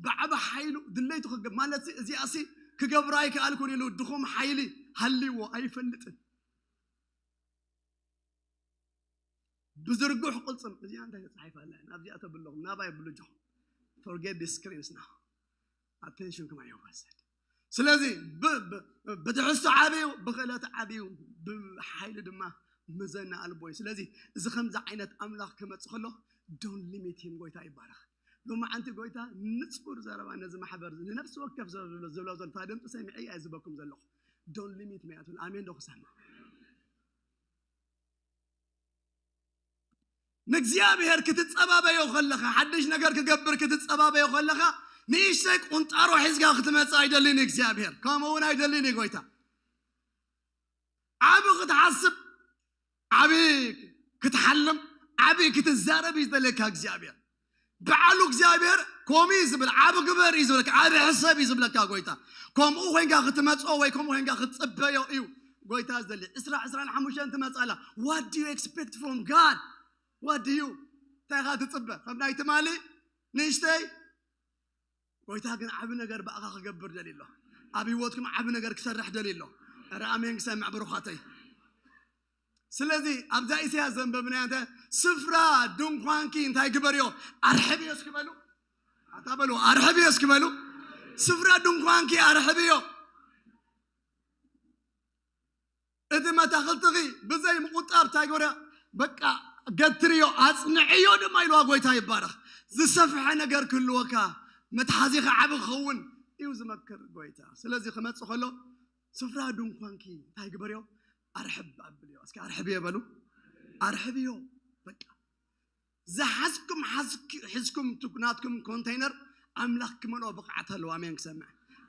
ብዓበ ሓይሉ ድለይቱ ክገብ ማለት እዚኣሲ ክገብራ ኣይከኣልኩን ኢሉ ድኹም ሓይሊ ሃልዎ ኣይፈልጥን ብዝርጉሕ ቅልፅም እዚኣ እንታይ ተፃሒፋ ኣላ ናብዚኣ ተብለኹም ናባይ ብልጆ forget the screens now attention ክማ ይወሰድ ስለዚ ብትሕዝቶ ዓብዩ ብክእለት ዓብዩ ብሓይሊ ድማ መዘና ኣልቦ እዩ ስለዚ እዚ ከምዚ ዓይነት ኣምላኽ ክመፅ ከሎ don't limit him ጎይታ ይባረኽ ሎማዓንቲ ጎይታ ንፁር ዘረባ ነዚ ማሕበር ንነፍሲ ወከፍ ዝብሎ ዘሎ ድምፂ ሰሚዐ እየ ዝበኩም ዘለኹ don't limit me ኣሜን ዶ ክሰምዕ ንእግዚኣብሔር ክትጸባበዮ ከለኻ ሓድሽ ነገር ክገብር ክትጸባበዮ ከለኻ ንእሽተይ ቁንጣሮ ሒዝካ ክትመጽእ ኣይደልን እግዚኣብሔር ከምኡ እውን ኣይደልን ጎይታ ዓቢ ክትሓስብ ዓቢ ክትሓልም ዓቢ ክትዛረብ እዩ ዝደልየካ እግዚኣብሔር በዓሉ እግዚኣብሔር ኮሚ ዝብል ዓብ ግበር እዩ ዝብለካ ዓብ ሕሰብ እዩ ዝብለካ ጎይታ ከምኡ ኮይንካ ክትመፅኦ ወይ ከምኡ ኮይንካ ክትፅበዮ እዩ ጎይታ ዝደሊ ዕስራ ዕስራን ሓሙሽተን ትመፃላ what do you expect from God what do you እንታይ ኢኻ ትፅበ ከም ናይ ትማሊ ንእሽተይ ጎይታ ግን ዓብ ነገር ብኣኻ ክገብር ደሊ ኣሎ ኣብ ህይወትኩም ዓብ ነገር ክሰርሕ ደሊ ኣሎ ረ ኣሜን ክሰምዕ ብሩኻተይ ስለዚ ኣብዛ ኢሳያስ ዘንበብናዮ እንተ ስፍራ ድንኳንኪ እንታይ ግበርዮ ኣርሕብዮ እስኪ በሉ ኣታ በሉ ኣርሕብዮ እስኪ በሉ ስፍራ ድንኳንኪ ኣርሕብዮ እቲ መታኽልትኺ ብዘይ ምቁጣብ እንታይ ግበርዮ በቃ ገትርዮ ኣጽንዕዮ ድማ ኢልዋ ጎይታ ይባረኽ ዝሰፍሐ ነገር ክህልወካ መትሓዚኻ ዓቢ ክኸውን እዩ ዝመክር ጎይታ። ስለዚ ክመጽእ ከሎ ስፍራ ድንኳንኪ እንታይ ግበርዮ? ኣርሕብ ኣብልዮ። እስኪ ኣርሕብዮ በሉ። ኣርሕብዮ። በቃ ዝሓዝኩም ሓዝኪ- ሒዝኩም ቱ- ናትኩም ኮንቴይነር ኣምላኽ ክመልኦ ብቕዓት ኣለዎ። ኣሜን ክሰምዕ።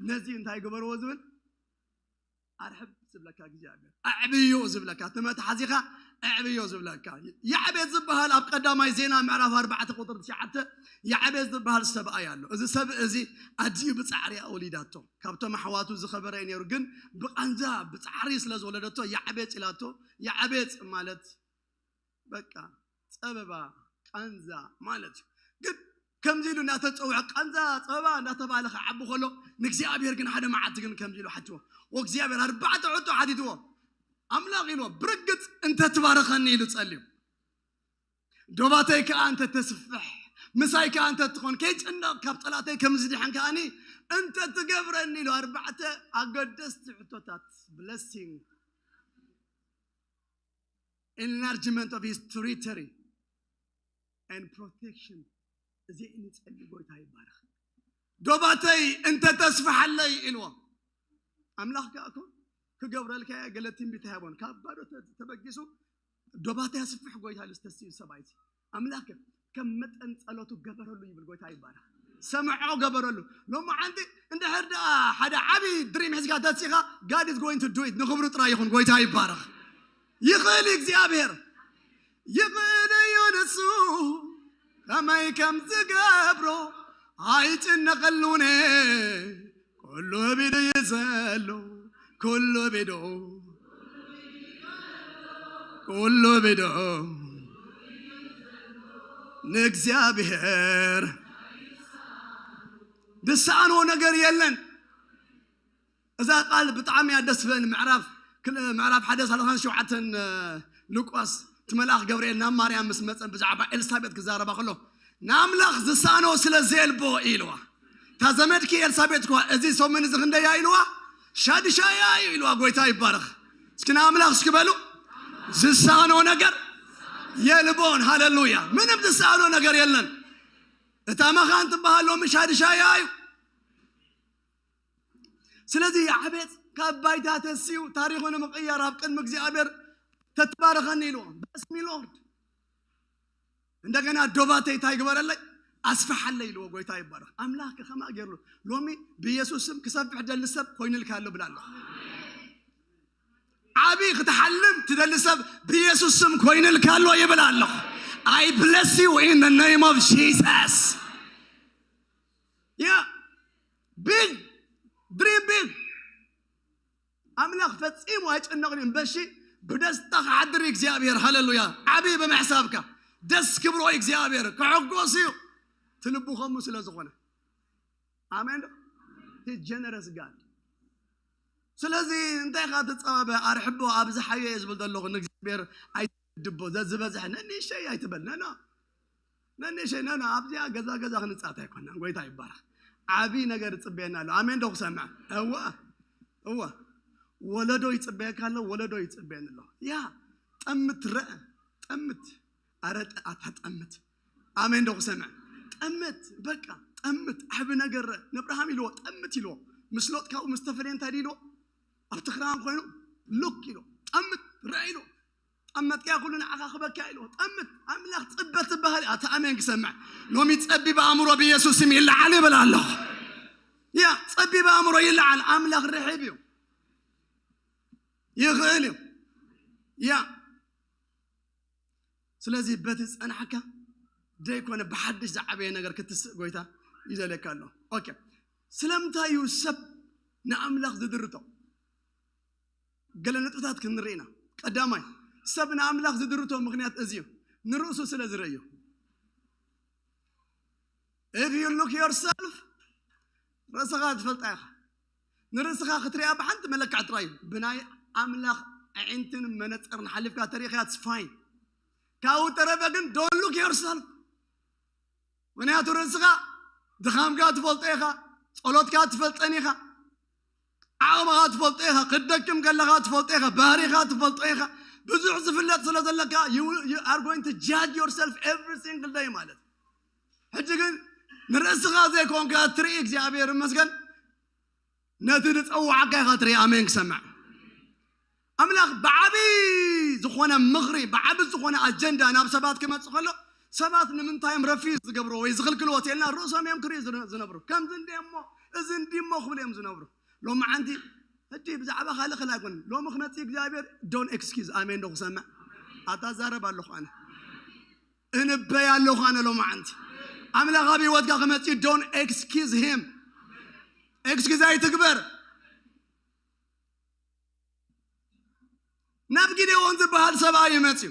ነዚ እንታይ ግበርዎ ዝብል ኣርሕብ ዝብለካ እግዚኣብሔር ኣዕብዮ ዝብለካ እቲ መትሓዚኻ ኣዕብዮ ዝብለካ። ያዕቤት ዝበሃል ኣብ ቀዳማይ ዜና ምዕራፍ ኣርባዕተ ቁጥር ትሽዓተ ያዕቤት ዝበሃል ሰብኣይ ኣሎ። እዚ ሰብ እዚ ኣድዩ ብጻዕሪ ወሊዳቶ። ካብቶም ኣሕዋቱ ዝኸበረ እዩ ነይሩ፣ ግን ብቃንዛ ብጻዕሪ ስለ ዝወለደቶ ያዕቤት ኢላቶ። ያዕቤት ማለት በቃ ጸበባ ቃንዛ ማለት እዩ። ግን ከምዚ ኢሉ እናተጸውዐ ቃንዛ ጸበባ እናተባለ ክዓቢ ከሎ ንእግዚኣብሔር ግን ሓደ መዓልቲ ግን ከምዚ ኢሉ ሓትዎ። ወእግዚኣብሔር ኣርባዕተ ሕቶ ሓቲትዎ። ኣምላኽ ኢልዎ ብርግጽ እንተትባረኸኒ ኢሉ ጸልዩ። ዶባተይ ከኣ እንተተስፍሕ ምሳይ ከኣ እንተትኾን ከይጭነቕ ካብ ጠላተይ ከም ዝድሕን ከኣኒ እንተትገብረኒ ኢሉ ኣርባዕተ ኣገደስቲ ሕቶታት። Blessing, enlargement of his territory and protection። እዚ ንጸሊ ጎይታ ይባረኽ። ዶባተይ እንተ ተስፍሓለይ ኢልዎ። ኣምላኽ ከኣ እኮ ክገብረልካ እየ ገለ ትንቢት ኣይሃቦን። ካብ ባዶ ተ- ተበጊሱ ዶባተይ ኣስፍሕ ጎይታ ኢሉ ዝተስዩ ሰብኣይ እዚ። ኣምላኽ ከ ከም መጠን ጸሎቱ ገበረሉ ይብል። ጎይታ ይባረኽ። ሰምዖ ገበረሉ። ሎማዓንቲ እንድሕር ደኣ ሓደ ዓቢ ድሪም ሒዝካ ተሲኻ God is going to do it። ንኽብሩ ጥራይ ይኹን። ጎይታ ይባረኽ። ይኽእል እዩ እግዚኣብሔር። ይኽእል እዩ ንሱ ከመይ ከም ዝገብሮ ኣይጭነቐሉን። ኩሉ ብኢዱ እዩ ዘሎ፣ ኩሉ ብኢዱ፣ ኩሉ ብኢዱ ንእግዚኣብሔር ዝሰኣኖ ነገር የለን። እዛ ቃል ብጣዕሚ እያ ደስ ትብለኒ። ምዕራፍ ክል- ምዕራፍ ሓደ ሰላሳን ሸውዓተን ሉቃስ እቲ መልኣኽ ገብርኤል ናብ ማርያም ምስ መጸ ብዛዕባ ኤልሳቤጥ ክዛረባ ከሎ ንኣምላኽ ዝሳኖ ስለ ዘየልቦ ኢልዋ። እታ ዘመድኪ ኤልሳቤጥ እኳ እዚ ሰሙን እዚ ክንደያ ኢልዋ ሻድሻያ እዩ ኢልዋ። ጎይታ ይባረኽ። እስኪ ንኣምላኽ እስኪ በሉ ዝሳኖ ነገር የልቦን። ሃሌሉያ። ምንም ዝሳኖ ነገር የለን። እታ መኻን ትበሃል ሎሚ ሻድሻያ እዩ። ስለዚ ያዕቤጽ ካብ ባይታ ተሲኡ ታሪኹ ንምቕያር ኣብ ቅድሚ እግዚኣብሔር ተትባረኸኒ ኢልዎ። Bless me Lord። እንደገና ዶባተይ እንታይ ግበረለይ ኣስፍሓለይ ኢልዎ። ጎይታ ይባረኽ። ኣምላኽ ከማ ገይርሉ ሎሚ ብኢየሱስ ስም ክሰፍሕ ደሊ ሰብ ኮይኑልካ ኣሎ ብላ ኣለኹ። ዓቢ ክትሓልም ትደሊ ሰብ ብኢየሱስ ስም ኮይኑልካ ኣሎ ይብል ኣለኹ። I bless you in the name of Jesus። Yeah, big, dream big። ኣምላኽ ፈጺሙ ኣይጨነቕን እዩ። እምበሺ ብደስታ ክሓድር እዩ እግዚኣብሔር። ሃሌሉያ። ዓብዪ ብምሕሳብካ ደስ ክብሎ እዩ እግዚኣብሔር። ክሕጎስ እዩ። እቲ ልቡ ከምኡ ስለ ዝኾነ። ኣሜን ዶ? He's generous God። ስለዚ እንታይ ኢኻ ትጸባበ? ኣርሕቦ ኣብዝሓዮ እየ ዝብል ዘለኹ። ንእግዚኣብሔር ኣይትድቦ። ዘዝበዝሐ ነንእሽተይ ኣይትበል። ነና ነንእሽተይ ነና ኣብዚኣ ገዛ ገዛ ክንጻት ኣይኮናን። ጎይታ ይባረኽ። ዓቢ ነገር ይጽበየና ኣሎ። ኣሜን ዶ ክሰምዕ? እዋ እዋ። ወለዶ ይጽበየካ ኣሎ። ወለዶ ይጽበየን ኣሎ። ያ ጠምት ረአ ጠምት ኣረ ኣታ ጠምት። ኣሜን ዶ ክሰምዕ? ጠምት በቃ ጠምት ዓቢ ነገር ረአ። ንእብርሃም ኢልዎ ጠምት ኢልዎ። ምስ ሎጥ ካብኡ ምስ ተፈለየ እንታይ ኢልዎ? ኣብ ትኽራም ኮይኑ ሉክ ኢልዎ ጠምት ረአ ኢልዎ። ጠመጥካ ኩሉ ንዓኻ ክበካ ኢልዎ። ጠምት ኣምላኽ ጽበት ትበሃል ኣታ ኣሜን ክሰምዕ። ሎሚ ጸቢብ ኣእምሮ ብኢየሱስ ስም ይለዓል ይብል ኣለኹ። ያ ጸቢብ ኣእምሮ ይለዓል። ኣምላኽ ርሕብ እዩ። ይኽእል እዩ። ያ ስለዚ በቲ ዝጸናሕካ ደይኮነ ብሓድሽ ዝዓበየ ነገር ክትስእ ጎይታ ይደልየካ ኣሎ። ኦኬ ስለምንታይ እዩ ሰብ ንኣምላኽ ዝድርቶ? ገለ ነጥብታት ክንርኢ ኢና። ቀዳማይ ሰብ ንኣምላኽ ዝድርቶ ምኽንያት እዚ እዩ። ንርእሱ ስለ ዝርእዩ። If you look yourself ርእስኻ ትፈልጣ ኢኻ። ንርእስኻ ክትሪኣ ብሓንቲ መለክዕ ጥራይ እዩ። ብናይ ኣምላኽ ኣዒንትን መነጽርን ሓሊፍካ ተሪእኻ it's fine። ካብኡ ተረፈ ግን don't look yourself። ምክንያቱ ርእስኻ ድኻምካ ትፈልጦ ኢኻ። ጸሎትካ ትፈልጠን ኢኻ። ዓቕምኻ ትፈልጦ ኢኻ። ክትደክም ከለኻ ትፈልጦ ኢኻ። ባህሪኻ ትፈልጦ ኢኻ። ብዙሕ ዝፍለጥ ስለ ዘለካ you, you are going to judge yourself every single day ማለት እዩ። ሕጂ ግን ንርእስኻ ዘይኮንካ እትርኢ እግዚኣብሔር ይመስገን። ነቲ ዝጸዋዕካ ኢኻ ትርኢ። ኣሜን ክሰምዕ። ኣምላኽ ብዓቢ ዝኾነ ምኽሪ፣ ብዓቢ ዝኾነ ኣጀንዳ ናብ ሰባት ክመጽእ ከሎ፣ ሰባት ንምንታይ እዮም ረፊዝ ዝገብርዎ ወይ ዝኽልክልዎ ተልና ርእሶም እዮም ክርእዩ ዝነ-፣ ዝነብሩ። ከምዚ እንዲ እሞ፣ እዚ እንዲ እሞ ክብሉ እዮም ዝነብሩ። ሎማዓንቲ ሕጂ ብዛዕባ ካልእ ክል ኣይኮን። ሎሚ ክመጽእ እግዚኣብሔር ዶን ኤክስኪዝ። ኣሜን ዶ ክሰምዕ? ኣታ ዛረብ ኣለኹ ኣነ። እንበይ ኣለኹ ኣነ ሎማዓንቲ። ኣምላኽ ኣብ ህይወትካ ክመጽእ ዶን ኤክስኪዝ ሂም። ኤክስኪዝ ኣይትግበር። ናብ ጊዴዎን ዝበሃል ሰብኣይ እዩ መጽዩ።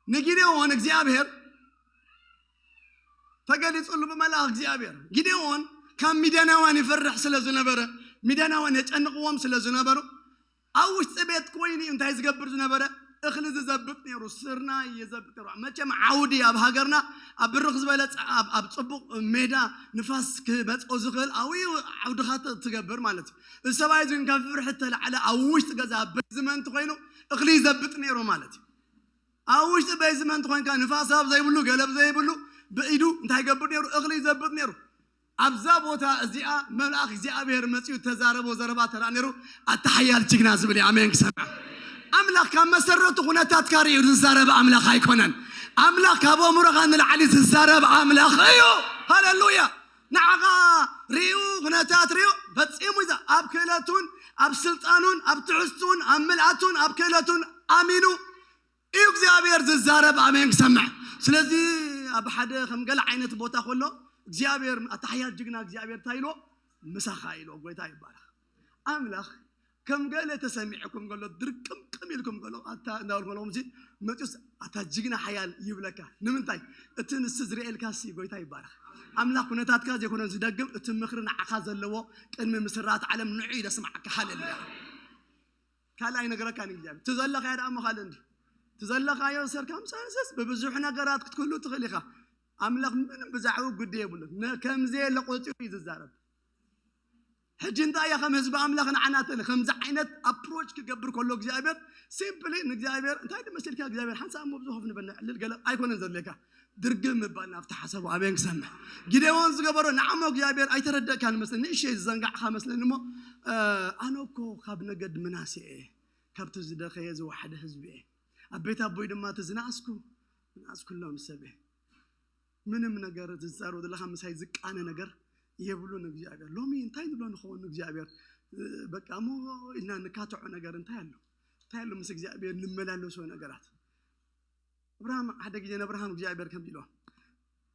ንጊዴዎን እግዚኣብሔር ተገሊጹሉ ብመልኣኽ እግዚኣብሔር። ጊዴዎን ካብ ሚድያናውያን ይፈርሕ ስለ ዝነበረ፣ ሚድያናውያን የጨንቕዎም ስለ ዝነበሩ፣ ኣብ ውሽጢ ቤት ኮይኑ እዩ እንታይ ዝገብር ዝነበረ? እኽሊ ዝዘብጥ ነይሩ፣ ስርናይ ይዘብጥ ነይሩ። መቸም ዓውዲ ኣብ ሃገርና ኣብ ብርኽ ዝበለ ጸ-፣ ኣብ፣ ኣብ ጽቡቕ ሜዳ ንፋስ ክመጽኦ ዝኽእል ኣብኡ ዓውድኻ ት-፣ ትገብር ማለት እዩ። እዚ ሰብኣይ እዚ ግን ካብ ፍርሒ እተላዕለ ኣብ ውሽጢ ገዛ ኣብ ቤዝመንት ኮይኑ እኽሊ ይዘብጥ ነይሩ ማለት እዩ። ኣብ ውሽጢ ቤዝመንት ኮይንካ ንፋስ ኣብ ዘይብሉ፣ ገለብ ዘይብሉ ብኢዱ እንታይ ይገብር ነይሩ? እኽሊ ይዘብጥ ነይሩ። ኣብዛ ቦታ እዚኣ መልኣኽ እግዚኣብሔር መጺኡ ተዛረቦ ዘረባ ተራ ነይሩ። ኣታ ሓያል ጅግና ዝብል እዩ። ኣሜን ክሰምዕ። ኣምላኽ ካብ መሰረቱ ኩነታትካ ርእዩ ዝዛረብ ኣምላኽ ኣይኮነን። ኣምላኽ ካብ ኣእምሮኻ ንላዕሊ ዝዛረብ ኣምላኽ እዩ። ሃሌሉያ። ንዓኻ ርእዩ፣ ኩነታት ርእዩ፣ ፈጺሙ ይዛ-፣ ኣብ ክእለቱን ኣብ ስልጣኑን ኣብ ትዕዝቱን ኣብ ምልኣቱን ኣብ ክእለቱን ኣሚኑ እዩ እግዚኣብሔር ዝዛረብ። ኣሜን ክሰምዕ። ስለዚ ኣብ ሓደ ከም ገለ ዓይነት ቦታ ከሎ እግዚኣብሔር፣ ኣታ ሓያል ጅግና እግዚኣብሔር እንታይ ኢልዎ? ምሳኻ ኢልዎ። ጎይታ ይባረኽ። ኣምላኽ ከም ገለ ተሰሚዕኩም ከሎ፣ ድርቅምቅም ኢልኩም ከሎ፣ ኣታ እንዳበልኩ ከለኹም ሲ መጺኡስ ኣታ ጅግና ሓያል ይብለካ። ንምንታይ? እቲ ንሱ ዝርእየልካ ሲ ጎይታ ይባረኽ። ኣምላኽ ኩነታትካ ዘይኮነ ዝደግም፣ እቲ ምኽሪ ንዓኻ ዘለዎ ቅድሚ ምስራት ዓለም ንዑ እዩ ዘስምዓካ። ሃሌሉያ። ካልእ ኣይነግረካን እግዚኣብሔር። እቲ ዘለኻዮ ደኣ እሞ ካልእ እንዲ። እቲ ዘለኻዮ ሰርካምስታንስስ ብብዙሕ ነገራት ክትክህሉ ትኽእል ኢኻ። ኣምላኽ ምንም ብዛዕባኡ ግዲ የብሉን። ነ-፣ ከም ዘየለ ቆጺሩ እዩ ዝዛረብ። ሕጂ እንታይ እያ ከም ህዝቢ ኣምላኽ ንዓና ተለ-፣ ከምዚ ዓይነት ኣፕሮች ክገብር ከሎ እግዚኣብሔር ሲምፕሊ ንእግዚኣብሔር እንታይ ድመሲልካ እግዚኣብሔር ሓንሳብ እሞ ብዙ ኮፍ ንበል ንዕልል ገለ ኣይኮነን ዘድልየካ። ድርግም ምባል ናብቲ ሓሳቡ ኣበየን ክሰምዕ። ጊዴዎን ዝገበሮ ንዓሞ እግዚኣብሔር ኣይተረደእካን መስለኒ፣ ንእሸይ ዝዘንጋዕካ መስለኒ እሞ፣ እ፣ ኣነ እኮ ካብ ነገድ ምናሴ እየ፣ ካብቲ ዝደኸየ ዝወሓደ ህዝቢ እየ። ኣብ ቤት ኣቦይ ድማ እቲ ዝነኣስኩ፣ ዝነኣስኩሎም ሰብ እየ። ምንም ነገር ዝዛረቡ ዘለኻ ምሳይ ዝቃነ ነገር የብሉን እግዚኣብሔር። ሎሚ እንታይ ንብሎ ንኸውን እግዚኣብሔር? እ፣ በቃ እሞ ኢልና ንካትዖ ነገር እንታይ ኣሎ? እንታይ ኣሎ ምስ እግዚኣብሔር ንመላለሶ ነገራት? ኣብርሃም ሓደ ግዜ ንኣብርሃም እግዚኣብሔር ከምዚ ኢልዎ፣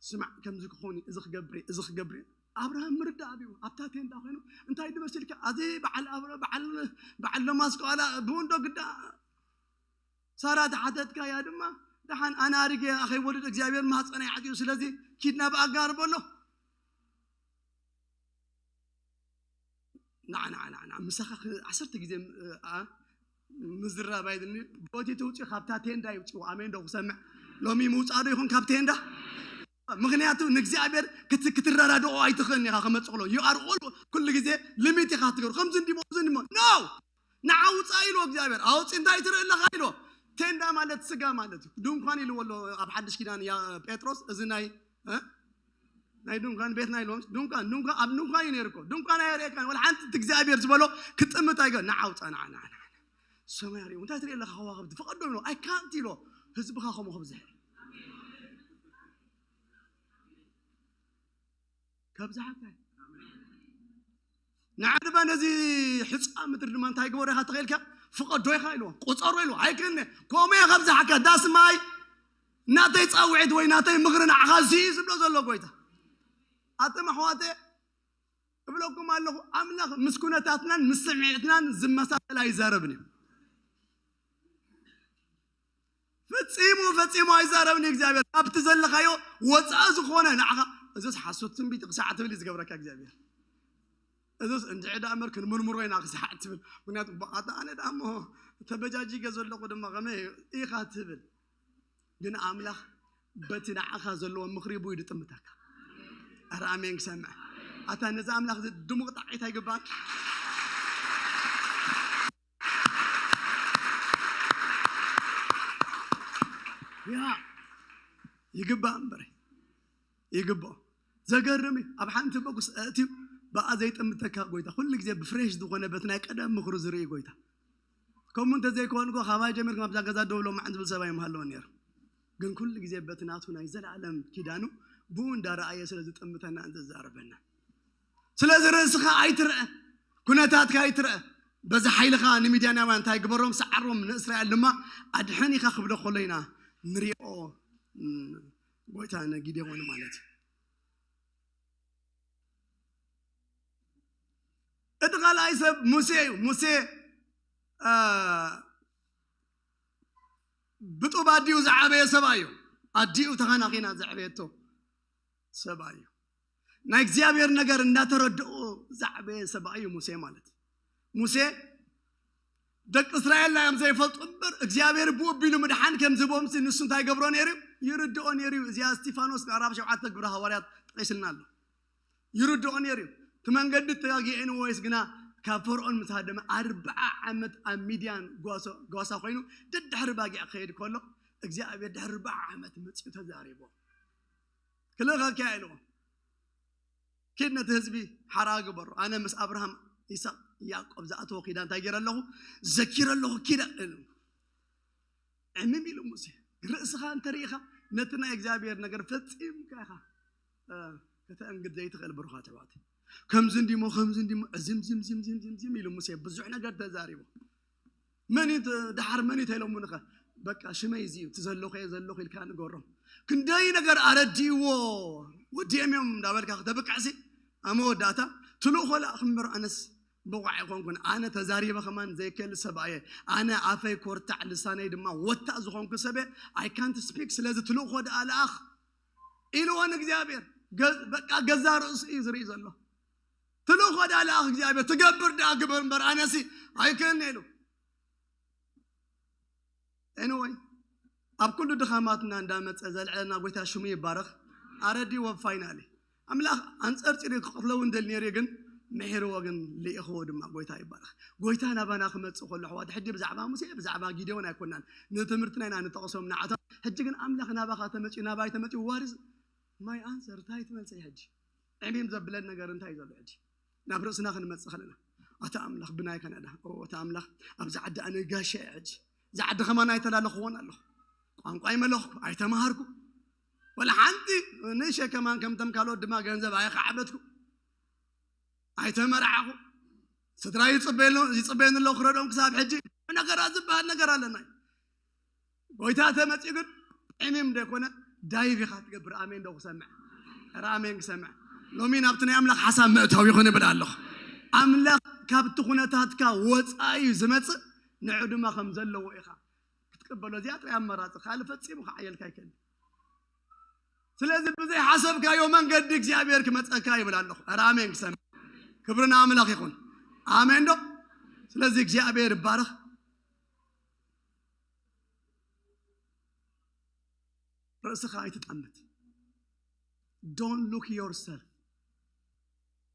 "ስማዕ፣ ከምዚ ክኸውን እዩ፣ እዚ ክገብር እየ፣ እዚ ክገብር እየ።" ኣብርሃም ምርዳእ ኣብዩ፣ ኣብታ ቴንዳ ኮይኑ እንታይ ድመሲልካ? ኣዚ በዓል ኣብረ-፣ በዓል፣ በዓል ደማስቆ ዋላ ብኡ እንዶ ግዳ ሳራ ተሓተትካያ ድማ፣ ደሓን ኣነ ኣሪገ ከይወልድ እግዚኣብሔር ማህፀነይ ዓጽዩ፣ ስለዚ ኪድ ናብ ኣጋር በሎ። ንዓ፣ ንዓ፣ ንዓ፣ ንዓ፣ ምሳኻ ክ-፣ ዓሰርተ ግዜ ም-፣ ኣ-፣ ምዝራብ ኣይድልኒ። ቦቲ ትውፅኡ፣ ካብታ ቴንዳ ይውፅኡ። ኣሜን ዶ ክሰምዕ? ሎሚ ምውፃእ ዶ ይኹን ካብ ቴንዳ? ምኽንያቱ ንእግዚኣብሔር ክት-፣ ክትረዳድኦ ኣይትኽእልን ኢኻ። ክመፅእ ከሎ፣ you are all፣ ኩሉ ግዜ ሊሚት ኢኻ ትገብሩ። ከምዚ እንዲሞ፣ እዚ እንዲሞ። No! ንዓ ውፃእ ኢልዎ እግዚኣብሔር። ኣውፂ እንታይ ትርኢ ኣለኻ ኢልዎ። ቴንዳ ማለት ስጋ ማለት እዩ። ድንኳን ኢልዎ ኣሎ ኣብ ሓድሽ ኪዳን ያ ጴጥሮስ፣ እዚ ናይ፣ እ? ናይ ድንኳን ቤት ናይ ኢልዎም። ድንኳን፣ ድንኳን፣ ኣብ ድንኳን እዩ ነይሩ እኮ። ድንኳን ኣየርእየካን። ወላ ሓንቲ እቲ እግዚኣብሔር ዝበሎ ክጥምት ኣይገ-፣ ንዓ ውፃእ፣ ንዓ፣ ንዓ፣ ንዓ። ሰማይ ርእዩ፣ እንታይ ትርኢ ኣለኻ ከዋኽብቲ? ፍቐዶ ኢልዎ። I can't ኢልዎ። ህዝብኻ ከምኡ ክብዝሕ። ከብዝሓካ እዩ። ንዓ ድማ ነዚ ሕፃ ምድሪ ድማ እንታይ ግበሮ ኢኻ ተኸኢልካ? ፍቐዶ ኢኻ ኢልዎ፣ ቁፀሮ ኢልዎ። ኣይክእልነ። ከምኡ እየ ከብዝሓካ። ዳስ ማይ ናተይ ፃውዒት ወይ ናተይ ምኽሪ ንዓኻ እዚ እዩ ዝብሎ ዘሎ ጎይታ። ኣቶም ኣሕዋተ እብለኩም ኣለኹ፣ ኣምላኽ ምስ ኩነታትናን ምስ ስምዒትናን ዝመሳሰል ኣይዛረብን እዩ። ፈጺሙ፣ ፈጺሙ ኣይዛረብን እዩ እግዚኣብሔር። ካብቲ ዘለኻዮ ወፃኢ ዝኾነ ንዓኻ፣ እዚስ ሓሶት ትንቢት ክሳዕ ትብል እዩ ዝገብረካ እግዚኣብሔር። እዚስ እንድዒ ደኣ እምበር ክንምርምሮ ኢና ክሳዕ ትብል። ምክንያቱ፣ በቃ፣ ኣታ ኣነ ደኣ እሞ ተበጃጂገ ዘለኹ ድማ ከመይ ኢኻ ትብል። ግን ኣምላኽ በቲ ንዓኻ ዘለዎ ምኽሪ ብኡ እዩ ዝጥምተካ። ኣረ ኣሜን ክሰምዕ። ኣታ ነዚ ኣምላኽ እዚ ድሙቕ ጣዕዒት ኣይግባን? ያ፣ ይግባእ እምበር ይግባእ። ዘገርም እዩ። ኣብ ሓንቲ ቦክስ ኣእትዩ ብኣ ዘይጠምተካ ጎይታ፣ ኩሉ ግዜ ብፍሬሽ ዝኾነ በቲ ናይ ቀደም ምኽሩ ዝርኢ ጎይታ። ከምኡ እንተዘይኮንኩ ካባይ ጀሚርኩም ኣብዛ ገዛ ደው ሎም ዝብል ሰብ ኣይምሃለወን ነይሩ። ግን ኩሉ ግዜ በቲ ናቱ ናይ ዘለኣለም ኪዳኑ ብኡ እንዳረኣየ ስለ ዝጥምተና እንተዛረበና። ስለዚ ርእስኻ ኣይትርአ፣ ኩነታትካ ኣይትርአ። በዚ ሓይልኻ ንሚድያናውያን እንታይ ግበሮም፣ ሰዓሮም፣ ንእስራኤል ድማ ኣድሕን ኢኻ ክብሎ ከሎ ኢና ንሪኦ። እም፣ ጎይታ ንጊዴዎን ማለት እዩ። እቲ ካልኣይ ሰብ ሙሴ እዩ። ሙሴ አ፣ ብጡብ ኣዲኡ ዝዓበየ ሰብኣይ እዩ። ኣዲኡ ተኸናኺና ዘዕበየቶ ሰብኣይ እዩ። ናይ እግዚኣብሔር ነገር እንዳተረድኦ ዝዓበየ ሰብኣይ እዩ ሙሴ ማለት። ሙሴ ደቂ እስራኤል ናዮም ዘይፈልጡ እምበር እግዚኣብሔር ብኡ ኣቢሉ ምድሓን ከም ዝህቦምሲ ንሱ እንታይ ገብሮ ነይሩ እዩ? ይርድኦ ነይሩ እዩ። እዚኣ እስቲፋኖስ ምዕራፍ ሸውዓተ ግብረ ሃዋርያት ጠቒስልና ኣሎ። ይርድኦ ነይሩ እዩ። እቲ መንገዲ ተጋጊዕን ወይስ ግና ካብ ፈርዖን ምስ ሃደመ ኣርብዓ ዓመት ኣብ ሚድያን ጓሶ-፣ ጓሳ ኮይኑ ደድሕሪ ባጊዕ ክኸይድ ከሎ እግዚኣብሔር ድሕሪ ኣርብዓ ዓመት መጺኡ ተዛሪቦ። ክልእኸኪ ኢልዎ። ኪድ ነቲ ህዝቢ ሓራ ግበሮ። ኣነ ምስ ኣብርሃም፣ ይስሐቅ፣ ያዕቆብ ዝኣተዎ ኪዳን እንታይ ገይረ ኣለኹ? ዘኪረ ኣለኹ ኪዳን። ዕምም ኢሉ ሙሴ። ርእስኻ እንተርኢኻ ነቲ ናይ እግዚኣብሔር ነገር ፈጺምካ ኢኻ፣ እ፣ ከተእንግድ ዘይትኽእል ብሩኻት ኣሕዋት። ከምዚ እንዲሞ፣ ከምዚ እንዲሞ፣ ዝም ዝም ዝም ዝም ዝም ዝም ኢሉ ሙሴ ብዙሕ ነገር ተዛሪቡ። መን እዩ ት-፣ ደሓር መን እዩ ተኢሎምንኸ? በቃ ሽመይ እዚ እዩ፣ እቲ ዘለኹ እየ ዘለኹ ኢልካ ንገሮም። ክንደይ ነገር ኣረዲእዎ፣ ወዲኦም እዮም እንዳበልካ ከተብቅዕሲ፣ ኣብ መወዳእታ ትልእኾ ለኣኽ እምበር ኣነስ ብቑዕ ኣይኮንኩን። ኣነ ተዛሪበ ከማን ዘይክእል ሰብኣየ። ኣነ ኣፈይ ኮርታዕ ልሳነይ ድማ ወታእ ዝኾንኩ ሰብየ። I can't speak። ስለዚ ትልእኾ ደኣ ለኣኽ ኢልዎ ንእግዚኣብሔር። ገ-፣ በቃ ገዛ ርእሱ እዩ ዝርኢ ዘሎ። ትልእኾ ደኣ ለኣኽ እግዚኣብሔር፣ ትገብር ደኣ ግበር እምበር ኣነሲ ኣይክእልን ኢሉ። Anyway፣ ኣብ ኩሉ ድኻማትና እንዳመጸ ዘልዕለና ጎይታ ሽሙ ይባረኽ። ኣረዲ ወብ ፋይናሊ ኣምላኽ ኣንጸርጺሩ ክቐትሎ እውን ደል ነይሩ፣ ግን ምሒርዎ፣ ግን ልኢኽዎ ድማ። ጎይታ ይባረኽ። ጎይታ ናባና ክመጽእ ከሎ ኣሕዋት፣ ሕጂ ብዛዕባ ሙሴ ብዛዕባ ጊዴዎን ኣይኮናን ንትምህርትና ኢና ንጠቕሶም ንዓቶም። ሕጂ ግን ኣምላኽ ናባኻ ተመጺኡ፣ ናባይ ተመጺኡ፣ what is my answer? እንታይ ትመልሰይ ሕጂ? ዕሚም ዘብለን ነገር እንታይ ዘሎ ሕጂ? ናብ ርእስና ክንመጽእ ከለና፣ ኣታ ኣምላኽ ብናይ ካናዳ፣ ኦ፣ ኣታ ኣምላኽ ኣብዚ ዓዲ ኣነ ጋሻ እየ ሕጂ። እዚ ዓዲ ከማን ኣይተላለኽዎን ኣለኹ። ቋንቋ ኣይመለኽኩ፣ ኣይተማሃርኩ። ወላ ሓንቲ ንእሸ ከማን ከምቶም ካልኦት ድማ ገንዘብ ኣይኸዓበትኩ። ኣይተመርዓኹ። ስድራ ይጽበየሉ-፣ ይጽበየኒ ኣለዉ ክረድኦም ክሳብ ሕጂ። ነገራት ዝበሃል ነገር ኣለና እዩ። ጎይታ ተመጺኡ ግን ዕሚም ደይኮነ ዳይቭ ኢኻ ትገብር። ኣሜን ዶ ክሰምዕ? ኧረ ኣሜን ክሰምዕ። ሎሚ ናብቲ ናይ ኣምላኽ ሓሳብ ምእታው ይኹን እብል ኣለኹ። ኣምላኽ ካብቲ ኩነታትካ ወጻኢ እዩ ዝመጽእ፣ ንዑ ድማ ከም ዘለዎ ኢኻ ክትቅበሎ። እዚኣ ጥራይ ኣማራጺ፣ ካልእ ፈጺሙ ክዓየልካ ኣይክእልን። ስለዚ ብዘይ ሓሰብካዮ መንገዲ እግዚኣብሔር ክመጸካ ይብል ኣለኹ። ኧረ ኣሜን ክሰምዕ። ክብሪ ንኣምላኽ ይኹን። ኣሜን ዶ? ስለዚ እግዚኣብሔር ይባረኽ። ርእስኻ ኣይትጠምት። Don't look yourself።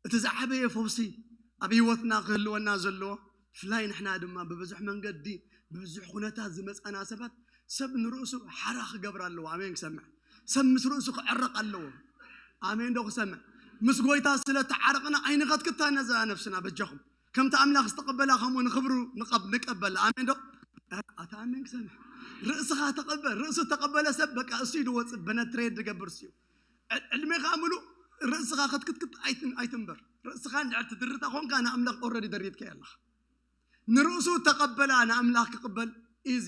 እቲ ዝዓበየ ፈውሲ ኣብ ህይወትና ክህልወና ዘለዎ፣ ብፍላይ ንሕና ድማ ብብዙሕ መንገዲ፣ ብብዙሕ ኩነታት ዝመጻና ሰባት፣ ሰብ ንርእሱ ሓራ ክገብር ኣለዎ። ኣሜን ክሰምዕ። ሰብ ምስ ርእሱ ክዕረቕ ኣለዎ። ኣሜን ዶ ክሰምዕ? ምስ ጎይታ ስለ ተዓረቕና ኣይንኸትክታ ነዛ ነፍስና በጃኹም። ከምቲ ኣምላኽ ዝተቐበላ ከምኡ ንኽብሩ ንቐብ-፣ ንቀበላ። ኣሜን ዶ? ኣታ ኣሜን ክሰምዕ። ርእስኻ ተቐበል። ርእሱ ተቐበለ ሰብ በቃ እሱ እዩ ዝወጽእ፣ በነትሬት ዝገብር እሱ እዩ። ዕ-፣ ዕድሜኻ ምሉእ ርእስኻ ክትክትክት ኣይትን-፣ ኣይትንበር። ርእስኻ እንድሕር ትድርታ ኾንካ ንኣምላኽ ኦልሬዲ ደሪትካዮ ኣለኻ። ንርእሱ ተቐበላ ንኣምላኽ ክቕበል ኢዚ።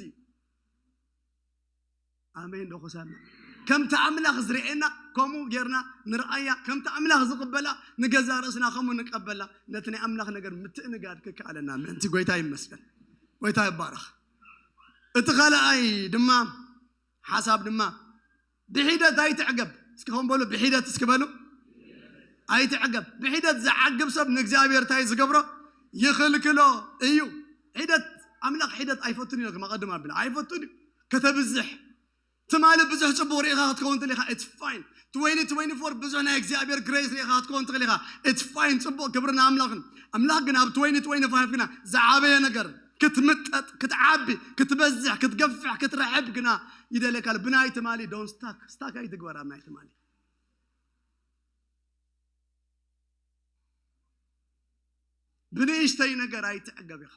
ኣሜን ዶ ክሰምዕ? ከምቲ ኣምላኽ ዝርእየና ከምኡ ጌርና ንርኣያ። ከምቲ ኣምላኽ ዝቕበላ ንገዛ ርእስና ከምኡ ንቀበላ። ነቲ ናይ ኣምላኽ ነገር ምትእንጋድ ክከኣለና ምእንቲ። ጎይታ ይመስገን። ጎይታ ይባረኽ። እቲ ካልኣይ ድማ ሓሳብ ድማ ብሒደት ኣይትዕገብ። እስኪ ከም በሉ ብሒደት እስኪ በሉ። ኣይትዕገብ። ብሒደት ዝዓግብ ሰብ ንእግዚኣብሔር እንታይ ዝገብሮ? ይኽልክሎ እዩ። ሒደት፣ ኣምላኽ ሒደት ኣይፈቱን እዩ። ከማቐድም ኣብላ ኣይፈቱን እዩ። ከተብዝሕ ትማሊ ብዙሕ ጽቡቕ ርኢኻ ክትከውን ትኽእል ኢኻ። It's fine። ትወኒ ትወኒ ፎር ብዙሕ ናይ እግዚኣብሔር ግሬስ ርኢኻ ክትከውን ትኽእል ኢኻ። It's fine። ጽቡቕ፣ ክብሪ ንኣምላኽን። ኣምላኽ ግን ኣብ ትወኒ ትወኒ ፋይቭ ግና ዝዓበየ ነገር፣ ክትምጠጥ፣ ክትዓቢ፣ ክትበዝሕ፣ ክትገፍሕ፣ ክትረሕብ ግና ይደለካ ኣሎ። ብናይ ትማሊ don't stuck፣ stuck ኣይትግበር ኣብ ናይ ትማሊ። ብንእሽተይ ነገር ኣይትዕገብ ኢኻ።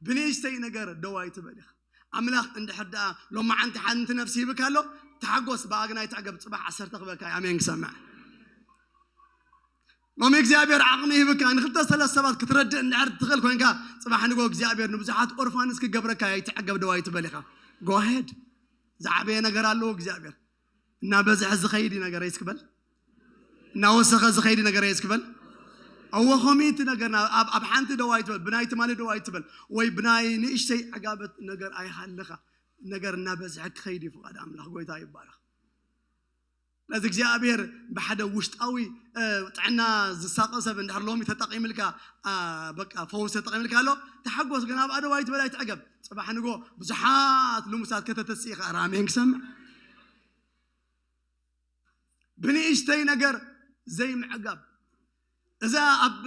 ብንእሽተይ ነገር ደው ኣይትበል ኢኻ። ኣምላኽ እንድሕር ደኣ ሎማዓንቲ ሓንቲ ነፍሲ ሂብካ ኣሎ፣ ተሓጎስ፣ ብኣ ግን ኣይትዕገብ። ጽባሕ ዓሰርተ ክበካ እዩ። ኣሜን ክሰምዕ። ሎሚ እግዚኣብሔር ዓቕሚ ይህብካ። ንክልተ ሰለስተ ሰባት ክትረድእ እንድሕር ትኽእል ኮይንካ፣ ጽባሕ ንጎ እግዚኣብሔር ንብዙሓት ኦርፋንስ ክገብረካ፣ ኣይትዕገብ፣ ደው ኣይትበል ኢኻ። Go ahead። ዝዓበየ ነገር ኣለዎ እግዚኣብሔር። እናበዝሐ ዝኸይድ እዩ ነገረይ እስክበል። እናወሰኸ ዝኸይድ እዩ ነገረይ እስክበል። እወ፣ ከምኡ እቲ ነገርና ኣብ፣ ኣብ ሓንቲ ደው ኣይትበል፣ ብናይ ትማሊ ደው ኣይትበል፣ ወይ ብናይ ንእሽተይ ዕጋበት ነገር ኣይሃልኻ። ነገር እናበዝሐ ክኸይድ እዩ ፍቓድ ኣምላኽ። ጎይታ ይባረኽ። ነዚ እግዚኣብሔር ብሓደ ውሽጣዊ፣ እ፣ ጥዕና ዝሳቐ ሰብ እንድሕር ሎሚ ተጠቒምልካ፣ ኣ፣ በቃ ፈውስ ተጠቒምልካ ኣሎ፣ ተሓጎስ፣ ግን ኣብኣ ደው ኣይትበል፣ ኣይትዕገብ። ጽባሕ ንጎ ብዙሓት ልሙሳት ከተተስእ ኢኻ። ኣሜን ክሰምዕ። ብንእሽተይ ነገር ዘይምዕጋብ። እዛ ኣብ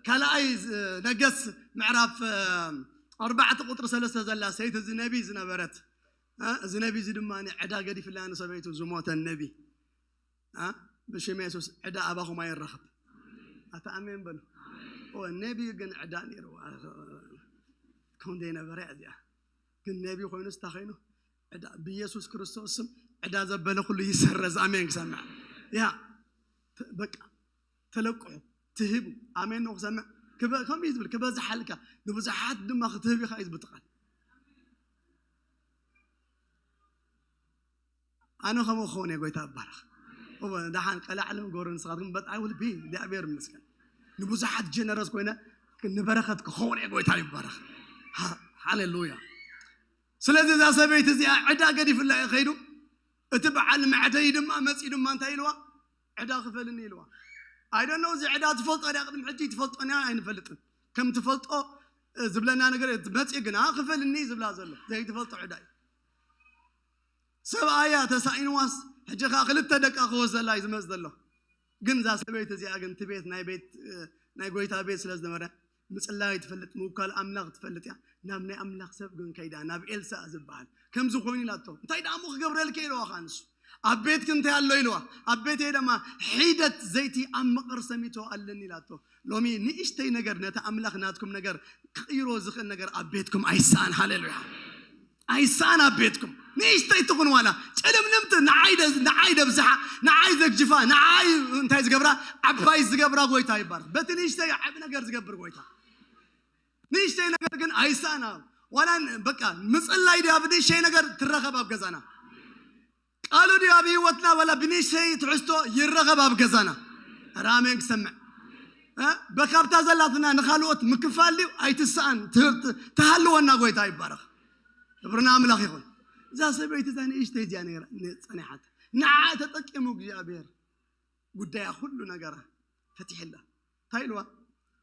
ካልኣይ ዝ-፣ ነገስ ምዕራፍ፣ እ፣ ኣርባዕተ ቁጥሪ ሰለስተ ዘላ ሰይቲ እዚ ነቢ ዝነበረት፣ እ፣ እዚ ነቢ እዚ ድማ ዕዳ ገዲፍላ ንሰበይቱ ዝሞተ ነቢ፣ እ፣ ብሽም የሱስ ዕዳ ኣባኹም ኣይረኽብ። ኣታ ኣሜን በሉ። ኦ፣ ነቢ ግን ዕዳ ነይሩ። ከም ዘይነበረ እያ እዚኣ። ግን ነቢ ኮይኑ ስታ ኮይኑ ዕዳ፣ ብኢየሱስ ክርስቶስ ስም ዕዳ ዘበለ ኩሉ ይሰረዝ። ኣሜን ክሰምዕ። ያ፣ ተ-፣ በቃ ተለቅሑ፣ ትህቡ። ኣሜን ነው ክሰምዕ። ክበ-፣ ከምኡ እዩ ዝብል፣ ክበዝሓልካ፣ ንብዙሓት ድማ ክትህብ ኢኻ እዩ ዝብል ቃል። ኣነ ከምኡ ክኸውን እየ፣ ጎይታ ይባረኽ። እወ፣ ደሓን ቀላዕልን ጎርን ንስኻትኩም፣ but I will be፣ እግዚኣብሔር ይመስገን። ንብዙሓት ጀነረስ ኮይነ፣ ንበረኸት ክኸውን እየ፣ ጎይታ ይባረኽ። ሃ-፣ ሃሌሉያ። ስለዚ እዛ ሰበይቲ እዚኣ ዕዳ ገዲፍላ እዩ ከይዱ። እቲ በዓል መዕደይ ድማ መፂኡ ድማ እንታይ ኢልዋ? ዕዳ ክፈልኒ ኢልዋ። I don't know፣ እዚ ዕዳ ትፈልጦ ድያ? ቅድሚ ሕጂ ትፈልጦ ድያ? ኣይንፈልጥን። ከም ትፈልጦ፣ እ፣ ዝብለና ነገር መፂኡ ግና ክፈልኒ ዝብላ ዘሎ ዘይትፈልጦ ዕዳ እዩ። ሰብኣያ ተሳኢንዋስ ሕጂ ኸዓ ክልተ ደቃ ክወስደላ እዩ ዝመጽእ ዘሎ። ግን እዛ ሰበይቲ እዚኣ ግን እቲ ቤት ናይ ቤት፣ እ፣ ናይ ጎይታ ቤት ስለ ዝነበረ ምጽላይ ትፈልጥ፣ ምውካል ኣምላኽ ትፈልጥ እያ። ናብ ናይ ኣምላኽ ሰብ ግን ከይዳ፣ ናብ ኤልሳእ ዝበሃል ከምዚ ኮይኑ ኢላቶ። እንታይ ደኣ እሞ ክገብረልኪ ኢልዋ ኸዓ ንሱ። ኣብ ቤትኪ እንታይ ኣሎ ኢልዋ። ኣብ ቤተይ ድማ ሒደት ዘይቲ ኣብ መቐር ሰሚቶ ኣለኒ ኢላቶ። ሎሚ ንእሽተይ ነገር ነቲ ኣምላኽ ናትኩም ነገር ክቕይሮ ዝኽእል ነገር ኣብ ቤትኩም ኣይሰኣን። ሃሌሉያ። ኣይሰኣን ኣብ ቤትኩም። ንእሽተይ ትኹን ዋላ ጨለምለምቲ ንዓይ ደ-፣ ንዓይ ደብዝሓ፣ ንዓይ ዘግጅፋ፣ ንዓይ እንታይ ዝገብራ፣ ዓባይ ዝገብራ ጎይታ ይባረኽ። በቲ ንእሽተይ ዓቢ ነገር ዝገብር ጎይታ። ንእሽተይ ነገር ግን ኣይሰኣን። ዋላ ን-፣ በቃ ምጽላይ ድያ ብንእሽተይ ነገር ትረኸብ ኣብ ገዛና። ቃሉ ድዩ ኣብ ህይወትና ዋላ ብንእሽተይ ትሕዝቶ ይረኸብ ኣብ ገዛና? ኧረ ኣሜን ክሰምዕ። እ? በካብታ ዘላትና ንኻልኦት ምክፋል ድዩ? ኣይትስኣን። ት-፣ ት-፣ ትሃልወና ጎይታ ይባረኽ። ክብርና ኣምላኽ ይኹን። እዛ ሰበይቲ እዛ ንእሽተይ እዚኣ ነይራ፣ ን-፣ ጸኒሓታ። ንዓ ተጠቂሙ እግዚኣብሔር ጉዳያ ኩሉ ነገራ ፈቲሕላ። እንታይ ኢልዋ?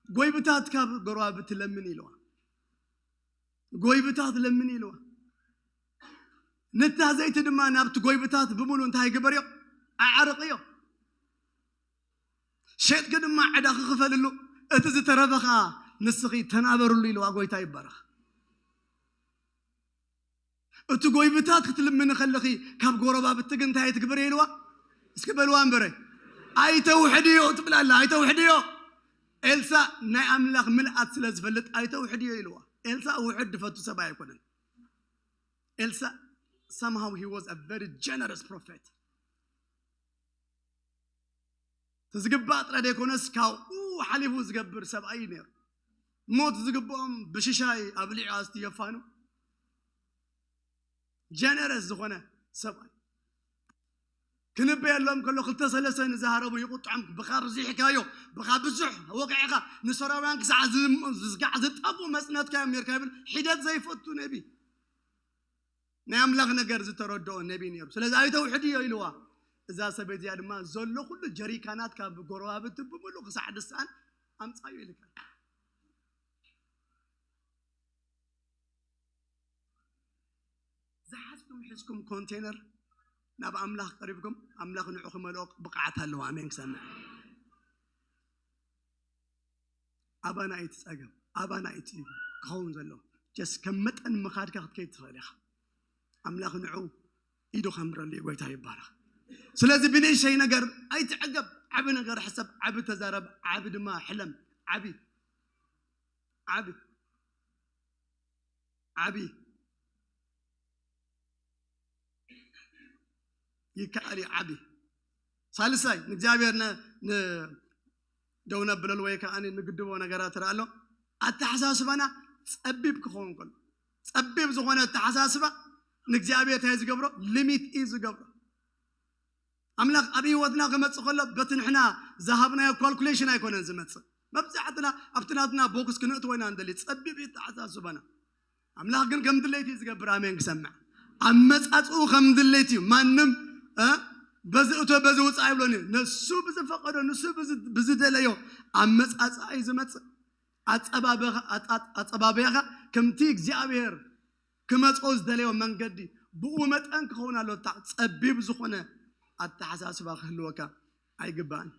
ጎይብታት ካብ ጎረባብቲ ለምን ኢልዋ። ጎይብታት ለምን ኢልዋ። ነታ ዘይቲ ድማ ናብቲ ጎይብታት ብምሉ እንታይ ግበርዮ? ኣዕርቕዮ። ሸጥኪ ድማ ዕዳ ክኽፈልሉ፣ እቲ ዝተረፈ ኸዓ ንስኺ ተናበርሉ ኢልዋ። ጎይታ ይባረኽ። እቲ ጎይብታት ክትልምኒ ከለኺ ካብ ጎረባብቲ ግን እንታይ ትግበርዮ ኢልዋ? እስኪ በልዋ እምበረ። ኣይተውሕድዮ ትብል ኣላ፣ ኣይተውሕድዮ። ኤልሳ ናይ ኣምላኽ ምልኣት ስለ ዝፈልጥ ኣይተውሕድዮ ኢልዋ። ኤልሳ ውሕድ ድፈቱ ሰብ ኣይኮነን። ኤልሳ somehow he was a very generous prophet። ዝግባእ ጥራይ ዘይኮነስ ካብኡ ሓሊፉ ዝገብር ሰብኣይ እዩ ነይሩ። ሞት ዝግብኦም ብሽሻይ ኣብሊዑ ኣስትዮ የፋኑ። ጀነረስ ዝኾነ ሰብኣይ። ክንበየሎም ከሎ ክልተ ሰለስተ ንዝሃረሙ ይቁጥዖም። ብኻ ብዚሕካዮ፣ ብኻ ብዙሕ ወቂዕኻ ንሰራውያን ክሳዕ ዝ-፣ ዝስጋዕ ዝጠፍኡ መጽነትካ እዮም ነርካ ይብል። ሒደት ዘይፈቱ ነቢ። ናይ ኣምላኽ ነገር ዝተረድኦ ነቢ ነይሩ። ስለዚ ኣይተውሕድዮ ኢልዋ። እዛ ሰበይት እዚኣ ድማ ዘሎ ኩሉ ጀሪካናት ካብ ጎረባብቲ ብምሉ ክሳዕ ድስኣን ኣምጻዩ ኢልካ። ዝሓዝኩም ሒዝኩም ኮንቴነር ናብ ኣምላኽ ቀሪብኩም፣ ኣምላኽ ንዑ ክመልኦ ብቕዓት ኣለዎ። ኣሜን ክሰምዕ። ኣባና እዩ እቲ ጸገም፣ ኣባና እዩ እቲ ክኸውን ዘለዎ። ጀስ ከም መጠን ምኻድካ ክትከይድ ትኽእል ኢኻ። ኣምላኽ ንዑ ኢዱ ከምረሉ እዩ። ጎይታ ይባረኽ። ስለዚ ብንእሸይ ነገር ኣይትዕገብ። ዓቢ ነገር ሕሰብ፣ ዓቢ ተዛረብ፣ ዓቢ ድማ ሕለም። ዓቢ ዓቢ ዓቢ ይከኣል እዩ። ዓቢ ሳልሳይ ንእግዚኣብሔር ን- ን- ደው ነብለሉ ወይ ከዓ ንግድቦ ነገራት ትረኣ ኣሎ። ኣተሓሳስባና ጸቢብ ክኸውን ከሎ፣ ጸቢብ ዝኾነ ኣተሓሳስባ ንእግዚኣብሔር እንታይ ዝገብሮ? ሊሚት እዩ ዝገብሮ። ኣምላኽ ኣብ ህይወትና ክመጽእ ከሎ በቲ ንሕና ዝሃብናዮ ካልኩሌሽን ኣይኮነን ዝመጽእ። መብዛሕትና ኣብቲ ናትና ቦክስ ክንእትዎ ኢና ንደሊ። ጸቢብ እዩ ኣተሓሳስባና። ኣምላኽ ግን ከም ድሌት እዩ ዝገብር። ኣሜን ክሰምዕ። ኣመጻጽኡ ከም ድሌት እዩ። ማንም እ፣ በዚ እቶ በዚ ውፃእ ኣይብሎን እዩ። ንሱ ብዝፈቀዶ ንሱ ብዝ- ብዝደለዮ ኣመጻጽኣ እዩ ዝመጽእ። ኣጸባበኻ- ኣጻ- ኣጸባብያኻ ከምቲ እግዚኣብሔር ክመጾ ዝደለዮ መንገዲ ብኡ መጠን ክኸውን ኣሎ። እታ ጸቢብ ዝኾነ ኣተሓሳስባ ክህልወካ ኣይግባእን።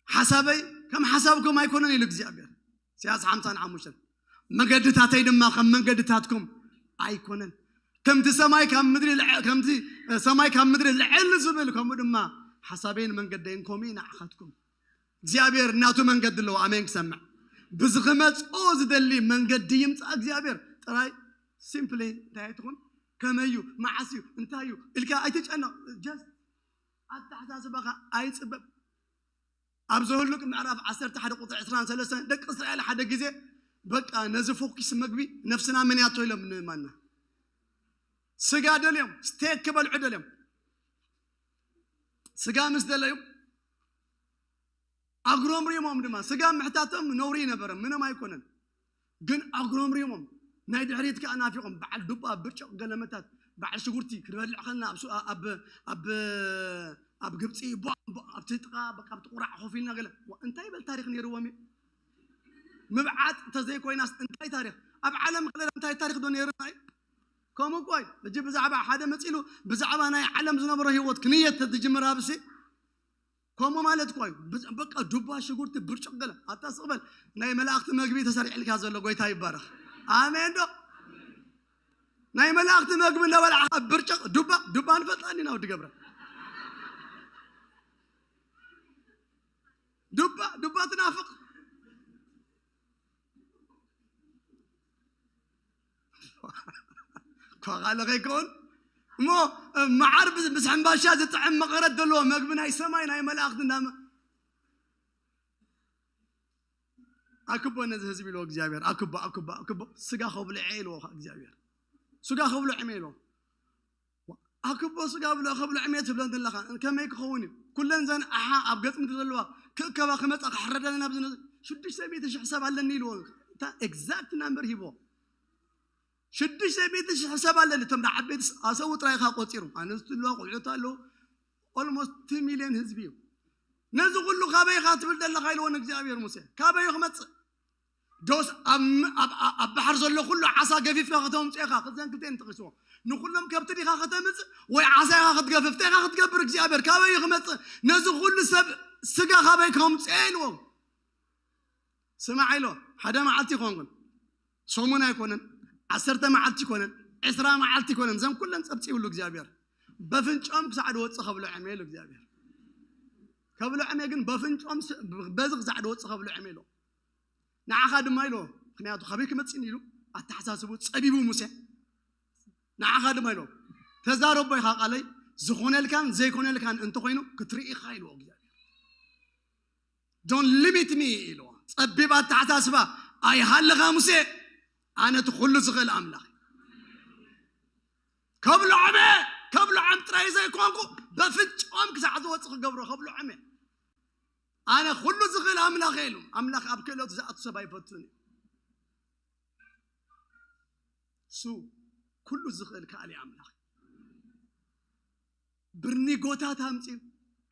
ሓሳበይ ከም ሓሳብኩም ኣይኮነን ኢሉ እግዚኣብሔር። ኢሳያስ ሓምሳን ሓሙሽተን መገድታተይ ድማ ከም መንገድታትኩም ኣይኮነን። ከምቲ ሰማይ ካብ ምድሪ ልዐ- ከምቲ ሰማይ ካብ ምድሪ ልዕል ዝብል ከምኡ ድማ ሓሳበይን መንገደይን ከምኡ እዩ ንዓኻትኩም። እግዚኣብሔር እናቱ መንገዲ ኣለዎ። ኣሜን ክሰምዕ። ብዝኽመፅኦ ዝደሊ መንገዲ ይምፃእ እግዚኣብሔር። ጥራይ ሲምፕሊ እንታይ ኣይትኹን፣ ከመይ እዩ፣ መዓስ እዩ፣ እንታይ እዩ ኢልካ ኣይትጨነቕ። ጀስት ኣተሓሳስባኻ ኣይፅበብ። ኣብ ዘሁልቅ ምዕራፍ ዓሰርተ ሓደ ቁፅሪ ዕስራን ሰለስተን ደቂ እስራኤል ሓደ ግዜ በቃ ነዚ ፎኪስ መግቢ ነፍስና መን ያቶ ኢሎም ንማና ስጋ ደልዮም ስቴክ ክበልዑ ደልዮም ስጋ ምስ ደለዩ ኣጉረምሪሞም ድማ ስጋ ምሕታቶም ነውሪ ይነበረ ምንም ኣይኮነን። ግን ኣጉረምሪሞም ናይ ድሕሪት ከኣ ናፊቖም በዓል ዱባ ብርጭቕ ገለመታት በዓል ሽጉርቲ ክንበልዕ ከለና ኣብ ሱ- ኣብ ኣብ ኣብ ግብፂ ቧ- ቧ- ኣብቲ ጥቓ በቃ ኣብቲ ቁራዕ ኮፍ ኢልና ገለ ዋ- እንታይ ይበል ታሪክ ነይርዎም እዩ። ምብዓጥ እንተዘይኮይናስ እንታይ ታሪክ ኣብ ዓለም ከለና እንታይ ታሪክ ዶ ነይርና እዩ። ከምኡ እኮ እዩ። ሕጂ ብዛዕባ ሓደ መፂሉ ብዛዕባ ናይ ዓለም ዝነበሮ ህይወት ክንየት ተትጅምር ኣብዚ ከምኡ ማለት እኮ እዩ። ብዝ- በቃ ዱባ ሽጉርቲ ብርጭቕ ገለ ኣታ ስቕ በል። ናይ መላእኽቲ መግቢ ተሰሪዕልካ ዘሎ ጎይታ ይባረኽ። ኣሜን ዶ? ናይ መላእኽቲ መግቢ እናበላዕኻ ብርጭቕ ዱባ ዱባ ንፈልጣ እንዲና ወዲ ገብረ ዱባ ዱባ ትናፍቕ ኳቓለ ከይከውን እሞ መዓር ምስ- ምስ ሕምባሻ ዝጥዕም መቐረት ዘለዎ መግቢ ናይ ሰማይ ናይ መላእኽቲ እንዳመ ኣክቦ ነዚ ህዝቢ ኢልዎ እግዚኣብሔር ኣክቦ ኣክቦ ኣክቦ ስጋ ከብልዐ ኢልዎ ከዓ እግዚኣብሔር ስጋ ከብልዖም ኢልዎ ኣክቦ ስጋ ብሎ ከብልዖም እየ ትብለን ዘለኻ ከመይ ክኸውን እዩ ኩለን ዘን ኣሓ ኣብ ገጽ ምድሪ ዘለዋ ክእከባ ክመጻ ክሕረደለን ኣብዚ ሽዱሽተ ሚእቲ ሽሕ ሰብ ኣለኒ ኢልዎ እታ ኤግዛክት ናምበር ሂቦ ሽዱሽተ ሚእቲ ሽሕ ሰብ ኣለኒ እቶም ዓበይቲ ኣሰቡ ጥራይ ኢኻ ቆጺሩ ኣንስቲ ኣለዋ ቆልዑት ኣለዉ ኦልሞስት ቱ ሚልዮን ህዝቢ እዩ ነዚ ኩሉ ካበይ ኢኻ ትብል ዘለኻ ኢልዎ ንእግዚኣብሔር ሙሴ ካበይ ክመጽእ ዶስ ኣብ ኣብ- ኣብ ባሕር ዘሎ ኩሉ ዓሳ ገፊፍካ ከተምፅኦ ኢኻ ክዘን ክልቴን ተቂስዎ ንኩሎም ከብቲ ዲኻ ከተምፅእ ወይ ዓሳ ኢኻ ክትገፍፍ እንታይ ኢኻ ክትገብር እግዚኣብሔር ካበይ እዩ ክመፅእ ነዚ ኩሉ ሰብ ስጋ ካበይ ከምፅኦ ኢልዎም ስማዕ ኢሎ ሓደ መዓልቲ ይኮንኩን ሰሙን ኣይኮነን ዓሰርተ መዓልቲ ይኮነን ዕስራ መዓልቲ ይኮነን ዘን ኩለን ፀብፂብሉ እግዚኣብሔር በፍንጮም ክሳዕ ድወፅእ ከብሎ ዕመ ኢሉ እግዚኣብሔር ከብሎ ዕመ ግን በፍንጮም ስ- በዚ ክሳዕ ድወፅእ ከብሎ ዕመ ኢሎ ንዓኻ ድማ ኢሎ ምክንያቱ ካበይ ክመፅእኒ ኢሉ ኣተሓሳስቡ ፀቢቡ ሙሴ ንዓኻ ድማ ኢሎ ተዛረቦ ኢኻ ቃለይ ዝኾነልካን ዘይኮነልካን እንተኮይኑ ክትርኢ ኢኻ ኢልዎ እግዚኣብሔር don't limit me ኢልዎ ጸቢብ ኣተሓሳስባ ኣይሃልኻ ሙሴ ኣነ እቲ ኩሉ ዝኽእል ኣምላኽ ከብልዖም እየ ከብልዖም ጥራይ ዘይኮንኩ በፍንጭኦም ክሳዕ ዝወፅ ክገብሮ ከብልዖም እየ ኣነ ኩሉ ዝኽእል ኣምላኽ እየ ኢሉ ኣምላኽ ኣብ ክእለቱ ዝኣቱ ሰብ ኣይፈቱን እዩ እሱ ኩሉ ዝኽእል ከኣሊ ኣምላኽ ብርኒጎታት ኣምፂኡ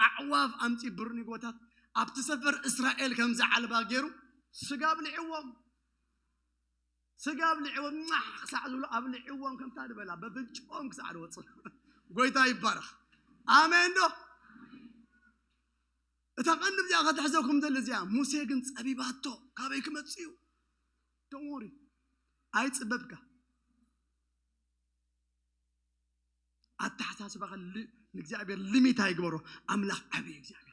ኣዕዋፍ ኣምፂኡ ብርኒጎታት ኣብቲ ሰፈር እስራኤል ከም ዝዓልባ ገይሩ ስጋ ኣብልዕዎም ስጋ ኣብልዕዎም ማሕ ክሳዕ ዝብሉ ኣብልዕዎም ከምታ ዝበላ በፍንጭኦም ክሳዕ ዝወፅእ ጎይታ ይባረኽ ኣሜን ዶ እታ ቀንዲ እዚኣ ክትሕዘኩም ዘለ እዚኣ፣ ሙሴ ግን ጸቢባቶ። ካበይ ክመጽእ እዩ? Don't worry። ኣይጽበብካ። ኣተሓሳስባኻ ል-፣ ንእግዚኣብሔር ሊሚት ኣይግበሮ። ኣምላኽ ዓብዪ እግዚኣብሔር።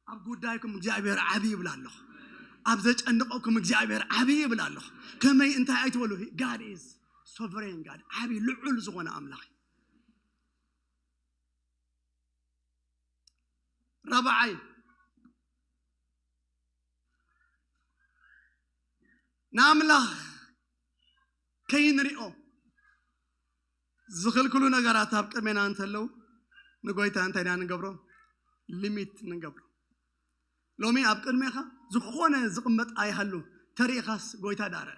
ኣብ ጉዳይኩም እግዚኣብሔር ዓብዪ ይብል ኣለኹ። ኣብ ዘጨንቀኩም እግዚኣብሔር ዓብዪ ይብል ኣለኹ። ከመይ እንታይ ኣይትበሉ። God is sovereign God። ዓብዪ ልዑል ዝኾነ ኣምላኽ እዩ። ራብዓይ፣ ንኣምላኽ ከይንሪኦ ዝኽልክሉ ነገራት ኣብ ቅድሜና እንተለዉ፣ ንጎይታ እንታይ ኢና ንገብሮ? ሊሚት ንገብሮ። ሎሚ ኣብ ቅድሜኻ ዝኾነ ዝቕመጥ ኣይሃሉ፣ ተሪኢኻስ ጎይታ ዳረ።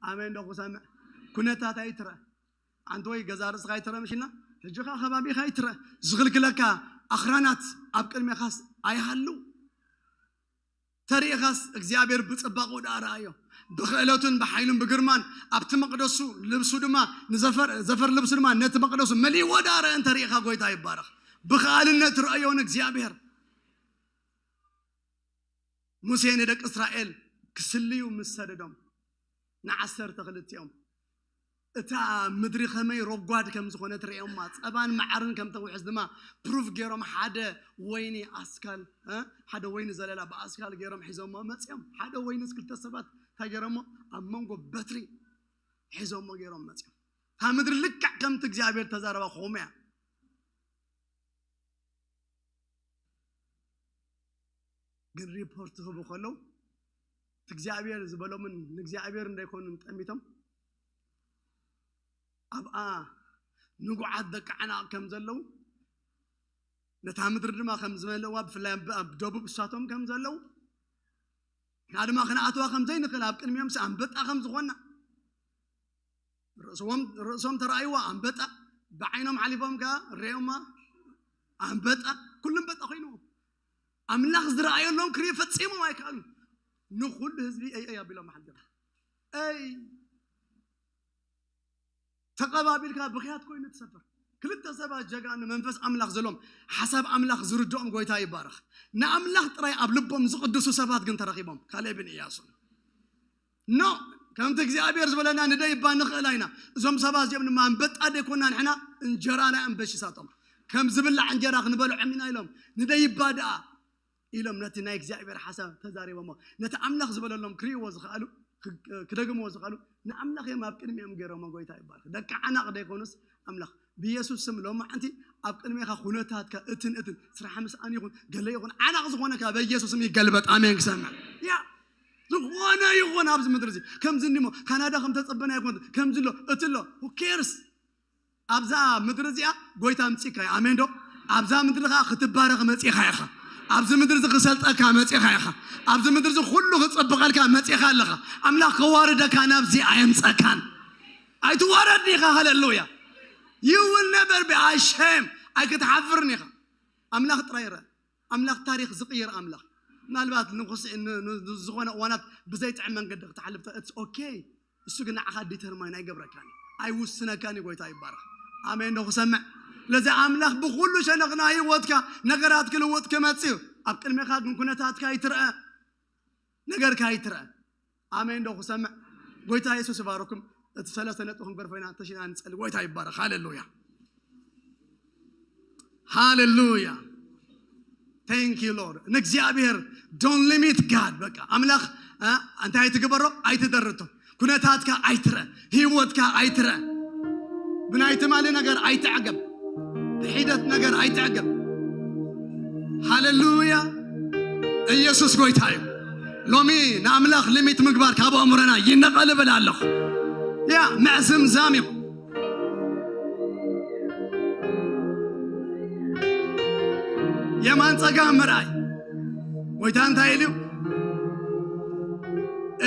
ኣሜን ዶ ክሰምዕ? ኩነታት ኣይትረ። ኣንተ ወይ ገዛ ርእስኻ ኣይትረ፣ ምሽና ሕጂ ኸዓ ከባቢኻ ኣይትረ። ዝኽልክለካ ኣኽራናት ኣብ ቅድሜኻስ ኣይሃሉ። ተሪኢኻስ እግዚኣብሔር ብጽባቕኡ ደኣ ረኣዮ። ብኽእለቱን ብሓይሉን ብግርማን ኣብቲ መቕደሱ፣ ልብሱ ድማ ንዘፈር፣ ዘፈር ልብሱ ድማ ነቲ መቕደሱ መሊእዎ ደኣ ረአ። እንተ ሪኢኻ ጎይታ ይባረኽ። ብኸኣልነት ረኣዮ ንእግዚኣብሔር። ሙሴ ንደቂ እስራኤል ክስልዩ ምስ ሰደዶም ንዓሰርተ ክልቲኦም እታ ምድሪ ከመይ ረጓድ ከም ዝኾነት ርእዮማ፣ ጸባን መዓርን ከም ተውሕዝ ድማ ፕሩፍ ገይሮም። ሓደ ወይኒ ኣስካል፣ እ፣ ሓደ ወይኒ ዘለላ ብኣስካል ገይሮም ሒዞሞ መጽዮም። ሓደ ወይኒ ክልተ ሰባት እንታይ ገይሮሞ? ኣብ መንጎ በትሪ ሒዞሞ ገይሮም መጽዮም። እታ ምድሪ ልክዕ ከምቲ እግዚኣብሔር ተዛረባ ከምኡ እያ። ግን ሪፖርት ክህቡ ከለዉ፣ እቲ እግዚኣብሔር ዝበሎምን ንእግዚኣብሔር እንዳይኮኑን ጠሚቶም፣ ኣብኣ ንጉዓት ደቂ ዓናቕ ከም ዘለዉ፣ ነታ ምድሪ ድማ ከም ዝመልእዋ፣ ብፍላይ ኣብ፣ ኣብ ደቡብ እሳቶም ከም ዘለዉ፣ ንሕና ድማ ክንኣትዋ ከም ዘይንኽእል፣ ኣብ ቅድሚኦምሲ ኣንበጣ ከም ዝኾንና፣ ርእስዎም፣ ርእሶም ተራእይዋ ኣንበጣ፣ ብዓይኖም ሓሊፎም ከኣ ርእዮማ ኣንበጣ፣ ኩሉ ኣንበጣ ኮይንዎም። ኣምላኽ ዝረኣየሎም ክርኢ ፈጺሞም ኣይከኣሉን። ንኹሉ ህዝቢ ኣይ ኣይ ኣቢሎም መሓል ገና። ኣይ ተቐባቢልካ ብኽያት ኮይኑ ትሰፍር። ክልተ ሰባት ጀጋኑ መንፈስ ኣምላኽ ዘሎም፣ ሓሳብ ኣምላኽ ዝርድኦም ጎይታ ይባረኽ። ንኣምላኽ ጥራይ ኣብ ልቦም ዝቕድሱ ሰባት ግን ተረኺቦም፣ ካሌብን ኢያሱን። ኖ፣ ከምቲ እግዚኣብሔር ዝበለና ንደይ እባ ንኽእል ኣይና። እዞም ሰባት እዚኦም ድማ ኣንበጣ ደይኮና ንሕና፣ እንጀራና እዮም በሽሳቶም። ከም ዝብላዕ እንጀራ ክንበልዖም ኢና ኢሎም፣ ንደይ እባ ደኣ ኢሎም ነቲ ናይ እግዚኣብሔር ሓሳብ ተዛሪቦሞ። ነቲ ኣምላኽ ዝበለሎም ክርእይዎ ዝኽኣሉ፣ ክ-፣ ክደግምዎ ዝኽኣሉ፣ ንኣምላኽ እዮም ኣብ ቅድሚኦም ገይሮሞ። ጎይታ ይባረኽ። ደቂ ዓናቕ ደይኮኑስ ኣምላኽ። ብኢየሱስ ስም ሎማዓንቲ ኣብ ቅድሜኻ ኩነታትካ እትን እትን፣ ስራሕ ምስኣን ይኹን፣ ገለ ይኹን፣ ዓናቕ ዝኾነካ በኢየሱስ ስም ይገልበጥ። ኣሜን ክሰምዕ። ያ፣ ዝኾነ ይኹን ኣብዚ ምድሪ እዚ፣ ከምዚ እንዲሞ፣ ካናዳ ከም ተጸበና ይኹን፣ ከምዚ ኣሎ፣ እቲ ኣሎ፣ who cares? ኣብዛ ምድሪ እዚኣ ጎይታ ኣምጺእካ እዩ። ኣሜን ዶ? ኣብዛ ምድሪ ኸኣ ክትባረኽ መጺእኻ ኢኻ። ኣብዚ ምድሪ እዚ ክሰልጠካ መጺእኻ ኢኻ። ኣብዚ ምድሪ እዚ ኩሉ ክጸብቐልካ መጺእኻ ኣለኻ። ኣምላኽ ከዋርደካ ናብዚ ኣየምጸካን። ኣይትዋረድን ኢኻ። ሃሌሉያ። You will never be ashamed። ኣይክትሓፍርን ኢኻ። ኣምላኽ ጥራይ ይረአ። ኣምላኽ ታሪኽ ዝቕይር ኣምላኽ። ምናልባት ንኹስ-፣ ን-፣ ን-፣ ዝኾነ እዋናት ብዘይጥዕም መንገዲ ክትሓልፍ ትኽእል፣ it's okay። እሱ ግን ንዓኻ ዲተርማይን ኣይገብረካን እዩ። ኣይውስነካን እዩ። ጎይታ ይባረኽ። ኣሜን ዶ ክሰምዕ? ለዚ ኣምላኽ ብኹሉ ሸነኽ ናይ ህይወትካ ነገራት ክልውጥ ክመጽእ እዩ። ኣብ ቅድሜኻ ግን ኩነታትካ ይትርአ፣ ነገርካ ይትርአ። ኣሜን ዶ ክሰምዕ? ጎይታ የሱስ ይባረኩም። እቲ ሰለስተ ነጥቢ ክንገርፎ ኢና፣ ተሽና ንጸሊ። ጎይታ ይባረኽ። ሃሌሉያ፣ ሃሌሉያ። Thank you Lord። ንእግዚኣብሔር don't limit God። በቃ ኣምላኽ፣ እ፣ እንታይ ኣይትግበሮ፣ ኣይትደርቶ። ኩነታትካ ኣይትረ፣ ህይወትካ ኣይትረ። ብናይ ትማሊ ነገር ኣይትዕገብ፣ ብሒደት ነገር ኣይትዕገብ። ሃሌሉያ። ኢየሱስ ጎይታ እዩ። ሎሚ ንኣምላኽ ሊሚት ምግባር ካብ ኣእምሮና ይነቐል እብል ኣለኹ። ያ ምዕዝምዛም እዩ። የማን ጸጋም ምርኣይ። ጎይታ እንታይ ኢሉ?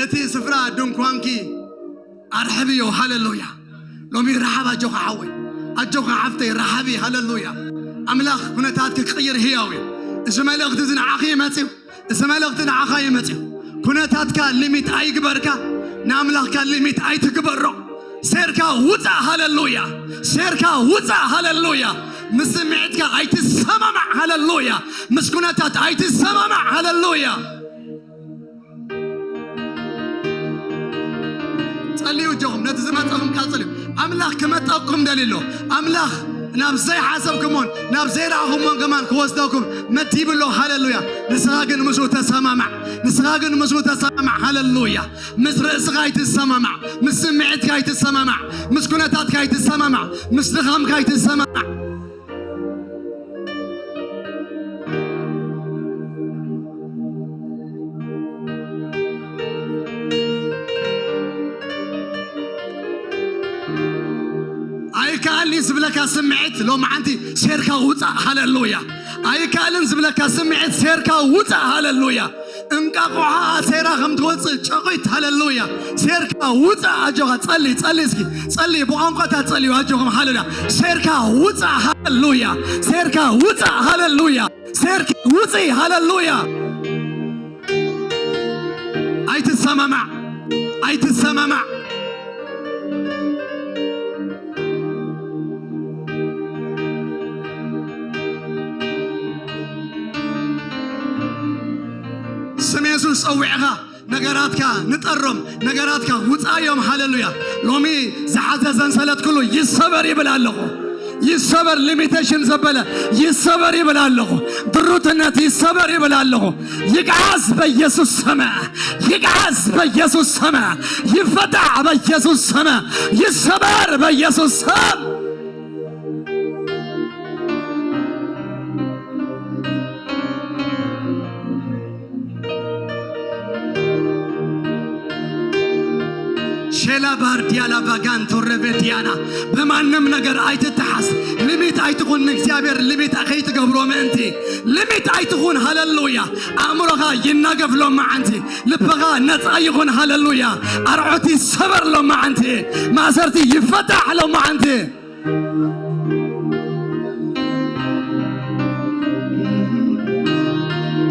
እቲ ስፍራ ድንኳንኪ ኣርሕብዮ። ሃሌሉያ። ሎሚ ረሓብ ኣጆኻ ሓወይ፣ ኣጆኻ ሓፍተይ፣ ረሓብ እዩ። ሃሌሉያ። ኣምላኽ ኩነታትኪ ክቕይር ህያው እዩ። እዚ መልእኽቲ እዚ ንዓኺ እዩ መጺኡ። እዚ መልእኽቲ ንዓኻ እዩ መጺኡ። ኩነታትካ ሊሚት ኣይግበርካ፣ ንኣምላኽካ ሊሚት ኣይትግበሮ። ሴርካ ውጻእ። ሃሌሉያ። ሴርካ ውጻእ። ሃሌሉያ። ምስ ስምዒትካ ኣይትሰማማዕ። ሃለሉያ። ምስ ኩነታት ኣይትሰማማዕ። ሃለሉያ። ጸልዩ፣ እጆኹም ነቲ ዝመጸኹም ቃል ጸልዩ። ኣምላኽ ክመጠኩም ደልዩ ኣሎ። ኣምላኽ ናብ ዘይሓሰብኩሞን ናብ ዘይረኣኹሞን ከማን ክወስደኩም መዲቡ ኣሎ። ሃለሉያ። ንስኻ ግን ምስኡ ተሰማማዕ። ንስኻ ግን ምስኡ ተሰማማዕ። ሃለሉያ። ምስ ርእስኻ ኣይትሰማማዕ። ምስ ስምዒትካ ኣይትሰማማዕ። ምስ ኩነታትካ ኣይትሰማማዕ። ምስ ድኻምካ ኣይትሰማማዕ። ኣይከኣልኒ ዝብለካ ስምዒት ሎማዓንቲ ሴርካ ውፃእ። ሃለሉያ። ኣይከኣልን ዝብለካ ስምዒት ሴርካ ውፃእ። ሃለሉያ። እንቃቑሖ ኣሴራ ከም ትወፅእ ጨቒት። ሃለሉያ። ሴርካ ውፃእ። ኣጆኻ ጸሊ፣ ጸሊ እስኪ። ጸሊ፣ ብቋንቋታት ጸልዩ። ኣጆኹም። ሃለሉያ። ሴርካ ውፃእ። ሃለሉያ። ሴርካ ውፃእ። ሃለሉያ። ሴርካ ውፂ። ሃለሉያ። ኣይትሰማማዕ። ኣይትሰማማዕ። ስም የሱስ ጸዊዕኻ ነገራትካ ንጠሮም፣ ነገራትካ ውጻዮም። ሃለሉያ። ሎሚ ዝሓዘ ሰንሰለት ኩሉ ይሰበር ይብል ኣለኹ። ይሰበር፣ ሊሚቴሽን ዘበለ ይሰበር ይብል ኣለኹ። ድሩትነት ይሰበር ይብል ኣለኹ። ይግዓዝ በኢየሱስ ስም። ይግዓዝ በኢየሱስ ስም። ይፈታዕ በኢየሱስ ስም። ይሰበር በኢየሱስ ስም። ሼላ ባርዲያ ላቫጋንቶ ረቬዲያና። በማንም ነገር ኣይትተሓዝ። ሊሚት ኣይትኹን። ንእግዚኣብሔር ሊሚት ከይትገብሮ ምእንቲ። ሊሚት ኣይትኹን። ሃለሉያ። ኣእምሮኻ ይናገፍ ሎማዓንቲ። ልብኻ ነፃ ይኹን። ሃለሉያ። ኣርዑት ይሰበር ሎማዓንቲ። ማእሰርቲ ይፈታሕ ሎማዓንቲ።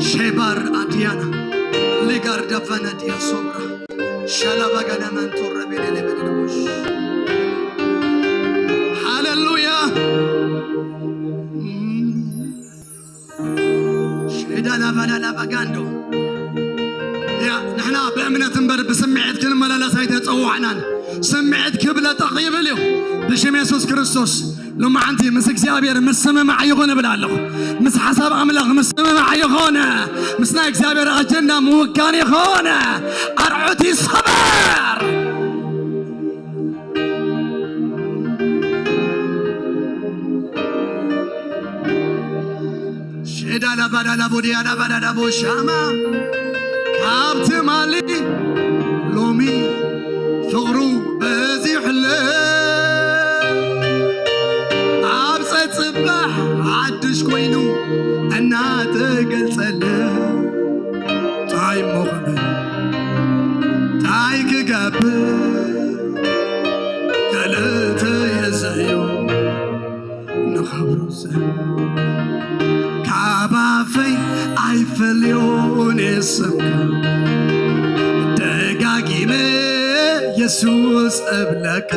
ሼባር ኣድያና ሊጋር ደፈነ ዲያ ሶብራ ሸላባጋዳ መንቶረ ቤሌሌ ቤሌሌቦሽ። ሃሌሉያ። ሼዳ ላባዳ ላባጋንዶ። ያ፣ ንሕና ብእምነት እምበር ብስምዒት ክንመላለስ ኣይተጸዋዕናን። ስምዒት ክብለጠቕ ይብል እዩ። ብሽም የሱስ ክርስቶስ ሎማዓንቲ ምስ እግዚኣብሔር ምስምማዕ ይኹን እብል ኣለኹ። ምስ ሓሳብ ኣምላኽ ምስምማዕ ይኾነ። ምስ ናይ እግዚኣብሔር ኣጀንዳ ምውጋን ይኾነ። ኣርዑት ይሰበር። ሼዳ ላባዳ ላቦድያ ላባዳ ላቦ ሻማ ካብ ትማሊ ሎሚ ፍቕሩ በዚሑለ ኣብ ጸጽባሕ ሓድሽ ኮይኑ እናተገልጸለ ታይ እሞ ክብል ታይ ክገብር ገለተ የዘዩ ንኸብሩ ስም ካብ ኣፈይ ኣይፈልዮን ስምካ ደጋጊመ የሱስ እብለካ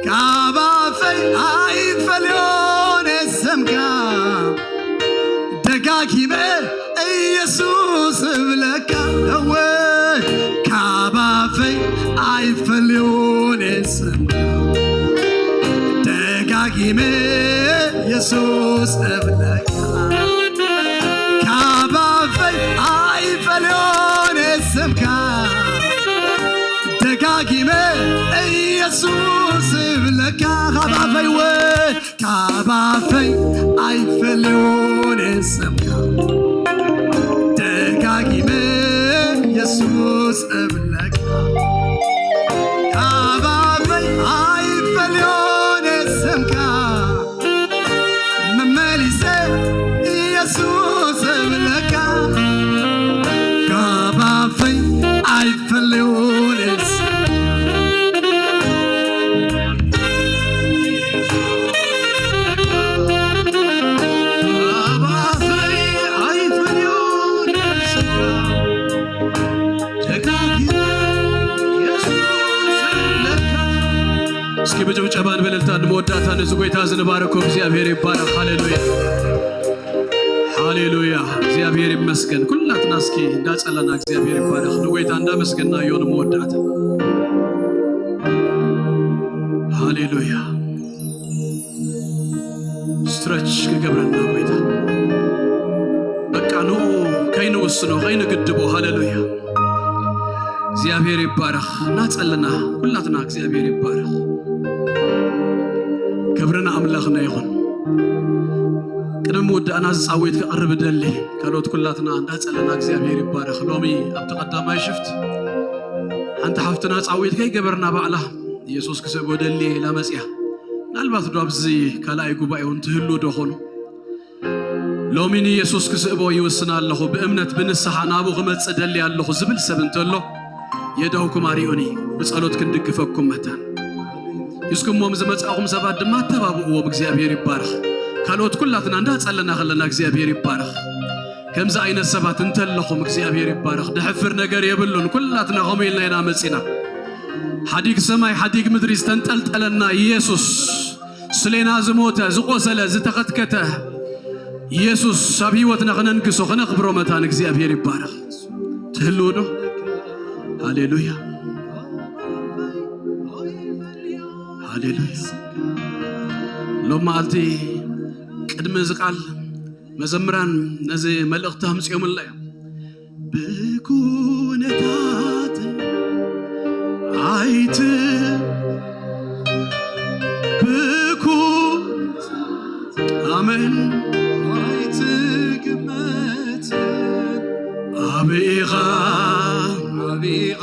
ካብ ኣፈይ ኣይፈልዮን ስምካ ደጋጊመ ኢየሱስ እብለካ እወ ካብ ኣፈይ ኣይፈልዮን ስምካ ደጋጊመ ኢየሱስ እብለካ ካብ ኣፈይ ኣይፈልዮን ስምካ ደጋጊመ ኢየሱስ እብለካ ካብ ኣፈይ ወ ካብ ኣፈይ ኣይፈልዮን ስምካ ደጋጊመ የሱስ እብለካ ካብ ኣፈይ ኣይፈልዮን ስምካ መመሊሰ የሱስ እብለካ ካብ ኣፈይ ኣይፈልዮን ብጭብጨባን በለልታን መወዳእታ ነዚ ጎይታ ዝንባረኮ እግዚኣብሔር ይባረኽ። ሃሌሉያ፣ ሃሌሉያ። እግዚኣብሔር ይመስገን። ኩላትና እስኪ እንዳጸለና እግዚኣብሔር ይባረኽ ንጎይታ እንዳመስገናዮ ንመወዳእታ። ሃሌሉያ። ስትረች ክገብረና ጎይታ፣ በቃ ንኡ ከይንውስኖ ከይንግድቦ። ሃሌሉያ። እግዚኣብሔር ይባረኽ። እናጸለና ኩላትና እግዚኣብሔር ይባረኽ። ክብሪ ንኣምላኽና ይኹን። ቅድሚ ምውዳእና ዝጻዊት ክቕርብ እደሊ። ካልኦት ኩላትና እንዳጸለና እግዚኣብሔር ይባረኽ። ሎሚ ኣብቲ ቀዳማይ ሽፍት ሓንቲ ሓፍትና ጻዊት ከይገበርና ባዕላ ኢየሱስ ክስእቦ ደሊ ኢላ መጽያ። ምናልባት ዶ ኣብዚ ካልኣይ ጉባኤ እውን ትህሉ ዶ ኾኑ? ሎሚ ንየሱስ ክስእቦ ይውስን ኣለኹ፣ ብእምነት ብንስሓ ናብኡ ክመጽእ ደሊ ኣለኹ ዝብል ሰብ እንተሎ፣ የእዳውኩም ኣርዩኒ፣ ብጸሎት ክንድግፈኩም መታን። ሒዝኩሞም ዝመጻእኹም ሰባት ድማ ኣተባብእዎም። እግዚኣብሔር ይባረኽ። ካልኦት ኩላትና እንዳጸለና ከለና እግዚኣብሔር ይባረኽ። ከምዚ ዓይነት ሰባት እንተለኹም እግዚኣብሔር ይባረኽ። ድሕፍር ነገር የብሉን። ኩላትና ከምኡ ኢልና ኢና መጺና። ሓዲግ ሰማይ ሓዲግ ምድሪ ዝተንጠልጠለና ኢየሱስ፣ ስሌና ዝሞተ፣ ዝቆሰለ፣ ዝተኸትከተ ኢየሱስ ኣብ ህይወትና ክነንግሶ፣ ክነኽብሮ መታን እግዚኣብሔር ይባረኽ። ትህልው ዶ? ሃሌሉያ፣ ሃሌሉያ። ሎም መዓልቲ ቅድሚ እዚ ቃል መዘምራን ነዚ መልእኽቲ ኣምጺኦምልና እዮም። ብኩነታት ኣይት-፣ ብኩ-፣ ኣሜን። ኣይትግመትን። ኣቢኻ፣ ኣቢኻ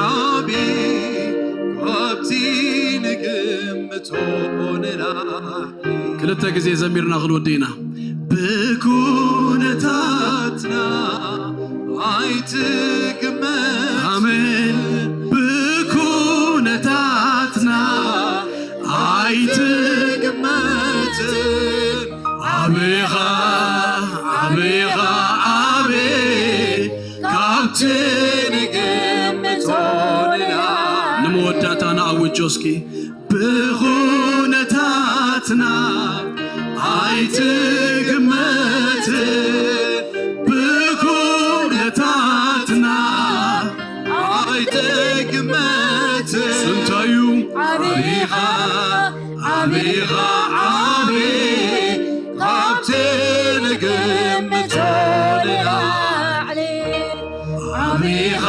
ዓቢ ካብቲ ንግምቶ ንላዕሊ። ክልተ ግዜ ዘሚርና ክንወዲ ኢና። ብኩነታትና ኣይትግመት። ኣሜን። ብኩነታትና ኣይትግመትን። ኣቢኻ፣ ኣቢኻ ዓቢ ካብቲ ንግምቶ ንላዕሊ። ንመወዳእታ ንኣውጆ እስኪ። ብኹነታትና ኣይትግመትን፣ ብኹነታትና ኣይትግመትን። ስንታዩ ኣቢኻ፣ ኣቢኻ ዓቢ ካብቲ ንግምቶ ንላዕሊ። ኣቢኻ፣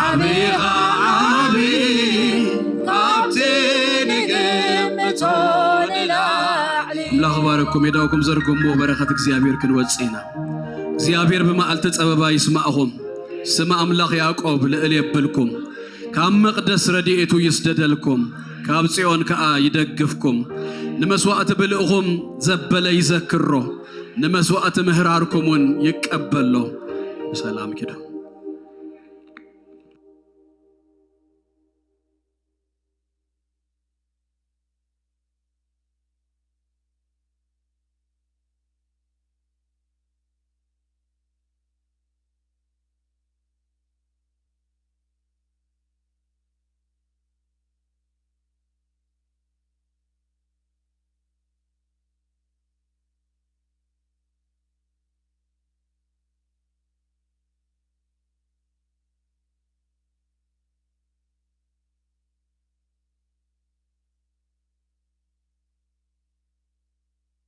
ኣቢኻ ዓቢ ካብቲ ንግምቶ ንላዕሊ። ኣምላኽ ባረኩም። የዳውኩም ዘርግሞ በረኸት እግዚኣብሔር ክንወጽእ ኢና። እግዚኣብሔር ብመዓልቲ ጸበባ ይስማዕኹም። ስም ኣምላኽ ያዕቆብ ልዕል የብልኩም። ካብ መቕደስ ረድኤቱ ይስደደልኩም፣ ካብ ጽዮን ከኣ ይደግፍኩም። ንመስዋእቲ ብልእኹም ዘበለ ይዘክሮ፣ ንመስዋእቲ ምህራርኩም እውን ይቀበሎ። ብሰላም ኪዱ።